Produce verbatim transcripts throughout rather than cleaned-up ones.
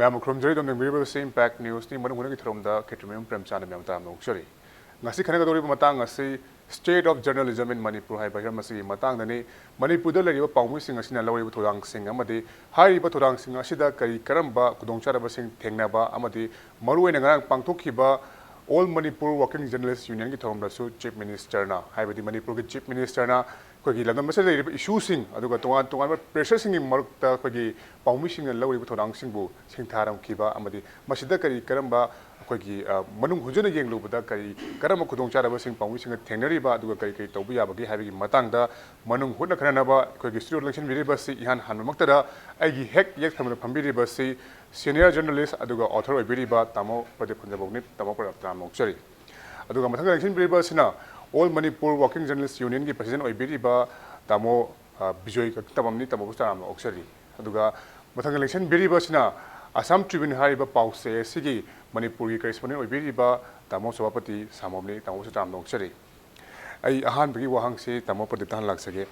ꯃꯌꯥꯝꯕꯨ ꯈꯨꯔꯨꯝꯖꯔꯤ꯫ ꯑꯗꯨꯝ ꯌꯦꯡꯕꯤꯔꯤꯕꯁꯤ Impact Newsꯅꯤ꯫ ꯃꯅꯨꯡ ꯍꯨꯠꯅꯒꯤ ꯊꯧꯔꯝꯗ ꯈꯦꯇ꯭ꯔꯤꯃꯌꯨꯝ ꯄ꯭ꯔꯦꯝꯆꯥꯟꯗ ꯃꯌꯥꯝ ꯇꯔꯥꯝꯅ ꯑꯣꯛꯆꯔꯤ꯫ ꯉꯁꯤ ꯈꯟꯅꯒꯗꯧꯔꯤꯕ ꯃꯇꯥꯡ ꯑꯁꯤ State of Journalism in Manipur ꯍꯥꯏꯕ ꯍꯤꯔꯝ ꯑꯁꯤꯒꯤ ꯃꯇꯥꯡꯗꯅꯤ꯫ ꯃꯅꯤꯄꯨꯔꯗ ꯂꯩꯔꯤꯕ ꯄꯥꯎꯃꯤꯁꯤꯡ ꯑꯁꯤꯅ ꯂꯧꯔꯤꯕ ꯊꯧꯗꯥꯡꯁꯤꯡ ꯑꯃꯗꯤ ꯍꯥꯏꯔꯤꯕ ꯊꯧꯗꯥꯡꯁꯤꯡ ꯑꯁꯤꯗ ꯀꯔꯤ ꯀꯔꯝꯕ ꯈꯨꯗꯣꯡꯆꯥꯗꯕꯁꯤꯡ ꯊꯦꯡꯅꯕ ꯑꯃꯗꯤ ꯃꯔꯨꯑꯣꯏꯅ ꯉꯔꯥꯡ ꯄꯥꯡꯊꯣꯛꯈꯤꯕ All Manipur Working Journalist Unionꯒꯤ ꯊꯧꯔꯝꯗꯁꯨ Chief Ministerꯅ, ꯍꯥꯏꯕꯗꯤ ꯃꯅꯤꯄꯨꯔꯒꯤ Chief Ministerꯅ ꯑꯩꯈꯣꯏꯒꯤ ꯂꯝꯗꯝ ꯑꯁꯤꯗ ꯂꯩꯔꯤꯕ issueꯁꯤꯡ, ꯑꯗꯨꯒ ꯇꯣꯉꯥꯟ ꯇꯣꯉꯥꯟꯕ pressureꯁꯤꯡꯒꯤ ꯃꯔꯛꯇ ꯑꯩꯈꯣꯏꯒꯤ ꯄꯥꯎꯃꯤꯁꯤꯡꯅ ꯂꯧꯔꯤꯕ ꯊꯧꯗꯥꯡꯁꯤꯡꯕꯨ ꯁꯤꯡꯊꯥꯔꯝꯈꯤꯕ ꯑꯃꯗꯤ ꯃꯁꯤꯗ ꯀꯔꯤ ꯀꯔꯝꯕ ꯑꯩꯈꯣꯏꯒꯤ, ꯑ, ꯃꯅꯨꯡ ꯍꯨꯠꯅ ꯌꯦꯡꯂꯨꯕꯗ ꯀꯔꯤ ꯀꯔꯝꯕ ꯈꯨꯗꯣꯡꯆꯥꯗꯕꯁꯤꯡ ꯄꯥꯎꯃꯤꯁꯤꯡꯅ ꯊꯦꯡꯅꯔꯤꯕ, ꯑꯗꯨꯒ ꯀꯔꯤ ꯀꯔꯤ ꯇꯧꯕ ꯌꯥꯕꯒꯦ ꯍꯥꯏꯕꯒꯤ ꯃꯇꯥꯡꯗ ꯃꯅꯨꯡ ꯍꯨꯠꯅ ꯈꯟꯅꯅꯕ ꯑꯩꯈꯣꯏꯒꯤ studio ꯂꯦꯡꯁꯤꯟꯕꯤꯔꯤꯕꯁꯤ ꯏꯍꯥꯟ ꯍꯥꯟꯕꯃꯛꯇꯗ ꯑꯩꯒꯤ ꯍꯦꯛ ꯌꯦꯛ ꯊꯪꯕꯗ ꯐꯝꯕꯤꯔꯤꯕꯁꯤ senior journalist ꯑꯗꯨꯒ author ꯑꯣꯏꯕꯤꯔꯤꯕ ꯇꯥꯃꯣ ꯄ꯭ꯔꯗꯤꯞ ꯐꯨꯟꯖꯕꯧꯅꯤ꯫ ꯇꯥꯃꯣ ꯄ꯭ꯔꯗꯤꯞ, ꯇꯔꯥꯝꯅ ꯑꯣꯛꯆꯔꯤ꯫ ꯑꯗꯨꯒ ꯃꯊꯪꯗ ꯂꯦꯡꯁꯤꯟꯕꯤꯔꯤꯕ ꯑꯁꯤꯅ All Manipur Working Journalist Unionꯒꯤ president ꯑꯣꯏꯕꯤꯔꯤꯕ ꯇꯥꯃꯣ, ꯑ, ꯕꯤꯖꯣꯏ ꯀꯛꯇꯕꯝꯅꯤ꯫ ꯇꯥꯃꯣꯕꯨ ꯇꯔꯥꯝꯅ ꯑꯣꯛꯆꯔꯤ꯫ ꯑꯗꯨꯒ ꯃꯊꯪꯗ ꯂꯦꯡꯁꯤꯟꯕꯤꯔꯤꯕ ꯑꯁꯤꯅ Assam Tribune ꯍꯥꯏꯔꯤꯕ ꯄꯥꯎꯆꯦ ꯑꯁꯤꯒꯤ ꯃꯅꯤꯄꯨꯔꯒꯤ correspondent ꯑꯣꯏꯕꯤꯔꯤꯕ ꯇꯥꯃꯣ ꯁꯚꯥꯄꯇꯤ ꯁꯥꯃꯣꯝꯅꯤ꯫ ꯇꯥꯃꯣꯕꯨꯁꯨ ꯇꯔꯥꯝꯅ ꯑꯣꯛꯆꯔꯤ꯫ ꯑꯩ ꯑꯍꯥꯟꯕꯒꯤ ꯋꯥꯍꯪꯁꯤ ꯇꯥꯃꯣ ꯄ꯭ꯔꯗꯤꯞꯇ ꯍꯥꯟꯅ ꯂꯥꯛꯆꯒꯦ꯫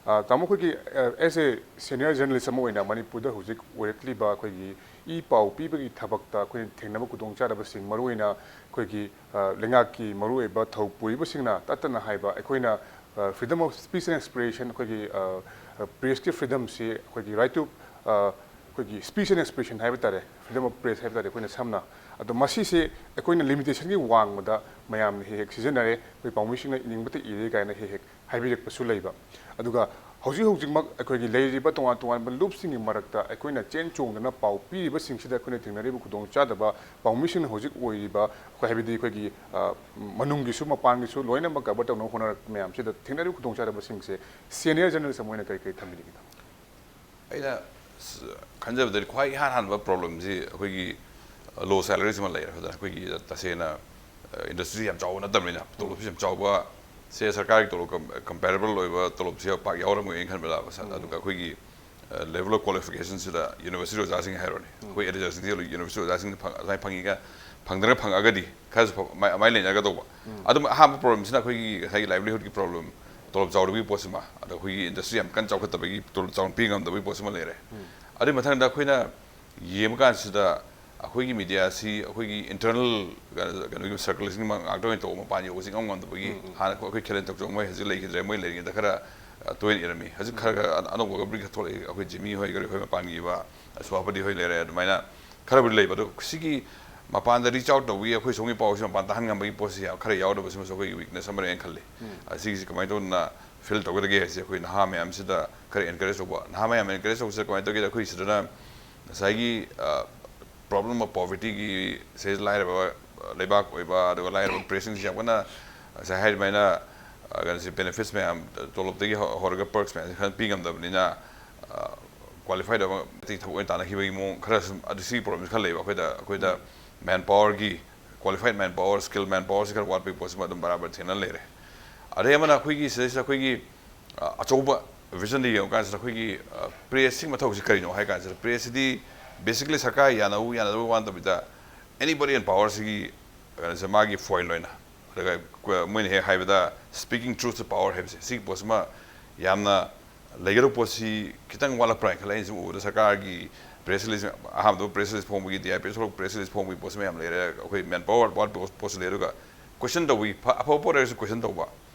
ꯑ, ꯇꯥꯃꯣ, ꯑꯩꯈꯣꯏꯒꯤ, ꯑ, as a senior journalist ꯑꯃ ꯑꯣꯏꯅ ꯃꯅꯤꯄꯨꯔꯗ ꯍꯧꯖꯤꯛ ꯑꯣꯏꯔꯛꯂꯤꯕ ꯑꯩꯈꯣꯏꯒꯤ ꯏ ꯄꯥꯎ ꯄꯤꯕꯒꯤ ꯊꯕꯛꯇ ꯑꯩꯈꯣꯏꯅ ꯊꯦꯡꯅꯕ ꯈꯨꯗꯣꯡꯆꯥꯗꯕꯁꯤꯡ, ꯃꯔꯨꯑꯣꯏꯅ ꯑꯩꯈꯣꯏꯒꯤ, ꯑ, ꯂꯩꯉꯥꯛꯀꯤ ꯃꯔꯨꯑꯣꯏꯕ ꯊꯧ ꯄꯨꯔꯤꯕꯁꯤꯡꯅ ꯇꯠꯇꯅ ꯍꯥꯏꯕ ꯑꯩꯈꯣꯏꯅ, ꯑ, freedom of speech and expression, ꯑꯩꯈꯣꯏꯒꯤ, ꯑ, ꯑ, pressꯀꯤ freedomꯁꯤ, ꯑꯩꯈꯣꯏꯒꯤ right to, ꯑ, ꯑꯩꯈꯣꯏꯒꯤ speech and expression ꯍꯥꯏꯕ ꯇꯥꯔꯦ, freedom of press ꯍꯥꯏꯕ ꯇꯥꯔꯦ ꯑꯩꯈꯣꯏꯅ ꯁꯝꯅ꯫ ꯑꯗꯣ ꯃꯁꯤꯁꯦ ꯑꯩꯈꯣꯏꯅ limitationꯒꯤ ꯋꯥꯡꯃꯗ ꯃꯌꯥꯝꯅ ꯍꯦꯛ ꯍꯦꯛ ꯁꯤꯖꯤꯟꯅꯔꯦ, ꯑꯩꯈꯣꯏ ꯄꯥꯎꯃꯤꯁꯤꯡꯅ ꯏꯅꯤꯡꯕꯇ ꯏꯔꯦ ꯀꯥꯏꯅ ꯍꯦꯛ ꯍꯦꯛ ꯍꯥꯏꯕꯤꯔꯛꯄꯁꯨ ꯂꯩꯕ꯫ ꯑꯗꯨꯒ ꯍꯧꯖꯤꯛ ꯍꯧꯖꯤꯛꯃꯛ ꯑꯩꯈꯣꯏꯒꯤ ꯂꯩꯔꯤꯕ ꯇꯣꯉꯥꯟ ꯇꯣꯉꯥꯟꯕ ꯂꯨꯞꯁꯤꯡꯒꯤ ꯃꯔꯛꯇ ꯑꯩꯈꯣꯏꯅ ꯆꯦꯟ ꯆꯣꯡꯗꯅ ꯄꯥꯎ ꯄꯤꯔꯤꯕꯁꯤꯡꯁꯤꯗ ꯑꯩꯈꯣꯏꯅ ꯊꯦꯡꯅꯔꯤꯕ ꯈꯨꯗꯣꯡꯆꯥꯗꯕ, ꯄꯥꯎꯃꯤꯁꯤꯡꯅ ꯍꯧꯖꯤꯛ ꯑꯣꯏꯔꯤꯕ ꯑꯩꯈꯣꯏ, ꯍꯥꯏꯕꯗꯤ ꯑꯩꯈꯣꯏꯒꯤ, ꯑ, ꯃꯅꯨꯡꯒꯤꯁꯨ ꯃꯄꯥꯟꯒꯤꯁꯨ ꯂꯣꯏꯅꯃꯛ cover ꯇꯧꯅꯕ ꯍꯣꯠꯅꯔꯛꯄ ꯃꯌꯥꯝꯁꯤꯗ ꯊꯦꯡꯅꯔꯤꯕ ꯈꯨꯗꯣꯡꯆꯥꯗꯕꯁꯤꯡꯁꯦ senior journalist ꯑꯃ ꯑꯣꯏꯅ ꯀꯔꯤ ꯀꯔꯤ ꯊꯝꯕꯤꯅꯤꯡꯉꯤ? ꯑꯩꯅ ꯈꯟꯖꯕꯗꯗꯤ ꯈ꯭ꯋꯥꯏ ꯏꯍꯥꯟ ꯍꯥꯟꯕ problemꯁꯤ ꯑꯩꯈꯣꯏꯒꯤ low salaryꯁꯤꯃ ꯂꯩꯔꯦ꯫ ꯐꯖꯅ ꯑꯩꯈꯣꯏꯒꯤ ꯇꯁꯦꯡꯅ, ꯑ, industry ꯌꯥꯝ ꯆꯥꯎꯕ ꯅꯠꯇꯕꯅꯤꯅ ꯇꯣꯂꯣꯞꯁꯨ ꯌꯥꯝ ꯆꯥꯎꯕ, ꯁꯦ ꯁꯔꯀꯥꯔꯒꯤ ꯇꯣꯂꯣꯞꯀ comparable ꯑꯣꯏꯕ ꯇꯣꯂꯣꯞꯁꯤ ꯄꯥꯛ ꯌꯥꯎꯔꯝꯃꯣꯏꯅ ꯈꯟꯕꯗ꯫ ꯑꯗꯨꯒ ꯑꯩꯈꯣꯏꯒꯤ, ꯑ, level of qualificationꯁꯤꯗ university ꯑꯣꯖꯥꯁꯤꯡ ꯍꯥꯏꯔꯣꯅꯦ, ꯑꯩꯈꯣꯏ adjacencyꯗ university ꯑꯣꯖꯥꯁꯤꯡꯅ ꯐꯪ-, ꯑꯗꯨꯃꯥꯏꯅ ꯐꯪꯉꯤꯒ ꯐꯪꯗ꯭ꯔꯒ ꯐꯪꯉꯒꯗꯤ ꯈꯔꯁꯨ ꯐ-, ꯑꯃꯥꯏ-, ꯑꯃꯥꯏꯅ ꯂꯩꯅꯒꯗꯧꯕ꯫ ꯑꯗꯨꯝ ꯑꯍꯥꯟꯕ problemꯁꯤꯅ ꯑꯩꯈꯣꯏꯒꯤ ꯉꯁꯥꯏꯒꯤ livelihoodꯀꯤ problem, ꯇꯣꯂꯣꯞ ꯆꯥꯎꯗꯕꯒꯤ ꯄꯣꯠꯁꯤꯃ, ꯑꯗ ꯑꯩꯈꯣꯏꯒꯤ industry ꯌꯥꯝ ꯀꯟꯅ ꯆꯥꯎꯈꯠꯇꯕꯒꯤ ꯇꯣꯂꯣꯞ ꯆꯥꯎꯅ ꯄꯤ ꯉꯝꯗꯕꯒꯤ ꯄꯣꯠꯁꯤꯃ ꯂꯩꯔꯦ꯫ ꯑꯗꯨꯒꯤ ꯃꯊꯪꯗ ꯑꯩꯈꯣꯏꯅ ꯌꯦꯡꯕ ꯀꯥꯟꯁꯤꯗ ꯑꯩꯈꯣꯏꯒꯤ ꯃꯤꯗꯤꯌꯥꯁꯤ ꯑꯩꯈꯣꯏꯒꯤ ꯏꯟꯇꯔꯅꯦꯜ ꯀꯩꯅꯣꯒꯤ ꯁꯔꯀꯜꯁꯤꯡ ꯉꯥꯛꯇ ꯑꯣꯏꯅ ꯇꯧꯕ, ꯃꯄꯥꯟ ꯌꯧꯕꯁꯤ ꯉꯝ ꯉꯝꯗꯕꯒꯤ, ꯎꯝ, ꯎꯝ꯫ ꯍꯥꯟꯅ ꯑꯩꯈꯣꯏ ꯈꯦꯂꯦꯟ ꯇꯣꯛꯆꯧ ꯃꯣꯏ ꯍꯧꯖꯤꯛ ꯂꯩꯈꯤꯗ꯭ꯔꯦ, ꯃꯣꯏ ꯂꯩꯔꯤꯉꯩꯗ ꯈꯔ, ꯑ, ꯇꯣꯏꯅ ꯏꯔꯝꯃꯤ꯫ ꯍꯧꯖꯤꯛ ꯈꯔ ꯈꯔ ꯑꯅꯧꯕ ꯈꯔ ꯊꯣꯛꯂꯛꯏ, ꯑꯩꯈꯣꯏ ꯖꯤꯃꯤ ꯍꯣꯏ, ꯀꯔꯤ ꯍꯣꯏ, ꯃꯄꯥꯟꯒꯤ ꯏꯕ, ꯁꯣꯍꯥꯄꯇꯤ ꯍꯣꯏ ꯂꯩꯔꯦ꯫ ꯑꯗꯨꯃꯥꯏꯅ ꯈꯔꯕꯨꯗꯤ ꯂꯩꯕ, ꯑꯗꯣ ꯁꯤꯒꯤ ꯃꯄꯥꯟꯗ ꯔꯤꯆ ꯑꯥꯎꯠ ꯇꯧꯕꯒꯤ, ꯑꯩꯈꯣꯏ ꯁꯣꯝꯒꯤ ꯄꯥꯎꯁꯤ ꯃꯄꯥꯟ ꯇꯥꯍꯟ ꯉꯝꯕꯒꯤ ꯄꯣꯠꯁꯤ ꯌꯥꯝ ꯈꯔ ꯌꯥꯎꯗꯕꯁꯤꯃꯁꯨ ꯑꯩꯈꯣꯏꯒꯤ ꯋꯤꯛꯅꯦꯁ ꯑꯃꯅ ꯑꯩꯅ ꯈꯜꯂꯤ꯫ ꯎꯝ꯫ ꯑ, ꯁꯤꯒꯤꯁꯤ ꯀꯃꯥꯏꯅ ꯇꯧꯗꯅ ꯐꯤꯜ ꯇꯧꯒꯗꯒꯦ ꯍꯥꯏꯁꯦ ꯑꯩꯈꯣꯏ ꯅꯍꯥ ꯃꯌꯥꯝꯁꯤꯗ ꯈꯔ ꯑꯦꯟꯀꯔꯦꯖ ꯇꯧꯕ꯫ ꯅꯍꯥ ꯃꯌꯥꯝ ꯑꯦꯟꯀꯔꯦꯖ ꯇꯧꯕꯁꯤꯗ ꯀꯃꯥꯏꯅ ꯇꯧꯒꯦꯗ, ꯑꯩꯈꯣꯏ ꯁꯤꯗꯅ ꯉꯁꯥꯏꯒꯤ, ꯑ, ꯄ꯭ꯔꯣꯕ꯭ꯂꯦꯝ ꯑꯣꯐ ꯄꯣꯚꯔꯇꯤꯒꯤ, ꯁꯦ ꯂꯥꯏꯔꯕ, ꯑ, ꯂꯩꯕꯥꯛ ꯑꯣꯏꯕ, ꯑꯗꯨꯒ ꯂꯥꯏꯔꯕ ꯄ꯭ꯔꯦꯁꯁꯤꯡꯁꯤ ꯌꯥꯝ ꯀꯟꯅ ꯉꯁꯥꯏ ꯍꯥꯏꯔꯤꯕꯃꯥꯏꯅ, ꯑ, ꯀꯩꯅꯣꯁꯤ, ꯕꯦꯅꯤꯐꯤꯠꯁ ꯃꯌꯥꯝ, ꯇꯣꯂꯣꯞꯇꯒꯤ ꯍꯧ-, ꯍꯧꯔꯒ ꯄꯔꯛꯁ ꯃꯌꯥꯝꯁꯤ ꯈꯔ ꯄꯤ ꯉꯝꯗꯕꯅꯤꯅ, ꯑ, ꯀ꯭ꯋꯥꯂꯤꯐꯥꯏꯗ ꯑꯃ ꯊꯕꯛ ꯑꯣꯏꯅ ꯇꯥꯟꯅꯈꯤꯕꯒꯤ ꯃꯑꯣꯡ ꯈꯔꯁꯨ, ꯑꯗꯨ ꯁꯤꯒꯤ ꯄ꯭ꯔꯣꯕ꯭ꯂꯦꯝꯁꯤ ꯈꯔ ꯂꯩꯕ ꯑꯩꯈꯣꯏꯗ, ꯑꯩꯈꯣꯏꯗ ꯃꯦꯟ ꯄꯥꯋꯔꯒꯤ, ꯀ꯭ꯋꯥꯂꯤꯐꯥꯏꯗ ꯃꯦꯟ ꯄꯥꯋꯔ, ꯁ꯭ꯀꯤꯜ ꯃꯦꯟ ꯄꯥꯋꯔꯁꯤ ꯈꯔ ꯋꯥꯠꯄꯒꯤ ꯄꯣꯠꯁꯤꯃ ꯑꯗꯨꯝ ꯕꯔꯥꯕꯔ ꯊꯦꯡꯅ ꯂꯩꯔꯦ꯫ ꯑꯗꯩ ꯑꯃꯅ ꯑꯩꯈꯣꯏꯒꯤ ꯁꯤꯗꯩꯁꯤꯗ ꯑꯩꯈꯣꯏꯒꯤ, ꯑ, ꯑꯆꯧꯕ ꯚꯤꯖꯟꯗ ꯌꯦꯡꯉꯨ ꯀꯥꯟꯁꯤꯗ ꯑꯩꯈꯣꯏꯒꯤ, ꯑ, ꯄ꯭ꯔꯦꯁꯁꯤꯒꯤ ꯃꯊꯧꯁꯤ ꯀꯔꯤꯅꯣ ꯍꯥꯏ ꯀꯥꯟꯁꯤꯗ, ꯄ꯭ꯔꯦꯁꯁꯤꯗꯤ ꯕꯦꯁꯤꯀꯂꯤ ꯁꯔꯀꯥꯔ ꯌꯥꯅꯕ ꯌꯥꯅꯗꯕ ꯋꯥ ꯅꯠꯇꯕꯤꯗ, ꯑꯦꯅꯤꯕꯣꯗꯤ ꯏꯟ ꯄꯥꯋꯔꯁꯤꯒꯤ ꯀꯩꯅꯣꯁꯦ, ꯃꯥꯒꯤ ꯐꯣꯏꯜ ꯑꯣꯏꯅ, ꯑꯗꯨꯒ ꯀ-, ꯃꯣꯏꯅ ꯍꯦꯛ ꯍꯥꯏꯕꯗ, "Speaking truth to power" ꯍꯥꯏꯕꯁꯦ, ꯁꯤꯒꯤ ꯄꯣꯠꯁꯤꯃ ꯌꯥꯝꯅ ꯂꯩꯒꯗꯕ ꯄꯣꯠꯁꯤ ꯈꯤꯇꯪ ꯋꯥꯠꯂꯛꯄ꯭ꯔꯥ ꯍꯥꯏꯅ ꯈꯜꯂꯦ꯫ ꯑꯩꯅ ꯁꯨꯝ ꯎꯕꯗ ꯁꯔꯀꯥꯔꯒꯤ ꯄ꯭ꯔꯦꯁ ꯔꯤꯂꯤꯁ, ꯑꯍꯥꯟꯕꯗ ꯄ꯭ꯔꯦꯁ ꯔꯤꯂꯤꯁ ꯐꯣꯡꯕꯒꯤ, ꯗꯤ ꯑꯥꯏ ꯄꯤ ꯊꯣꯛꯂꯛꯄ ꯄ꯭ꯔꯦꯁ ꯔꯤꯂꯤꯁ ꯐꯣꯡꯕꯒꯤ ꯄꯣꯠꯁꯤ ꯃꯌꯥꯝ ꯂꯩꯔꯦ, ꯑꯩꯈꯣꯏ ꯃꯦꯟ ꯄꯥꯋꯔ ꯋꯥꯠꯄ ꯄꯣꯠꯁꯨ ꯂꯩ꯫ ꯑꯗꯨꯒ ꯀꯣꯏꯁꯟ ꯇꯧꯕꯒꯤ, ꯐ-, ꯑꯐꯕ ꯄꯣꯠ ꯂꯩꯔꯁꯨ ꯀꯣꯏꯁꯟ ꯇꯧꯕ,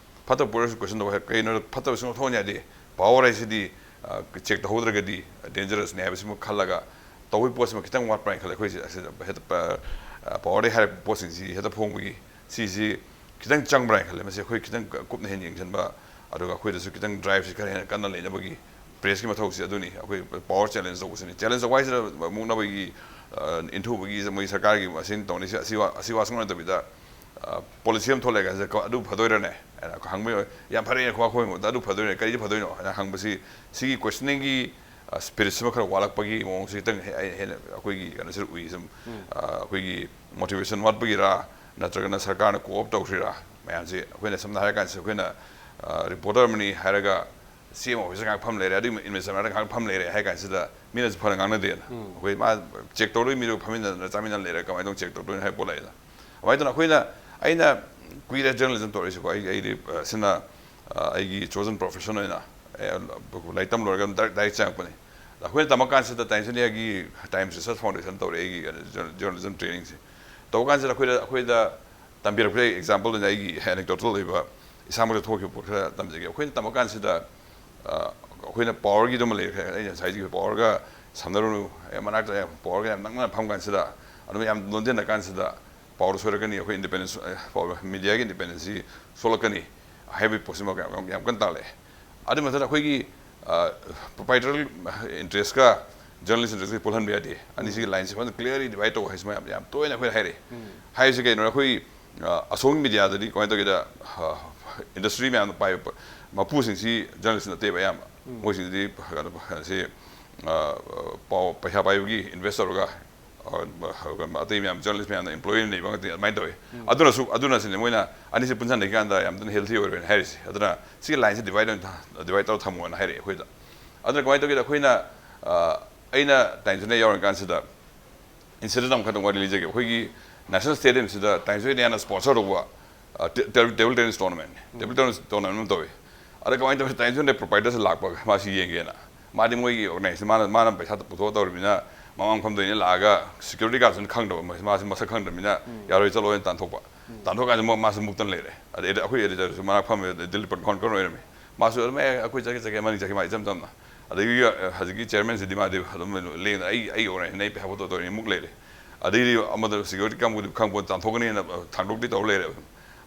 ꯐꯠꯇꯕ ꯄꯣꯠ ꯂꯩꯔꯁꯨ ꯀꯣꯏꯁꯟ ꯇꯧꯕ, ꯀꯩꯅꯣ ꯐꯠꯇꯕꯁꯤ ꯂꯧꯊꯣꯛꯍꯟ ꯌꯥꯗꯦ꯫ ꯄꯥꯋꯔ ꯍꯥꯏꯁꯤꯗꯤ, ꯑ, ꯆꯦꯛ ꯇꯧꯍꯧꯗ꯭ꯔꯒꯗꯤ ꯗꯦꯟꯖꯔꯁꯅꯦ ꯍꯥꯏꯕꯁꯤꯃ ꯈꯜꯂꯒ ꯇꯧꯕꯒꯤ ꯄꯣꯠꯁꯤꯃ ꯈꯤꯇꯪ ꯋꯥꯠꯄ꯭ꯔꯥ ꯍꯥꯏꯅ ꯈꯜꯂꯦ꯫ ꯑꯩꯈꯣꯏꯁꯦ ꯑꯁꯤꯗ ꯍꯦꯛꯇ ꯄ-, ꯑ, ꯄꯥꯋꯔꯗꯒꯤ ꯍꯥꯏꯔꯛꯄ ꯄꯣꯠꯁꯤꯡꯁꯤ ꯍꯦꯛꯇ ꯐꯣꯡꯕꯒꯤ ꯁꯤꯁꯤ ꯈꯤꯇꯪ ꯆꯪꯕ꯭ꯔꯥ ꯍꯥꯏꯅ ꯈꯜꯂꯦ꯫ ꯃꯁꯤ ꯑꯩꯈꯣꯏ ꯈꯤꯇꯪ ꯀ-, ꯀꯨꯞꯅ ꯍꯦꯟꯅ ꯌꯦꯡꯁꯤꯟꯕ, ꯑꯗꯨꯒ ꯑꯩꯈꯣꯏꯗꯁꯨ ꯈꯤꯇꯪ ꯗ꯭ꯔꯥꯏꯚꯁꯤ ꯈꯔ ꯍꯦꯟꯅ ꯀꯟꯅ ꯂꯩꯅꯕꯒꯤ ꯄ꯭ꯔꯦꯁꯀꯤ ꯃꯊꯧꯁꯤ ꯑꯗꯨꯅꯤ꯫ ꯑꯩꯈꯣꯏ ꯄꯥꯋꯔ ꯆꯦꯂꯦꯟꯖ ꯇꯧꯕꯁꯤꯅꯤ꯫ ꯆꯦꯂꯦꯟꯖ ꯇꯧꯕ ꯍꯥꯏꯁꯤꯗ ꯃꯨꯛꯅꯕꯒꯤ, ꯑ, ꯏꯟꯊꯨꯕꯒꯤ ꯃꯣꯏ ꯁꯔꯀꯥꯔꯒꯤ ꯃꯁꯦꯟ ꯇꯧꯅꯔꯤꯁꯤ ꯑꯁꯤ ꯋꯥ-, ꯑꯁꯤ ꯋꯥꯁꯨ ꯅꯠꯇꯕꯤꯗ, ꯑ, ꯄꯣꯂꯤꯁꯤ ꯑꯃ ꯊꯣꯛꯂꯛꯑꯦ ꯀꯥꯟꯁꯤꯗ, "ꯀꯣ, ꯑꯗꯨ ꯐꯗꯣꯏꯔꯅꯦ?" ꯍꯥꯏꯅ ꯍꯪꯕ ꯌꯥꯏ꯫ "ꯌꯥꯝ ꯐꯔꯦꯅꯦ, ꯈꯨꯕꯥꯛ ꯈꯨꯕꯤꯃꯨꯛꯇ ꯑꯗꯨ ꯐꯗꯣꯏꯔꯅꯦ? ꯀꯔꯤꯗꯤ ꯐꯗꯣꯏꯅꯣ?" ꯍꯥꯏꯅ ꯍꯪꯕꯁꯤ, ꯁꯤꯒꯤ ꯀꯣꯏꯁꯟꯅꯤꯡꯒꯤ, ꯑ, ꯁ꯭ꯄꯤꯔꯤꯠꯁꯤꯃ ꯈꯔ ꯋꯥꯠꯂꯛꯄꯒꯤ ꯃꯑꯣꯡꯁꯤ ꯈꯤꯇꯪ ꯍꯦ-, ꯑꯩ ꯍꯦꯟꯅ ꯑꯩꯈꯣꯏꯒꯤ ꯀꯩꯅꯣꯁꯤꯗ ꯎꯏ꯫ ꯁꯨꯝ, ꯎꯝ꯫ ꯑ, ꯑꯩꯈꯣꯏꯒꯤ ꯃꯣꯇꯤꯚꯦꯁꯟ ꯋꯥꯠꯄꯒꯤꯔꯥ, ꯅꯠꯇ꯭ꯔꯒꯅ ꯁꯔꯀꯥꯔꯅ ꯀꯣꯑꯣꯞ ꯇꯧꯈ꯭ꯔꯤꯔꯥ? ꯃꯌꯥꯝꯁꯦ ꯑꯩꯈꯣꯏꯅ ꯁꯝꯅ ꯍꯥꯏꯔ ꯀꯥꯟꯁꯤꯗ ꯑꯩꯈꯣꯏꯅ, ꯑ, ꯔꯤꯄꯣꯔꯇꯔ ꯑꯃꯅꯤ ꯍꯥꯏꯔꯒ ꯁꯤ ꯑꯦꯝ ꯑꯣꯐꯤꯁꯇ ꯉꯥꯏꯍꯥꯛ ꯐꯝ ꯂꯩꯔꯦ, ꯑꯗꯨꯒꯤ ꯏꯟꯚꯦꯁꯇꯤꯒꯦꯇꯔ ꯉꯥꯏꯍꯥꯛ ꯐꯝ ꯂꯩꯔꯦ ꯍꯥꯏ ꯀꯥꯟꯁꯤꯗ ꯃꯤꯅꯁꯨ ꯐꯅ ꯉꯥꯡꯅꯗꯦꯅ꯫ ꯎꯝ꯫ ꯑꯩꯈꯣꯏ ꯃꯥ ꯆꯦꯛ ꯇꯧꯗꯣꯏ ꯃꯤꯗꯨ ꯐꯝꯃꯤꯟꯅꯗꯅ ꯆꯥꯃꯤꯟꯅ ꯂꯩꯔꯦ, ꯀꯃꯥꯏꯅ ꯇꯧꯅ ꯆꯦꯛ ꯇꯧꯗꯣꯏꯅꯣ ꯍꯥꯏꯕ ꯄꯣꯠ ꯂꯩꯗꯅ꯫ ꯑꯗꯨꯃꯥꯏꯅ ꯇꯧꯅ ꯑꯩꯈꯣꯏꯅ, ꯑꯩꯅ ꯀꯨꯏꯔꯦ ꯖꯔꯅꯦꯂꯤꯖꯝ ꯇꯧꯔꯛꯏꯁꯦꯀꯣ꯫ ꯑꯩ, ꯑꯩꯗꯤ, ꯑ, ꯁꯤꯅ, ꯑ, ꯑꯩꯒꯤ ꯆꯣꯖꯟ ꯄ꯭ꯔꯣꯐꯦꯁꯟ ꯑꯣꯏꯅ, ꯑꯦ, ꯂꯥꯏꯔꯤꯛ ꯇꯝ ꯂꯣꯏꯔꯒ ꯑꯗꯨꯝ ꯗꯥꯏꯔꯦꯛ, ꯗꯥꯏꯔꯦꯛ ꯆꯪꯉꯛꯄꯅꯤ꯫ ꯑꯩꯈꯣꯏꯅ ꯇꯝꯃꯀꯥꯟꯁꯤꯗ ꯇꯥꯏꯝꯁ ꯏꯟꯗꯤꯌꯥꯒꯤ Times Research Foundation ꯇꯧꯔꯦ ꯑꯩꯒꯤ ꯀꯩꯅꯣ, ꯖꯔ-, journalism trainingꯁꯦ꯫ ꯇꯧꯕ ꯀꯥꯟꯁꯤꯗ ꯑꯩꯈꯣꯏꯗ, ꯑꯩꯈꯣꯏꯗ ꯇꯝꯕꯤꯔꯛꯄꯗ, example ꯑꯣꯏꯅ ꯑꯩꯒꯤ anecdotal ꯑꯣꯏꯕ ꯏꯁꯥꯃꯛꯇ ꯊꯣꯛꯈꯤꯕ ꯄꯣꯠ ꯈꯔ ꯇꯝꯖꯒꯦ꯫ ꯑꯩꯈꯣꯏꯅ ꯇꯝꯃꯀꯥꯟꯁꯤꯗ, ꯑ, ꯑꯩꯈꯣꯏꯅ powerꯒꯤꯗꯨꯃ ꯂꯩꯈ꯭ꯔꯦ꯫ ꯑꯩꯅ ꯉꯁꯥꯏꯒꯤ powerꯒ ꯁꯝꯅꯔꯨꯅꯨ, ꯑꯩ ꯃꯅꯥꯛꯇ ꯌꯥꯝ powerꯒ ꯌꯥꯝ ꯅꯛꯅꯅ ꯐꯝ ꯀꯥꯟꯁꯤꯗ, ꯑꯗꯨꯝ ꯌꯥꯝ ꯂꯣꯟꯖꯟꯅ ꯀꯥꯟꯁꯤꯗ, power ꯁꯣꯏꯔꯛꯀꯅꯤ, ꯑꯩꯈꯣꯏ independence, ꯑ, power, mediaꯒꯤ independenceꯁꯤ ꯁꯣꯛꯂꯛꯀꯅꯤ ꯍꯥꯏꯕꯒꯤ ꯄꯣꯠꯁꯤꯃ ꯌꯥꯝ, ꯌꯥꯝ, ꯌꯥꯝ ꯀꯟꯅ ꯇꯥꯛꯂꯛꯑꯦ꯫ ꯑꯗꯨ ꯃꯊꯛꯇ ꯑꯩꯈꯣꯏꯒꯤ, ꯑ, proprietorial interestꯀ journalist interestꯀ ꯄꯨꯜꯍꯟꯕ ꯌꯥꯗꯦ꯫ ꯑꯅꯤꯁꯤꯒꯤ lineꯁꯤ ꯐꯖꯅ clearly divide ꯇꯧ ꯍꯥꯏꯁꯤꯃ ꯌꯥꯝ, ꯌꯥꯝ ꯇꯣꯏꯅ ꯑꯩꯈꯣꯏꯅ ꯍꯥꯏꯔꯛꯑꯦ꯫ ꯍꯥꯏꯔꯤꯁꯤ ꯀꯩꯅꯣ, ꯑꯩꯈꯣꯏ, ꯑ, ꯑꯁꯣꯝꯒꯤ mediaꯗꯗꯤ ꯀꯃꯥꯏꯅ ꯇꯧꯒꯦꯗ, ꯑ, industry ꯃꯌꯥꯝꯅ ꯄꯥꯏꯕ ꯃꯄꯨꯁꯤꯡꯁꯤ journalist ꯅꯠꯇꯦꯕ ꯑꯌꯥꯝꯕ꯫ ꯃꯣꯏꯁꯤꯡꯁꯤꯗꯤ ꯀꯩꯅꯣ, ꯁꯤ, ꯑ, ꯄꯥꯎ, ꯄꯩꯁꯥ ꯄꯥꯏꯕꯒꯤ invest ꯇꯧꯔꯒ, ꯑ, ꯑꯇꯩ ꯃꯌꯥꯝ, journalist ꯃꯌꯥꯝꯅ employee ꯑꯣꯏꯅ ꯂꯩꯕ ꯉꯥꯛꯇꯅꯤ ꯑꯗꯨꯃꯥꯏꯅ ꯇꯧꯋꯤ꯫ ꯑꯗꯨꯅꯁꯨ, ꯑꯗꯨꯅꯁꯤꯅꯦ ꯃꯣꯏꯅ ꯑꯅꯤꯁꯤ ꯄꯨꯟꯁꯤꯟꯅꯈꯤ ꯀꯥꯟꯗ ꯌꯥꯝ ꯊꯤꯅ healthy ꯑꯣꯏꯔꯣꯏꯅ ꯍꯥꯏꯔꯤꯁꯦ꯫ ꯑꯗꯨꯅ ꯁꯤꯒꯤ lineꯁꯤ divide ꯑꯣꯏꯅ ꯊ-, divide ꯇꯧꯔ ꯊꯝꯃꯣꯅ ꯍꯥꯏꯔꯛꯑꯦ ꯑꯩꯈꯣꯏꯗ꯫ ꯑꯗꯨꯅ ꯀꯃꯥꯏꯅ ꯇꯧꯒꯦꯗ, ꯑꯩꯈꯣꯏꯅ, ꯑ, ꯑꯩꯅ Times India ꯌꯥꯎꯔꯤꯀꯥꯟꯁꯤꯗ incident ꯑꯃꯈꯛꯇꯪ ꯋꯥꯔꯤ ꯂꯤꯖꯒꯦ꯫ ꯑꯩꯈꯣꯏꯒꯤ National Stadiumꯁꯤꯗ Times Indiaꯅ sponsor ꯇꯧꯕ, ꯑ, ꯇꯦ-, ꯇꯦ-, table tennis tournamentꯅꯤ꯫ Table tennis tournament ꯑꯃ ꯇꯧꯋꯤ꯫ ꯑꯗ ꯀꯃꯥꯏꯅ ꯇꯧꯋꯤ? Times India proprietorꯁꯤ ꯂꯥꯛꯄ ꯃꯥꯁꯤ ꯌꯦꯡꯒꯦꯅ꯫ ꯃꯥꯗꯤ ꯃꯣꯏꯒꯤ organization, ꯃꯥꯅ, ꯃꯥꯅ ꯄꯩꯁꯥ ꯄꯨꯊꯣꯛꯑ ꯇꯧꯔꯤꯕꯅꯤꯅ ꯃꯃꯥꯡ ꯐꯝꯗꯣꯏꯅꯤ ꯂꯥꯛꯑꯒ security guardꯁꯤꯅ ꯈꯪꯗꯕ, ꯃꯥꯁꯤ, ꯃꯥꯁꯤ ꯃꯁꯛ ꯈꯪꯗ꯭ꯔꯕꯅꯤꯅ ꯌꯥꯔꯣꯏ ꯆꯠꯂꯣꯅ ꯇꯥꯟꯊꯣꯛꯄ꯫ ꯇꯥꯟꯊꯣꯛꯀꯥꯟꯁꯤꯗ ꯃꯣ-, ꯃꯥꯁꯤ ꯃꯨꯛꯇꯅ ꯂꯩꯔꯦ꯫ ꯑꯗꯩ ꯑꯩꯈꯣꯏ editorꯁꯨ ꯃꯅꯥꯛ ꯐꯝꯃꯦ, ꯑꯗꯩ ꯗꯤꯂꯤꯞ ꯄꯟꯈꯣꯟꯀꯔ ꯑꯣꯏꯔꯝꯃꯤ꯫ ꯃꯥꯁꯨ ꯑꯗꯨꯝ "ꯑꯦ, ꯑꯩꯈꯣꯏ ꯆꯠꯀꯦ, ꯆꯠꯀꯦ", ꯃꯅꯤꯡ ꯆꯠꯈꯤ ꯃꯥ ꯏꯆꯝ ꯆꯝꯅ꯫ ꯑꯗꯒꯤ, ꯑ, ꯍꯧꯖꯤꯛꯀꯤ chairmanꯁꯤꯗꯤ ꯃꯥꯗꯤ ꯑꯗꯨꯝ ꯂꯦꯡꯗꯅ "ꯑꯩ, ꯑꯩ organizationꯅ ꯑꯩ ꯄꯩꯁꯥ ꯄꯨꯊꯣꯛꯇꯧꯔꯤꯅꯤ" ꯃꯨꯛ ꯂꯩꯔꯦ꯫ ꯑꯗꯩꯗꯤ ꯑꯃꯗ security ꯀꯥꯡꯕꯨꯗꯤ ꯈꯪꯄꯣꯠ, ꯇꯥꯟꯊꯣꯛꯀꯅꯤꯅ ꯊꯥꯡꯗꯣꯛꯇꯤ ꯇꯧ ꯂꯩꯔꯦꯕ꯫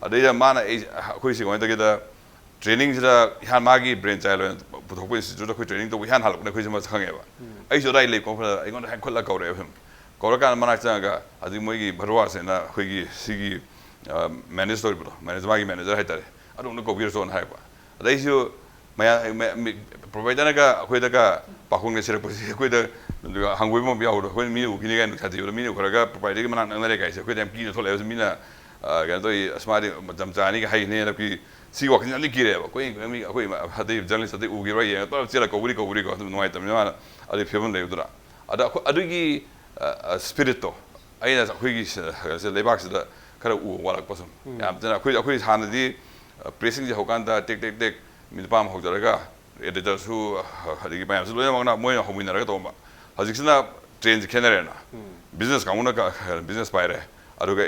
ꯑꯗꯩꯗ ꯃꯥꯅ ꯑꯩ, ꯑꯩꯈꯣꯏꯁꯤ ꯀꯃꯥꯏꯅ ꯇꯧꯒꯦꯗ, trainingꯁꯤꯗ ꯏꯍꯥꯟ ꯃꯥꯒꯤ brain child ꯑꯣꯏꯅ ꯄꯨꯊꯣꯛꯄ instituteꯇ ꯑꯩꯈꯣꯏ training ꯇꯧꯕ ꯏꯍꯥꯟ ꯍꯜꯂꯛꯄꯅꯦ ꯑꯩꯈꯣꯏꯁꯦ ꯃꯁꯛ ꯈꯪꯉꯦꯕ꯫ ꯑꯩꯁꯨ ꯑꯗꯥꯏ ꯂꯩ ꯀꯣꯟꯐꯗ ꯑꯩꯉꯣꯟꯗ ꯍꯦꯛ ꯈꯨꯠꯂ ꯀꯧꯔꯛꯑꯦꯕ ꯁꯨꯝ꯫ ꯀꯧꯔꯀꯥꯟꯗ ꯃꯅꯥꯛ ꯆꯪꯉꯒ ꯑꯗꯨꯒꯤ ꯃꯣꯏꯒꯤ ꯚꯔꯋꯥꯁꯅ ꯑꯩꯈꯣꯏꯒꯤ ꯁꯤꯒꯤ, ꯑ, manage ꯇꯧꯔꯤꯕꯗꯣ, manager, ꯃꯥꯒꯤ manager ꯍꯥꯏꯇꯥꯔꯦ, ꯑꯗꯣꯝꯗ ꯀꯧꯕꯤꯔꯁꯣꯅ ꯍꯥꯏꯔꯛꯄ꯫ ꯑꯗꯩꯁꯨ ꯃꯌꯥ-, ꯃ-, ꯃꯤ-, proprietorꯅꯒ ꯑꯩꯈꯣꯏꯗꯒ ꯄꯥꯈꯣꯟꯒ ꯁꯤꯔꯛꯄꯁꯤ ꯑꯩꯈꯣꯏꯗ ꯍꯪꯒꯣꯏꯕ ꯑꯃ ꯌꯥꯎꯕꯗꯣ, ꯑꯩꯈꯣꯏꯅ ꯃꯤꯅ ꯎꯈꯤꯅꯤ ꯀꯥꯏꯅ ꯅꯨꯡꯁꯥ ꯊꯤꯕꯗꯣ, ꯃꯤꯅ ꯎꯈ꯭ꯔꯒ proprietorꯒꯤ ꯃꯅꯥꯛ ꯅꯛꯅꯔꯦ ꯀꯥꯏꯁꯦ ꯑꯩꯈꯣꯏꯗ ꯌꯥꯝ ꯀꯤꯅ ꯊꯣꯛꯂꯛꯑꯦꯕ꯫ ꯃꯤꯅ, ꯑ, ꯀꯩꯅꯣ ꯇꯧꯏ, "ꯑꯁ, ꯃꯥꯗꯤ ꯃꯇꯝ ꯆꯥꯅꯤꯒ ꯍꯥꯏꯒꯅꯤ" ꯍꯥꯏꯅ ꯑꯩꯈꯣꯏ ꯁꯤ ꯋꯥꯈꯜꯁꯦ ꯌꯥꯝꯅ ꯀꯤꯔꯛꯑꯦꯕ꯫ ꯑꯩꯈꯣꯏ ꯃꯤ, ꯑꯩꯈꯣꯏ ꯏꯃꯥ-, ꯑꯗꯩ journalist ꯑꯇꯩ ꯎꯈꯤꯕ꯭ꯔꯥ ꯌꯦꯡꯉꯒ ꯇꯧꯔ ꯆꯦꯜꯂ ꯀꯧꯕꯗꯤ ꯀꯧꯕꯗꯤꯀꯣ, ꯑꯗꯨꯝ ꯅꯨꯡꯉꯥꯏꯇꯕꯅꯤꯅ ꯃꯥꯅ ꯑꯗꯨꯒꯤ ꯐꯤꯕꯝ ꯂꯩꯕꯗꯨꯅ꯫ ꯑꯗ ꯑꯩꯈꯣꯏ, ꯑꯗꯨꯒꯤ, ꯑ, ꯑ, spiritꯇꯣ ꯑꯩꯅ ꯑꯩꯈꯣꯏꯒꯤ ꯁ-, ꯁ-, ꯂꯩꯕꯥꯛꯁꯤꯗ ꯈꯔ ꯎꯕ ꯋꯥꯠꯂꯛꯄ ꯁꯨꯝ꯫ ꯌꯥꯝ ꯊꯤꯅ ꯑꯩꯈꯣꯏ, ꯑꯩꯈꯣꯏ ꯍꯥꯟꯅꯗꯤ, ꯑ, pressꯁꯤꯡꯁꯦ ꯍꯧꯀꯥꯟꯗ ꯇꯦꯛ, ꯇꯦꯛ, ꯇꯦꯛ ꯃꯤ ꯅꯨꯄꯥ ꯑꯃ ꯍꯧꯖꯔꯒ ꯑꯦꯗꯤꯇꯔꯁꯨ, ꯑꯗꯒꯤ ꯃꯌꯥꯝꯁꯨ ꯂꯣꯏꯅꯃꯛꯅ ꯃꯣꯏꯅ ꯍꯧꯃꯤꯟꯅꯔꯒ ꯇꯧꯔꯝꯕ꯫ ꯍꯧꯖꯤꯛꯁꯤꯅ ꯇ꯭ꯔꯦꯟꯁꯦ ꯈꯦꯠꯅꯔꯦꯅ꯫ ꯕꯤꯖꯤꯅꯦꯁ ꯀꯥꯡꯕꯨꯅ ꯕꯤꯖꯤꯅꯦꯁ ꯄꯥꯏꯔꯦ, ꯑꯗꯨꯒ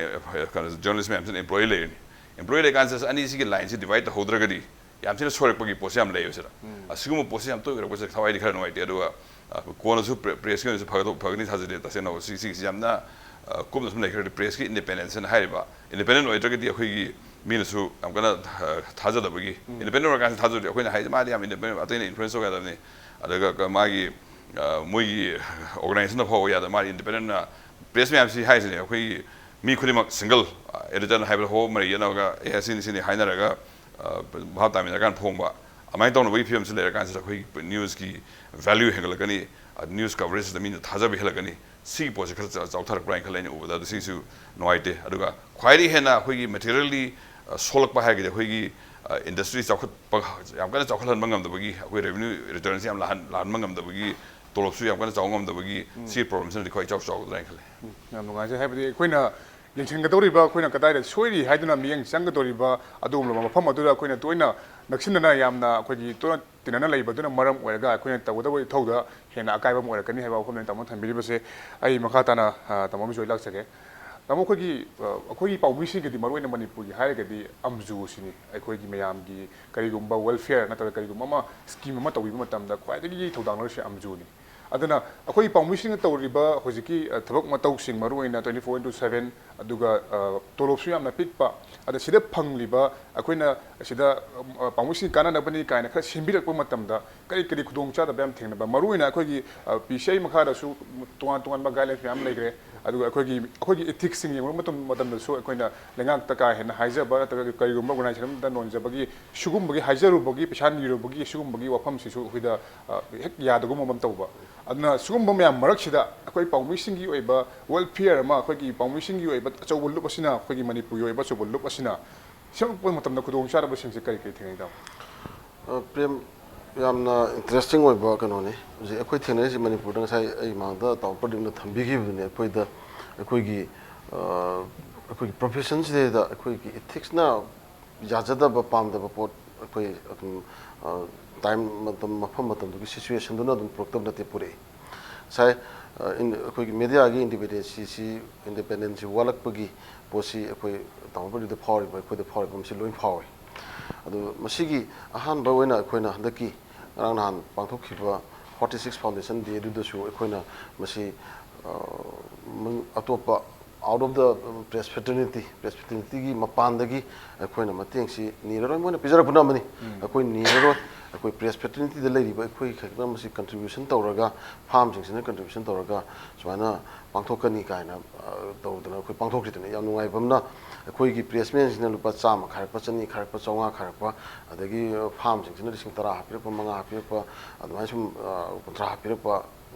ꯀꯩꯅꯣ, ꯖꯔꯅꯦꯂꯤꯁ ꯃꯌꯥꯝꯁꯤꯅ ꯑꯦꯝꯄ꯭ꯂꯣꯌꯤ ꯂꯩꯔꯅꯤ꯫ ꯑꯦꯝꯄ꯭ꯂꯣꯌꯤ ꯂꯩꯔꯀꯥꯟꯁꯤꯗ ꯑꯅꯤꯁꯤꯒꯤ ꯂꯥꯏꯟꯁꯤ ꯗꯤꯚꯥꯏꯗ ꯇꯧꯍꯧꯗ꯭ꯔꯒꯗꯤ ꯌꯥꯝ ꯊꯤꯅ ꯁꯣꯏꯔꯛꯄꯒꯤ ꯄꯣꯠꯁꯦ ꯌꯥꯝ ꯂꯩꯌꯦꯕ ꯁꯤꯗ꯫ ꯑꯁꯤꯒꯨꯝꯕ ꯄꯣꯠꯁꯦ ꯌꯥꯝ ꯇꯣꯏ ꯑꯣꯏꯔꯛꯄꯁꯦ ꯊꯋꯥꯏꯗꯤ ꯈꯔ ꯅꯨꯡꯉꯥꯏꯇꯦ꯫ ꯑꯗꯨꯒ, ꯑ, ꯀꯣꯟꯅꯁꯨ ꯄ꯭ꯔꯦ-, ꯄ꯭ꯔꯦꯁꯀꯤ ꯑꯣꯏꯅꯁꯨ ꯐꯒꯗꯧ-, ꯐꯒꯅꯤ ꯊꯥꯖꯗꯦ꯫ ꯇꯁꯦꯡꯅ ꯁꯤ-, ꯁꯤꯒꯤꯁꯤ ꯌꯥꯝꯅ, ꯑ, ꯀꯨꯞꯅ ꯁꯨꯝ ꯂꯩꯈ꯭ꯔꯗꯤ ꯄ꯭ꯔꯦꯁꯀꯤ ꯏꯟꯗꯤꯄꯦꯟꯗꯦꯟꯁ ꯍꯥꯏꯅ ꯍꯥꯏꯔꯤꯕ, ꯏꯟꯗꯤꯄꯦꯟꯗꯦꯟ ꯑꯣꯏꯗ꯭ꯔꯒꯗꯤ ꯑꯩꯈꯣꯏꯒꯤ ꯃꯤꯅꯁꯨ ꯌꯥꯝ ꯀꯟꯅ, ꯑ, ꯊꯥꯖꯗꯕꯒꯤ, ꯏꯟꯗꯤꯄꯦꯟꯗꯦꯟ ꯑꯣꯏꯔꯀꯥꯟꯁꯤꯗ ꯊꯥꯖꯗ꯭ꯔꯗꯤ ꯑꯩꯈꯣꯏꯅ ꯍꯥꯏꯁꯦ ꯃꯥꯗꯤ ꯌꯥꯝ ꯏꯟꯗꯤꯄꯦꯟꯗꯦꯟ, ꯑꯇꯩꯅ ꯏꯟꯐ꯭ꯂꯨꯌꯦꯟꯁ ꯇꯧꯕ ꯌꯥꯗꯕꯅꯤ꯫ ꯑꯗꯨꯒ ꯀ-, ꯃꯥꯒꯤ, ꯑ, ꯃꯣꯏꯒꯤ ꯑꯣꯔꯒꯅꯥꯏꯖꯦꯁꯟꯅ ꯐꯥꯎꯕ ꯌꯥꯗꯕ, ꯃꯥꯗꯤ ꯏꯟꯗꯤꯄꯦꯟꯗꯦꯟꯅ ꯄ꯭ꯔꯦꯁ ꯃꯌꯥꯝꯁꯤ ꯍꯥꯏꯁꯤꯅꯦ, ꯑꯩꯈꯣꯏꯒꯤ ꯃꯤ ꯈꯨꯗꯤꯡꯃꯛ ꯁꯤꯡꯒꯜ, ꯑ, ꯑꯦꯗꯤꯇꯔꯅ ꯍꯥꯏꯕꯗ ꯍꯣ ꯃꯔꯩ ꯌꯦꯠꯅꯔꯒ ꯑꯦ ꯁꯤꯅꯤ ꯁꯤꯅꯤ ꯍꯥꯏꯅꯔꯒ, ꯑ, ꯚꯥꯞ ꯇꯥꯃꯤꯟꯅꯔꯀꯥꯟꯗ ꯐꯣꯡꯕ꯫ ꯑꯗꯨꯃꯥꯏꯅ ꯇꯧꯅꯕꯒꯤ ꯐꯤꯕꯝꯁꯤ ꯂꯩꯔꯀꯥꯟꯁꯤꯗ ꯑꯩꯈꯣꯏꯒꯤ ꯅ꯭ꯌꯨꯁꯀꯤ ꯚꯦꯂ꯭ꯌꯨ ꯍꯦꯟꯒꯠꯂꯛꯀꯅꯤ, ꯑ, ꯅ꯭ꯌꯨꯁ ꯀꯚꯔꯦꯖꯁꯤꯗ ꯃꯤꯅ ꯊꯥꯖꯕ ꯍꯦꯜꯂꯛꯀꯅꯤ꯫ ꯁꯤꯒꯤ ꯄꯣꯠꯁꯤ ꯈꯔ ꯆ-, ꯆꯥꯎꯊꯔꯛꯄ꯭ꯔꯥ ꯍꯥꯏꯅ ꯈꯜꯂꯦ ꯑꯩꯅ ꯎꯕꯗ꯫ ꯑꯗꯨ ꯁꯤꯁꯨ ꯅꯨꯡꯉꯥꯏꯇꯦ꯫ ꯑꯗꯨꯒ ꯈ꯭ꯋꯥꯏꯗꯒꯤ ꯍꯦꯟꯅ ꯑꯩꯈꯣꯏꯒꯤ ꯃꯦꯇꯤꯔꯤꯌꯦꯜꯂꯤ, ꯑ, ꯁꯣꯛꯂꯛꯄ ꯍꯥꯏꯔꯒꯗꯤ ꯑꯩꯈꯣꯏꯒꯤ, ꯑ, ꯏꯟꯗꯁꯇ꯭ꯔꯤ ꯆꯥꯎꯈꯠꯄ, ꯌꯥꯝ ꯀꯟꯅ ꯆꯥꯎꯈꯠꯍꯟꯕ ꯉꯝꯗꯕꯒꯤ, ꯑꯩꯈꯣꯏ ꯔꯦꯚꯤꯅ꯭ꯌꯨ ꯔꯤꯇꯔꯟꯁꯤ ꯌꯥꯝ ꯂꯥꯛꯍꯟ-, ꯂꯥꯛꯍꯟꯕ ꯉꯝꯗꯕꯒꯤ, ꯇꯣꯂꯣꯞꯁꯨ ꯌꯥꯝ ꯀꯟꯅ ꯆꯥꯎꯕ ꯉꯝꯗꯕꯒꯤ, ꯁꯤꯒꯤ ꯄ꯭ꯔꯣꯕ꯭ꯂꯦꯝꯁꯤꯅꯗꯤ ꯈ꯭ꯋꯥꯏ ꯏꯆꯥꯎ ꯆꯥꯎꯒꯗ꯭ꯔꯥ ꯍꯥꯏꯅ ꯈꯜꯂꯦ꯫ ꯎꯝ, ꯌꯥꯝ ꯅꯨꯡꯉꯥꯏꯖꯩ꯫ ꯍꯥꯏꯕꯗꯤ ꯑꯩꯈꯣꯏꯅ ꯌꯦꯡꯁꯤꯟꯒꯗꯧꯔꯤꯕ, ꯑꯩꯈꯣꯏꯅ ꯀꯗꯥꯏꯗ ꯁꯣꯏꯔꯤ ꯍꯥꯏꯗꯨꯅ ꯃꯤꯠꯌꯦꯡ ꯆꯪꯒꯗꯧꯔꯤꯕ ꯑꯗꯨꯒꯨꯝꯂꯕ ꯃꯐꯝ ꯑꯗꯨꯗ ꯑꯩꯈꯣꯏꯅ ꯇꯣꯏꯅ ꯅꯛꯁꯤꯟꯅꯅ ꯌꯥꯝꯅ ꯑꯩꯈꯣꯏꯒꯤ ꯇꯣꯏꯅ ꯇꯤꯟꯅꯅ ꯂꯩꯕꯗꯨꯅ ꯃꯔꯝ ꯑꯣꯏꯔꯒ ꯑꯩꯈꯣꯏꯅ ꯇꯧꯒꯗꯕ ꯏꯊꯧꯗ ꯍꯦꯟꯅ ꯑꯀꯥꯏꯕ ꯑꯃ ꯑꯣꯏꯔꯛꯀꯅꯤ ꯍꯥꯏꯕ ꯋꯥꯐꯝꯅꯤ ꯇꯥꯃꯣ ꯊꯝꯕꯤꯔꯤꯕꯁꯦ꯫ ꯑꯩ ꯃꯈꯥ ꯇꯥꯅ, ꯑ, ꯇꯥꯃꯣ ꯑꯃꯁꯨ ꯑꯩ ꯂꯥꯛꯆꯒꯦ꯫ ꯇꯥꯃꯣ, ꯑꯩꯈꯣꯏꯒꯤ, ꯑ, ꯑꯩꯈꯣꯏꯒꯤ ꯄꯥꯎꯃꯤꯁꯤꯡꯒꯤꯗꯤ ꯃꯔꯨꯑꯣꯏꯅ ꯃꯅꯤꯄꯨꯔꯒꯤ ꯍꯥꯏꯔꯒꯗꯤ ꯑꯝꯖꯨ ꯁꯤꯅꯤ꯫ ꯑꯩꯈꯣꯏꯒꯤ ꯃꯌꯥꯝꯒꯤ ꯀꯔꯤꯒꯨꯝꯕ welfare ꯅꯠꯇ꯭ꯔꯒ ꯀꯔꯤꯒꯨꯝꯕ ꯑꯃ ꯁ꯭ꯀꯤꯝ ꯑꯃ ꯇꯧꯕꯤꯕ ꯃꯇꯝꯗ ꯈ꯭ꯋꯥꯏꯗꯒꯤ ꯊꯧꯗꯥꯡ ꯂꯧꯔꯤꯁꯦ ꯑꯝꯖꯨꯅꯤ꯫ ꯑꯗꯨꯅ ꯑꯩꯈꯣꯏꯒꯤ ꯄꯥꯎꯃꯤꯁꯤꯡꯅ ꯇꯧꯔꯤꯕ ꯍꯧꯖꯤꯛꯀꯤ, ꯑ, ꯊꯕꯛ ꯃꯇꯧꯁꯤꯡ, ꯃꯔꯨꯑꯣꯏꯅ twenty four into seven, ꯑꯗꯨꯒ, ꯑ, ꯇꯣꯂꯣꯞꯁꯨ ꯌꯥꯝꯅ ꯄꯤꯛꯄ, ꯑꯗ ꯁꯤꯗ ꯐꯪꯂꯤꯕ ꯑꯩꯈꯣꯏꯅ ꯁꯤꯗ, ꯑ, ꯄꯥꯎꯃꯤꯁꯤꯡ ꯀꯥꯟꯅꯅꯕꯅꯤ ꯀꯥꯏꯅ ꯈꯔ ꯁꯤꯟꯕꯤꯔꯛꯄ ꯃꯇꯝꯗ ꯀꯔꯤ ꯀꯔꯤ ꯈꯨꯗꯣꯡꯆꯥꯗꯕ ꯌꯥꯝ ꯊꯦꯡꯅꯕ? ꯃꯔꯨꯑꯣꯏꯅ ꯑꯩꯈꯣꯏꯒꯤ, ꯑ, P C I ꯃꯈꯥꯗꯁꯨ ꯇꯣꯉꯥꯟ ꯇꯣꯉꯥꯟꯕ guidelines ꯃꯌꯥꯝ ꯂꯩꯈ꯭ꯔꯦ꯫ ꯑꯗꯨꯒ ꯑꯩꯈꯣꯏꯒꯤ, ꯑꯩꯈꯣꯏꯒꯤ ethicsꯁꯤꯡ ꯌꯦꯡꯕ ꯃꯇꯝ-, ꯃꯇꯝꯗꯁꯨ ꯑꯩꯈꯣꯏꯅ ꯂꯩꯉꯥꯛꯇ ꯀꯥ ꯍꯦꯟꯅ ꯍꯥꯏꯖꯕ ꯅꯠꯇ꯭ꯔꯒ ꯀꯔꯤꯒꯨꯝꯕ organization ꯑꯃꯗ ꯅꯣꯟꯖꯕꯒꯤ ꯁꯤꯒꯨꯝꯕꯒꯤ ꯍꯥꯏꯖꯔꯨꯕꯒꯤ, ꯄꯩꯁꯥ ꯅꯤꯔꯨꯕꯒꯤ ꯁꯤꯒꯨꯝꯕꯒꯤ ꯋꯥꯐꯝꯁꯤꯁꯨ ꯑꯩꯈꯣꯏꯗ, ꯑ, ꯍꯦꯛ ꯌꯥꯗꯒꯨꯝꯕ ꯑꯃ ꯇꯧꯕ꯫ ꯑꯗꯨꯅ ꯁꯤꯒꯨꯝꯕ ꯃꯌꯥꯝ ꯃꯔꯛꯁꯤꯗ ꯑꯩꯈꯣꯏ ꯄꯥꯎꯃꯤꯁꯤꯡꯒꯤ ꯑꯣꯏꯕ welfare ꯑꯃ, ꯑꯩꯈꯣꯏꯒꯤ ꯄꯥꯎꯃꯤꯁꯤꯡꯒꯤ ꯑꯣꯏꯕ ꯑꯆꯧꯕ ꯂꯨꯞ ꯑꯁꯤꯅ, ꯑꯩꯈꯣꯏꯒꯤ ꯃꯅꯤꯄꯨꯔꯒꯤ ꯑꯣꯏꯕ ꯑꯆꯧꯕ ꯂꯨꯞ ꯑꯁꯤꯅ ꯁꯦꯝꯃꯛꯄ ꯃꯇꯝꯗ ꯈꯨꯗꯣꯡꯆꯥꯗꯕꯁꯤꯡꯁꯦ ꯀꯔꯤ ꯀꯔꯤ ꯊꯦꯡꯅꯩ, ꯇꯥꯃꯣ? ꯑ, ꯄ꯭ꯔꯦꯝ, ꯌꯥꯝꯅ interesting ꯑꯣꯏꯕ ꯀꯩꯅꯣꯅꯤ꯫ ꯍꯧꯖꯤꯛ ꯑꯩꯈꯣꯏ ꯊꯦꯡꯅꯔꯤꯁꯤ ꯃꯅꯤꯄꯨꯔꯗ ꯉꯁꯥꯏ ꯑꯩ ꯃꯃꯥꯡꯗ ꯇꯥꯃꯣ ꯄ꯭ꯔꯗꯤꯞꯅ ꯊꯝꯕꯤꯈꯤꯕꯗꯨꯅꯤ꯫ ꯑꯩꯈꯣꯏꯗ, ꯑꯩꯈꯣꯏꯒꯤ, ꯑ, ꯑꯩꯈꯣꯏꯒꯤ professionꯁꯤꯗꯩꯗ ꯑꯩꯈꯣꯏꯒꯤ ethicsꯅ ꯌꯥꯖꯗꯕ, ꯄꯥꯝꯗꯕ ꯄꯣꯠ, ꯑꯩꯈꯣꯏ ꯑꯗꯨꯝ ꯇꯥꯏꯝ ꯃꯇꯝ, ꯃꯐꯝ ꯃꯇꯝꯗꯨꯒꯤ ꯁꯤꯆꯨꯋꯦꯁꯟꯗꯨꯅ ꯑꯗꯨꯝ ꯄꯨꯔꯛꯇꯕ ꯅꯠꯇꯦ, ꯄꯨꯔꯛꯏ꯫ ꯉꯁꯥꯏ ꯑ, ꯏꯟ-, ꯑꯩꯈꯣꯏꯒꯤ ꯃꯦꯗꯤꯌꯥꯒꯤ ꯏꯟꯗꯤꯄꯦꯟꯗꯦꯟꯁꯤꯁꯤ, ꯏꯟꯗꯤꯄꯦꯟꯗꯦꯟꯁꯤ ꯋꯥꯠꯂꯛꯄꯒꯤ ꯄꯣꯠꯁꯤ ꯑꯩꯈꯣꯏ ꯇꯥꯃꯣ ꯄ꯭ꯔꯗꯤꯞꯇ ꯐꯥꯎꯔꯤꯕ, ꯑꯩꯈꯣꯏꯗ ꯐꯥꯎꯔꯤꯕ, ꯃꯁꯤ ꯂꯣꯏ ꯐꯥꯎꯏ꯫ ꯑꯗꯨ ꯃꯁꯤꯒꯤ ꯑꯍꯥꯟꯕ ꯑꯣꯏꯅ ꯑꯩꯈꯣꯏꯅ ꯍꯟꯗꯛꯀꯤ ꯉꯔꯥꯡ ꯅꯍꯥꯟ ꯄꯥꯡꯊꯣꯛꯈꯤꯕ forty six Foundation Day ꯑꯗꯨꯗꯁꯨ ꯑꯩꯈꯣꯏꯅ ꯃꯁꯤ, ꯑ, ꯃ-, ꯑꯇꯣꯞꯄ out of the press fraternity, press fraternityꯒꯤ ꯃꯄꯥꯟꯗꯒꯤ ꯑꯩꯈꯣꯏꯅ ꯃꯇꯦꯡꯁꯤ ꯅꯤꯔꯔꯣꯏ, ꯃꯣꯏꯅ ꯄꯤꯖꯔꯛꯄꯅ ꯑꯃꯅꯤ꯫ ꯑꯩꯈꯣꯏ ꯅꯤꯔꯔꯣꯏ꯫ ꯑꯩꯈꯣꯏ press fraternityꯗ ꯂꯩꯔꯤꯕ ꯑꯩꯈꯣꯏ ꯈꯛꯇꯅ ꯃꯁꯤ contribution ꯇꯧꯔꯒ, ꯐꯥꯝꯁꯤꯡꯁꯤꯅ contribution ꯇꯧꯔꯒ ꯁꯨꯃꯥꯏꯅ ꯄꯥꯡꯊꯣꯛꯀꯅꯤ ꯀꯥꯏꯅ, ꯑ, ꯇꯧꯗꯅ ꯑꯩꯈꯣꯏ ꯄꯥꯡꯊꯣꯛꯈꯤꯗꯅ ꯌꯥꯝ ꯅꯨꯡꯉꯥꯏꯕ ꯑꯃꯅ, ꯑꯩꯈꯣꯏꯒꯤ pressmanꯁꯤꯡꯅ ꯂꯨꯄꯥ ꯆꯥꯝꯃ ꯈꯥꯏꯔꯛꯄ, ꯆꯅꯤ ꯈꯥꯏꯔꯛꯄ, ꯆꯥꯝꯃꯉꯥ ꯈꯥꯏꯔꯛꯄ, ꯑꯗꯒꯤ, ꯑ, ꯐꯥꯝꯁꯤꯡꯁꯤꯅ ꯂꯤꯁꯤꯡ ꯇꯔꯥ ꯍꯥꯞꯄꯤꯔꯛꯄ, ꯃꯉꯥ ꯍꯥꯞꯄꯤꯔꯛꯄ, ꯑꯗꯨꯃꯥꯏꯅ ꯁꯨꯝ, ꯑ, ꯀꯨꯟꯊ꯭ꯔꯥ ꯍꯥꯞꯄꯤꯔꯛꯄ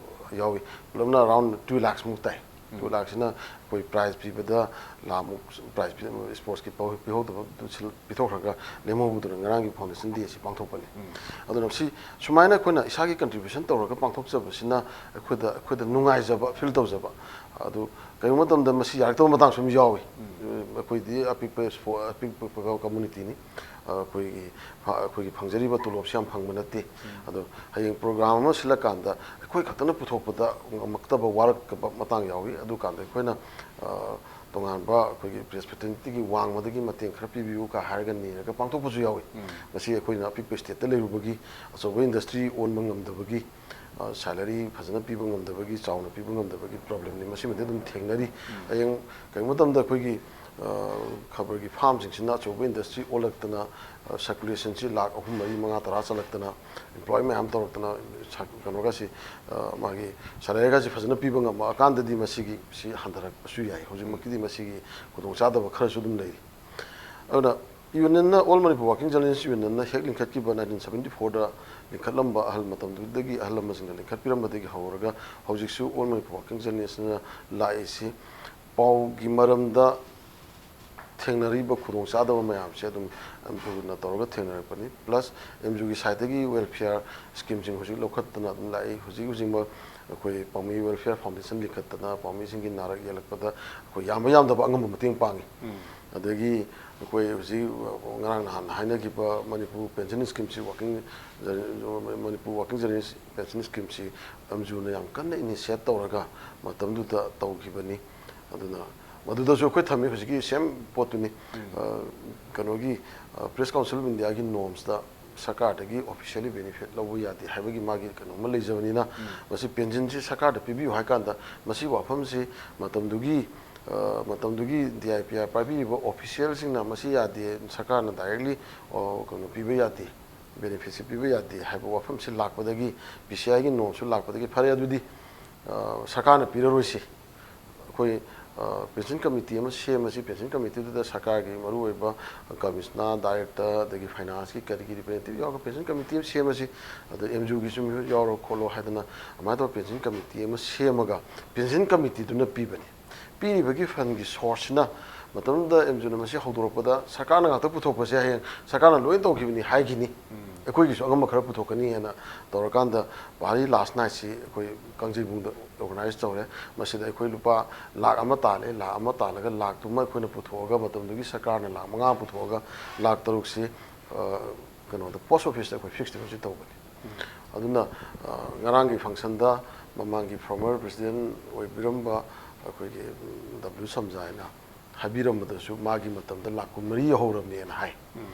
ꯌꯥꯎꯏ꯫ ꯄꯨꯂꯞꯅ around two lakhs ꯃꯨꯛ ꯇꯥꯏ꯫ Two lakhꯁꯤꯅ ꯑꯩꯈꯣꯏ prize ꯄꯤꯕꯗ ꯂꯥꯈꯃꯨꯛ prize ꯄꯤ-, sportsꯀꯤ ꯄꯧ-, ꯄꯤꯍꯧꯗꯕ ꯑꯗꯨ ꯁꯤꯜ-, ꯄꯤꯊꯣꯛꯈ꯭ꯔꯒ ꯂꯦꯝꯍꯧꯕꯗꯨꯅ ꯉꯔꯥꯡꯒꯤ Foundation Day ꯑꯁꯤ ꯄꯥꯡꯊꯣꯛꯄꯅꯤ꯫ ꯑꯗꯨꯅ ꯁꯤ ꯁꯨꯃꯥꯏꯅ ꯑꯩꯈꯣꯏꯅ ꯏꯁꯥꯒꯤ contribution ꯇꯧꯔꯒ ꯄꯥꯡꯊꯣꯛꯆꯕꯁꯤꯅ ꯑꯩꯈꯣꯏꯗ, ꯑꯩꯈꯣꯏꯗ ꯅꯨꯡꯉꯥꯏꯖꯕ feel ꯇꯧꯖꯕ꯫ ꯑꯗꯨ ꯀꯔꯤꯒꯨꯝꯕ ꯃꯇꯝꯗ ꯃꯁꯤ ꯌꯥꯔꯛꯇꯕ ꯃꯇꯥꯡꯁꯨ ꯑꯗꯨꯝ ꯌꯥꯎꯏ꯫ ꯑꯩꯈꯣꯏꯗꯤ ꯑꯄꯤꯛꯄ ꯁ꯭ꯄꯣ-, ꯑꯄꯤꯛꯄ communityꯅꯤ꯫ ꯑꯩꯈꯣꯏꯒꯤ ꯐ-, ꯑꯩꯈꯣꯏꯒꯤ ꯐꯪꯖꯔꯤꯕ ꯇꯣꯂꯣꯞꯁꯤ ꯌꯥꯝ ꯐꯪꯕ ꯅꯠꯇꯦ꯫ ꯑꯗꯣ ꯍꯌꯦꯡ program ꯑꯃ ꯁꯤꯜꯂꯀꯥꯟꯗ ꯑꯩꯈꯣꯏ ꯈꯛꯇꯅ ꯄꯨꯊꯣꯛꯄꯗ ꯉꯝꯃꯛꯇꯕ, ꯋꯥꯔꯛꯄ ꯃꯇꯥꯡ ꯌꯥꯎꯏ꯫ ꯑꯗꯨꯀꯥꯟꯗ ꯑꯩꯈꯣꯏꯅ, ꯑ, ꯇꯣꯉꯥꯟꯕ ꯑꯩꯈꯣꯏꯒꯤ press fraternityꯒꯤ ꯋꯥꯡꯃꯗꯒꯤ ꯃꯇꯦꯡ ꯈꯔ ꯄꯤꯕꯤꯌꯨ ꯀ ꯍꯥꯏꯔꯒ ꯅꯤꯔꯒ ꯄꯥꯡꯊꯣꯛꯄꯁꯨ ꯌꯥꯎꯏ꯫ ꯃꯁꯤ ꯑꯩꯈꯣꯏꯅ ꯑꯄꯤꯛꯄ stateꯇ ꯂꯩꯔꯨꯕꯒꯤ, ꯑꯆꯧꯕ industry ꯑꯣꯟꯕ ꯉꯝꯗꯕꯒꯤ, ꯑ, salary ꯐꯖꯅ ꯄꯤꯕ ꯉꯝꯗꯕꯒꯤ, ꯆꯥꯎꯅ ꯄꯤꯕ ꯉꯝꯗꯕꯒꯤ problemꯅꯤ꯫ ꯃꯁꯤꯃꯗꯤ ꯑꯗꯨꯝ ꯊꯦꯡꯅꯔꯤ꯫ ꯍꯌꯦꯡ ꯀꯔꯤꯒꯨꯝꯕ ꯃꯇꯝꯗ ꯑꯩꯈꯣꯏꯒꯤ, ꯑ, ꯈꯕꯔꯒꯤ ꯐꯥꯝꯁꯤꯡꯁꯤꯅ ꯑꯆꯧꯕ industry ꯑꯣꯜꯂꯛꯇꯅ, ꯑ, circulationꯁꯤ ꯂꯥꯈ ꯑꯍꯨꯝ, ꯃꯔꯤ, ꯃꯉꯥ, ꯇꯔꯥ ꯆꯠꯂꯛꯇꯅ, employee ꯃꯌꯥꯝ ꯇꯧꯔꯛꯇꯅ, ꯁ-, ꯀꯩꯅꯣꯒꯁꯤ, ꯑ, ꯃꯥꯒꯤ salaryꯒꯁꯤ ꯐꯖꯅ ꯄꯤꯕ ꯉꯝꯃꯛꯑꯀꯥꯟꯗꯗꯤ ꯃꯁꯤꯒꯤ, ꯁꯤ ꯍꯟꯊꯔꯛꯄꯁꯨ ꯌꯥꯏ꯫ ꯍꯧꯖꯤꯛꯃꯛꯀꯤꯗꯤ ꯃꯁꯤꯒꯤ ꯈꯨꯗꯣꯡꯆꯥꯗꯕ ꯈꯔꯁꯨ ꯑꯗꯨꯝ ꯂꯩꯔꯤ꯫ ꯑꯗꯨꯅ unionꯅ, All Manipur Working Journalist Unionꯅ ꯍꯦꯛ ꯂꯤꯡꯈꯠꯈꯤꯕ nineteen seventy fourꯗ ꯂꯤꯡꯈꯠꯂꯝꯕ ꯑꯍꯜ, ꯃꯇꯝꯗꯨꯗꯒꯤ ꯑꯍꯜ ꯂꯃꯟꯁꯤꯡꯅ ꯂꯤꯡꯈꯠꯄꯤꯔꯝꯕꯗꯒꯤ ꯍꯧꯔꯒ ꯍꯧꯖꯤꯛꯁꯨ All Manipur Working Journalistꯅ ꯂꯥꯛꯏꯁꯤ ꯄꯥꯎꯒꯤ ꯃꯔꯝꯗ ꯊꯦꯡꯅꯔꯤꯕ ꯈꯨꯗꯣꯡꯆꯥꯗꯕ ꯃꯌꯥꯝꯁꯦ ꯑꯗꯨꯝ ꯑꯦꯝꯖꯨꯅ ꯇꯧꯔꯒ ꯊꯦꯡꯅꯔꯛꯄꯅꯤ꯫ Plus ꯑꯦꯝꯖꯨꯒꯤ sideꯇꯒꯤ welfare schemeꯁꯤꯡ ꯍꯧꯖꯤꯛ ꯂꯧꯈꯠꯇꯅ ꯑꯗꯨꯝ ꯂꯥꯛꯏ꯫ ꯍꯧꯖꯤꯛ ꯍꯧꯖꯤꯛꯃꯛ ꯑꯩꯈꯣꯏ ꯄꯥꯎꯃꯤ Welfare Foundation ꯂꯤꯡꯈꯠꯇꯅ ꯄꯥꯎꯃꯤꯁꯤꯡꯒꯤ ꯅꯥꯔꯛ ꯌꯦꯛꯂꯛꯄꯗ ꯑꯩꯈꯣꯏ ꯌꯥꯝꯕ ꯌꯥꯝꯗꯕ ꯑꯉꯝꯕ ꯃꯇꯦꯡ ꯄꯥꯡꯉꯤ꯫ ꯑꯗꯒꯤ ꯑꯩꯈꯣꯏ ꯍꯧꯖꯤꯛ ꯉꯔꯥꯡ ꯅꯍꯥꯟ ꯍꯥꯏꯅꯈꯤꯕ ꯃꯅꯤꯄꯨꯔ ꯄꯦꯟꯁꯟ ꯁ꯭ꯀꯤꯝꯁꯤ, ꯋꯥꯔꯀꯤꯡ ꯖꯔ-, ꯃꯅꯤꯄꯨꯔ ꯋꯥꯔꯀꯤꯡ ꯖꯔꯅꯦꯂꯤꯁ ꯄꯦꯟꯁꯟ ꯁ꯭ꯀꯤꯝꯁꯤ ꯑꯦꯝ ꯖꯤ ꯑꯣꯅ ꯌꯥꯝ ꯀꯟꯅ ꯏꯅꯤꯁꯤꯌꯦꯠ ꯇꯧꯔꯒ ꯃꯇꯝꯗꯨꯗ ꯇꯧꯈꯤꯕꯅꯤ꯫ ꯑꯗꯨꯅ ꯃꯗꯨꯗꯁꯨ ꯑꯩꯈꯣꯏ ꯊꯝꯃꯤ ꯍꯧꯖꯤꯛꯀꯤ ꯁꯦꯝ ꯄꯣꯠꯇꯨꯅꯤ꯫ ꯑ, ꯀꯩꯅꯣꯒꯤ, ꯑ, ꯄ꯭ꯔꯦꯁ ꯀꯥꯎꯟꯁꯤꯜ ꯑꯣꯐ ꯏꯟꯗꯤꯌꯥꯒꯤ ꯅꯣꯔꯝꯁꯇ ꯁꯔꯀꯥꯔꯗꯒꯤ ꯑꯣꯐꯤꯁꯤꯌꯦꯜꯂꯤ ꯕꯦꯅꯤꯐꯤꯠ ꯂꯧꯕ ꯌꯥꯗꯦ ꯍꯥꯏꯕꯒꯤ ꯃꯥꯒꯤ ꯀꯩꯅꯣꯝꯃ ꯂꯩꯖꯕꯅꯤꯅ, ꯃꯁꯤ ꯄꯦꯟꯁꯤꯟꯁꯤ ꯁꯔꯀꯥꯔꯗ ꯄꯤꯕꯤꯌꯨ ꯍꯥꯏ ꯀꯥꯟꯗ ꯃꯁꯤ ꯋꯥꯐꯝꯁꯤ, ꯑ, ꯃꯇꯝꯗꯨꯒꯤ, ꯑ, ꯃꯇꯝꯗꯨꯒꯤ ꯗꯤ ꯑꯥꯏ ꯄꯤ ꯑꯥꯔ ꯄꯥꯏꯕꯤꯔꯤꯕ ꯑꯣꯐꯤꯁꯤꯌꯦꯜꯁꯤꯡꯅ ꯃꯁꯤ ꯌꯥꯗꯦ, ꯁꯔꯀꯥꯔꯅ ꯗꯥꯏꯔꯦꯛꯂꯤ, ꯑ, ꯀꯩꯅꯣ ꯄꯤꯕ ꯌꯥꯗꯦ, ꯕꯦꯅꯤꯐꯤꯠꯁꯤ ꯄꯤꯕ ꯌꯥꯗꯦ ꯍꯥꯏꯕ ꯋꯥꯐꯝꯁꯤ ꯂꯥꯛꯄꯗꯒꯤ, ꯄꯤ ꯁꯤ ꯑꯥꯏꯒꯤ ꯅꯣꯔꯝꯁꯨ ꯂꯥꯛꯄꯗꯒꯤ, ꯐꯔꯦ ꯑꯗꯨꯗꯤ, ꯑ, ꯁꯔꯀꯥꯔꯅ ꯄꯤꯔꯔꯣꯏꯁꯤ꯫ ꯑꯩꯈꯣꯏ, ꯑ, ꯄꯦꯟꯁꯤꯟ ꯀꯃꯤꯇꯤ ꯑꯃ ꯁꯦꯝꯃꯁꯤ, ꯄꯦꯟꯁꯤꯟ ꯀꯃꯤꯇꯤꯗꯨꯗ ꯁꯔꯀꯥꯔꯒꯤ ꯃꯔꯨꯑꯣꯏꯕ ꯀꯃꯤꯁꯅꯔ, ꯗꯥꯏꯔꯦꯛꯇꯔ, ꯑꯗꯒꯤ ꯐꯥꯏꯅꯥꯟꯁꯀꯤ ꯀꯔꯤꯒꯤ ꯔꯤꯄ꯭ꯔꯖꯦꯟꯇꯦꯇꯤꯚ ꯌꯥꯎꯔꯒ ꯄꯦꯟꯁꯤꯟ ꯀꯃꯤꯇꯤ ꯑꯃ ꯁꯦꯝꯃꯁꯤ, ꯑꯗ ꯑꯦꯝ ꯖꯤ ꯑꯣꯒꯤꯁꯨ ꯃꯤꯍꯨꯠ ꯌꯥꯎꯔꯣ ꯈꯣꯠꯂꯣ ꯍꯥꯏꯗꯅ ꯑꯗꯨꯃꯥꯏꯅ ꯇꯧꯔꯒ ꯄꯦꯟꯁꯤꯟ ꯀꯃꯤꯇꯤ ꯑꯃ ꯁꯦꯝꯃꯒ ꯄꯦꯟꯁꯤꯟ ꯀꯃꯤꯇꯤꯗꯨꯅ ꯄꯤꯕꯅꯤ꯫ ꯄꯤꯔꯤꯕꯒꯤ ꯐꯟꯒꯤ ꯁꯣꯔꯁꯁꯤꯅ ꯃꯇꯝꯗꯨꯗ ꯑꯦꯝ ꯖꯤ ꯑꯣꯅ ꯃꯁꯤ ꯍꯧꯗꯣꯔꯛꯄꯗ ꯁꯔꯀꯥꯔꯅ ꯉꯥꯛꯇ ꯄꯨꯊꯣꯛꯄꯁꯦ ꯍꯌꯦꯡ ꯁꯔꯀꯥꯔꯅ ꯂꯣꯏ ꯇꯧꯈꯤꯕꯅꯤ ꯍꯥꯏꯈꯤꯅꯤ, ꯑꯩꯈꯣꯏꯒꯤꯁꯨ ꯑꯉꯝꯕ ꯈꯔ ꯄꯨꯊꯣꯛꯀꯅꯤ ꯍꯥꯏꯅ ꯇꯧꯔꯀꯥꯟꯗ ꯚꯥꯔꯤ ꯂꯥꯁ ꯅꯥꯏꯠꯁꯤ ꯑꯩꯈꯣꯏ ꯀꯥꯡꯖꯩꯕꯨꯡꯗ ꯑꯣꯔꯒꯅꯥꯏꯖ ꯇꯧꯔꯦ꯫ ꯃꯁꯤꯗ ꯑꯩꯈꯣꯏ ꯂꯨꯄꯥ ꯂꯥꯈ ꯑꯃ ꯇꯥꯜꯂꯦ꯫ ꯂꯥꯈ ꯑꯃ ꯇꯥꯜꯂꯒ ꯂꯥꯈꯇꯨꯃ ꯑꯩꯈꯣꯏꯅ ꯄꯨꯊꯣꯛꯑꯒ, ꯃꯇꯝꯗꯨꯒꯤ ꯁꯔꯀꯥꯔꯅ ꯂꯥꯈ ꯃꯉꯥ ꯄꯨꯊꯣꯛꯑꯒ ꯂꯥꯈ ꯇꯔꯨꯛꯁꯤ, ꯑ, ꯀꯩꯅꯣꯗ, ꯄꯣꯁ ꯑꯣꯐꯤꯁꯇ ꯑꯩꯈꯣꯏ ꯐꯤꯛꯁ ꯗꯤꯄꯣꯖꯤꯠ ꯇꯧꯕꯅꯤ꯫ ꯑꯗꯨꯅ, ꯑ, ꯉꯔꯥꯡꯒꯤ ꯐꯪꯁꯟꯗ ꯃꯃꯥꯡꯒꯤ ꯐꯣꯔꯃꯔ ꯄ꯭ꯔꯦꯁꯤꯗꯦꯟ ꯑꯣꯏꯕꯤꯔꯝꯕ ꯑꯩꯈꯣꯏꯒꯤ, ꯎꯝ, ꯗꯕ꯭ꯂꯤꯎ ꯁꯝꯖꯥꯏꯅ ꯍꯥꯏꯕꯤꯔꯝꯕꯗꯁꯨ ꯃꯥꯒꯤ ꯃꯇꯝꯗ ꯂꯥꯈ ꯀꯨꯟꯃꯔꯤ ꯌꯧꯍꯧꯔꯕꯅꯦꯅ ꯍꯥꯏ꯫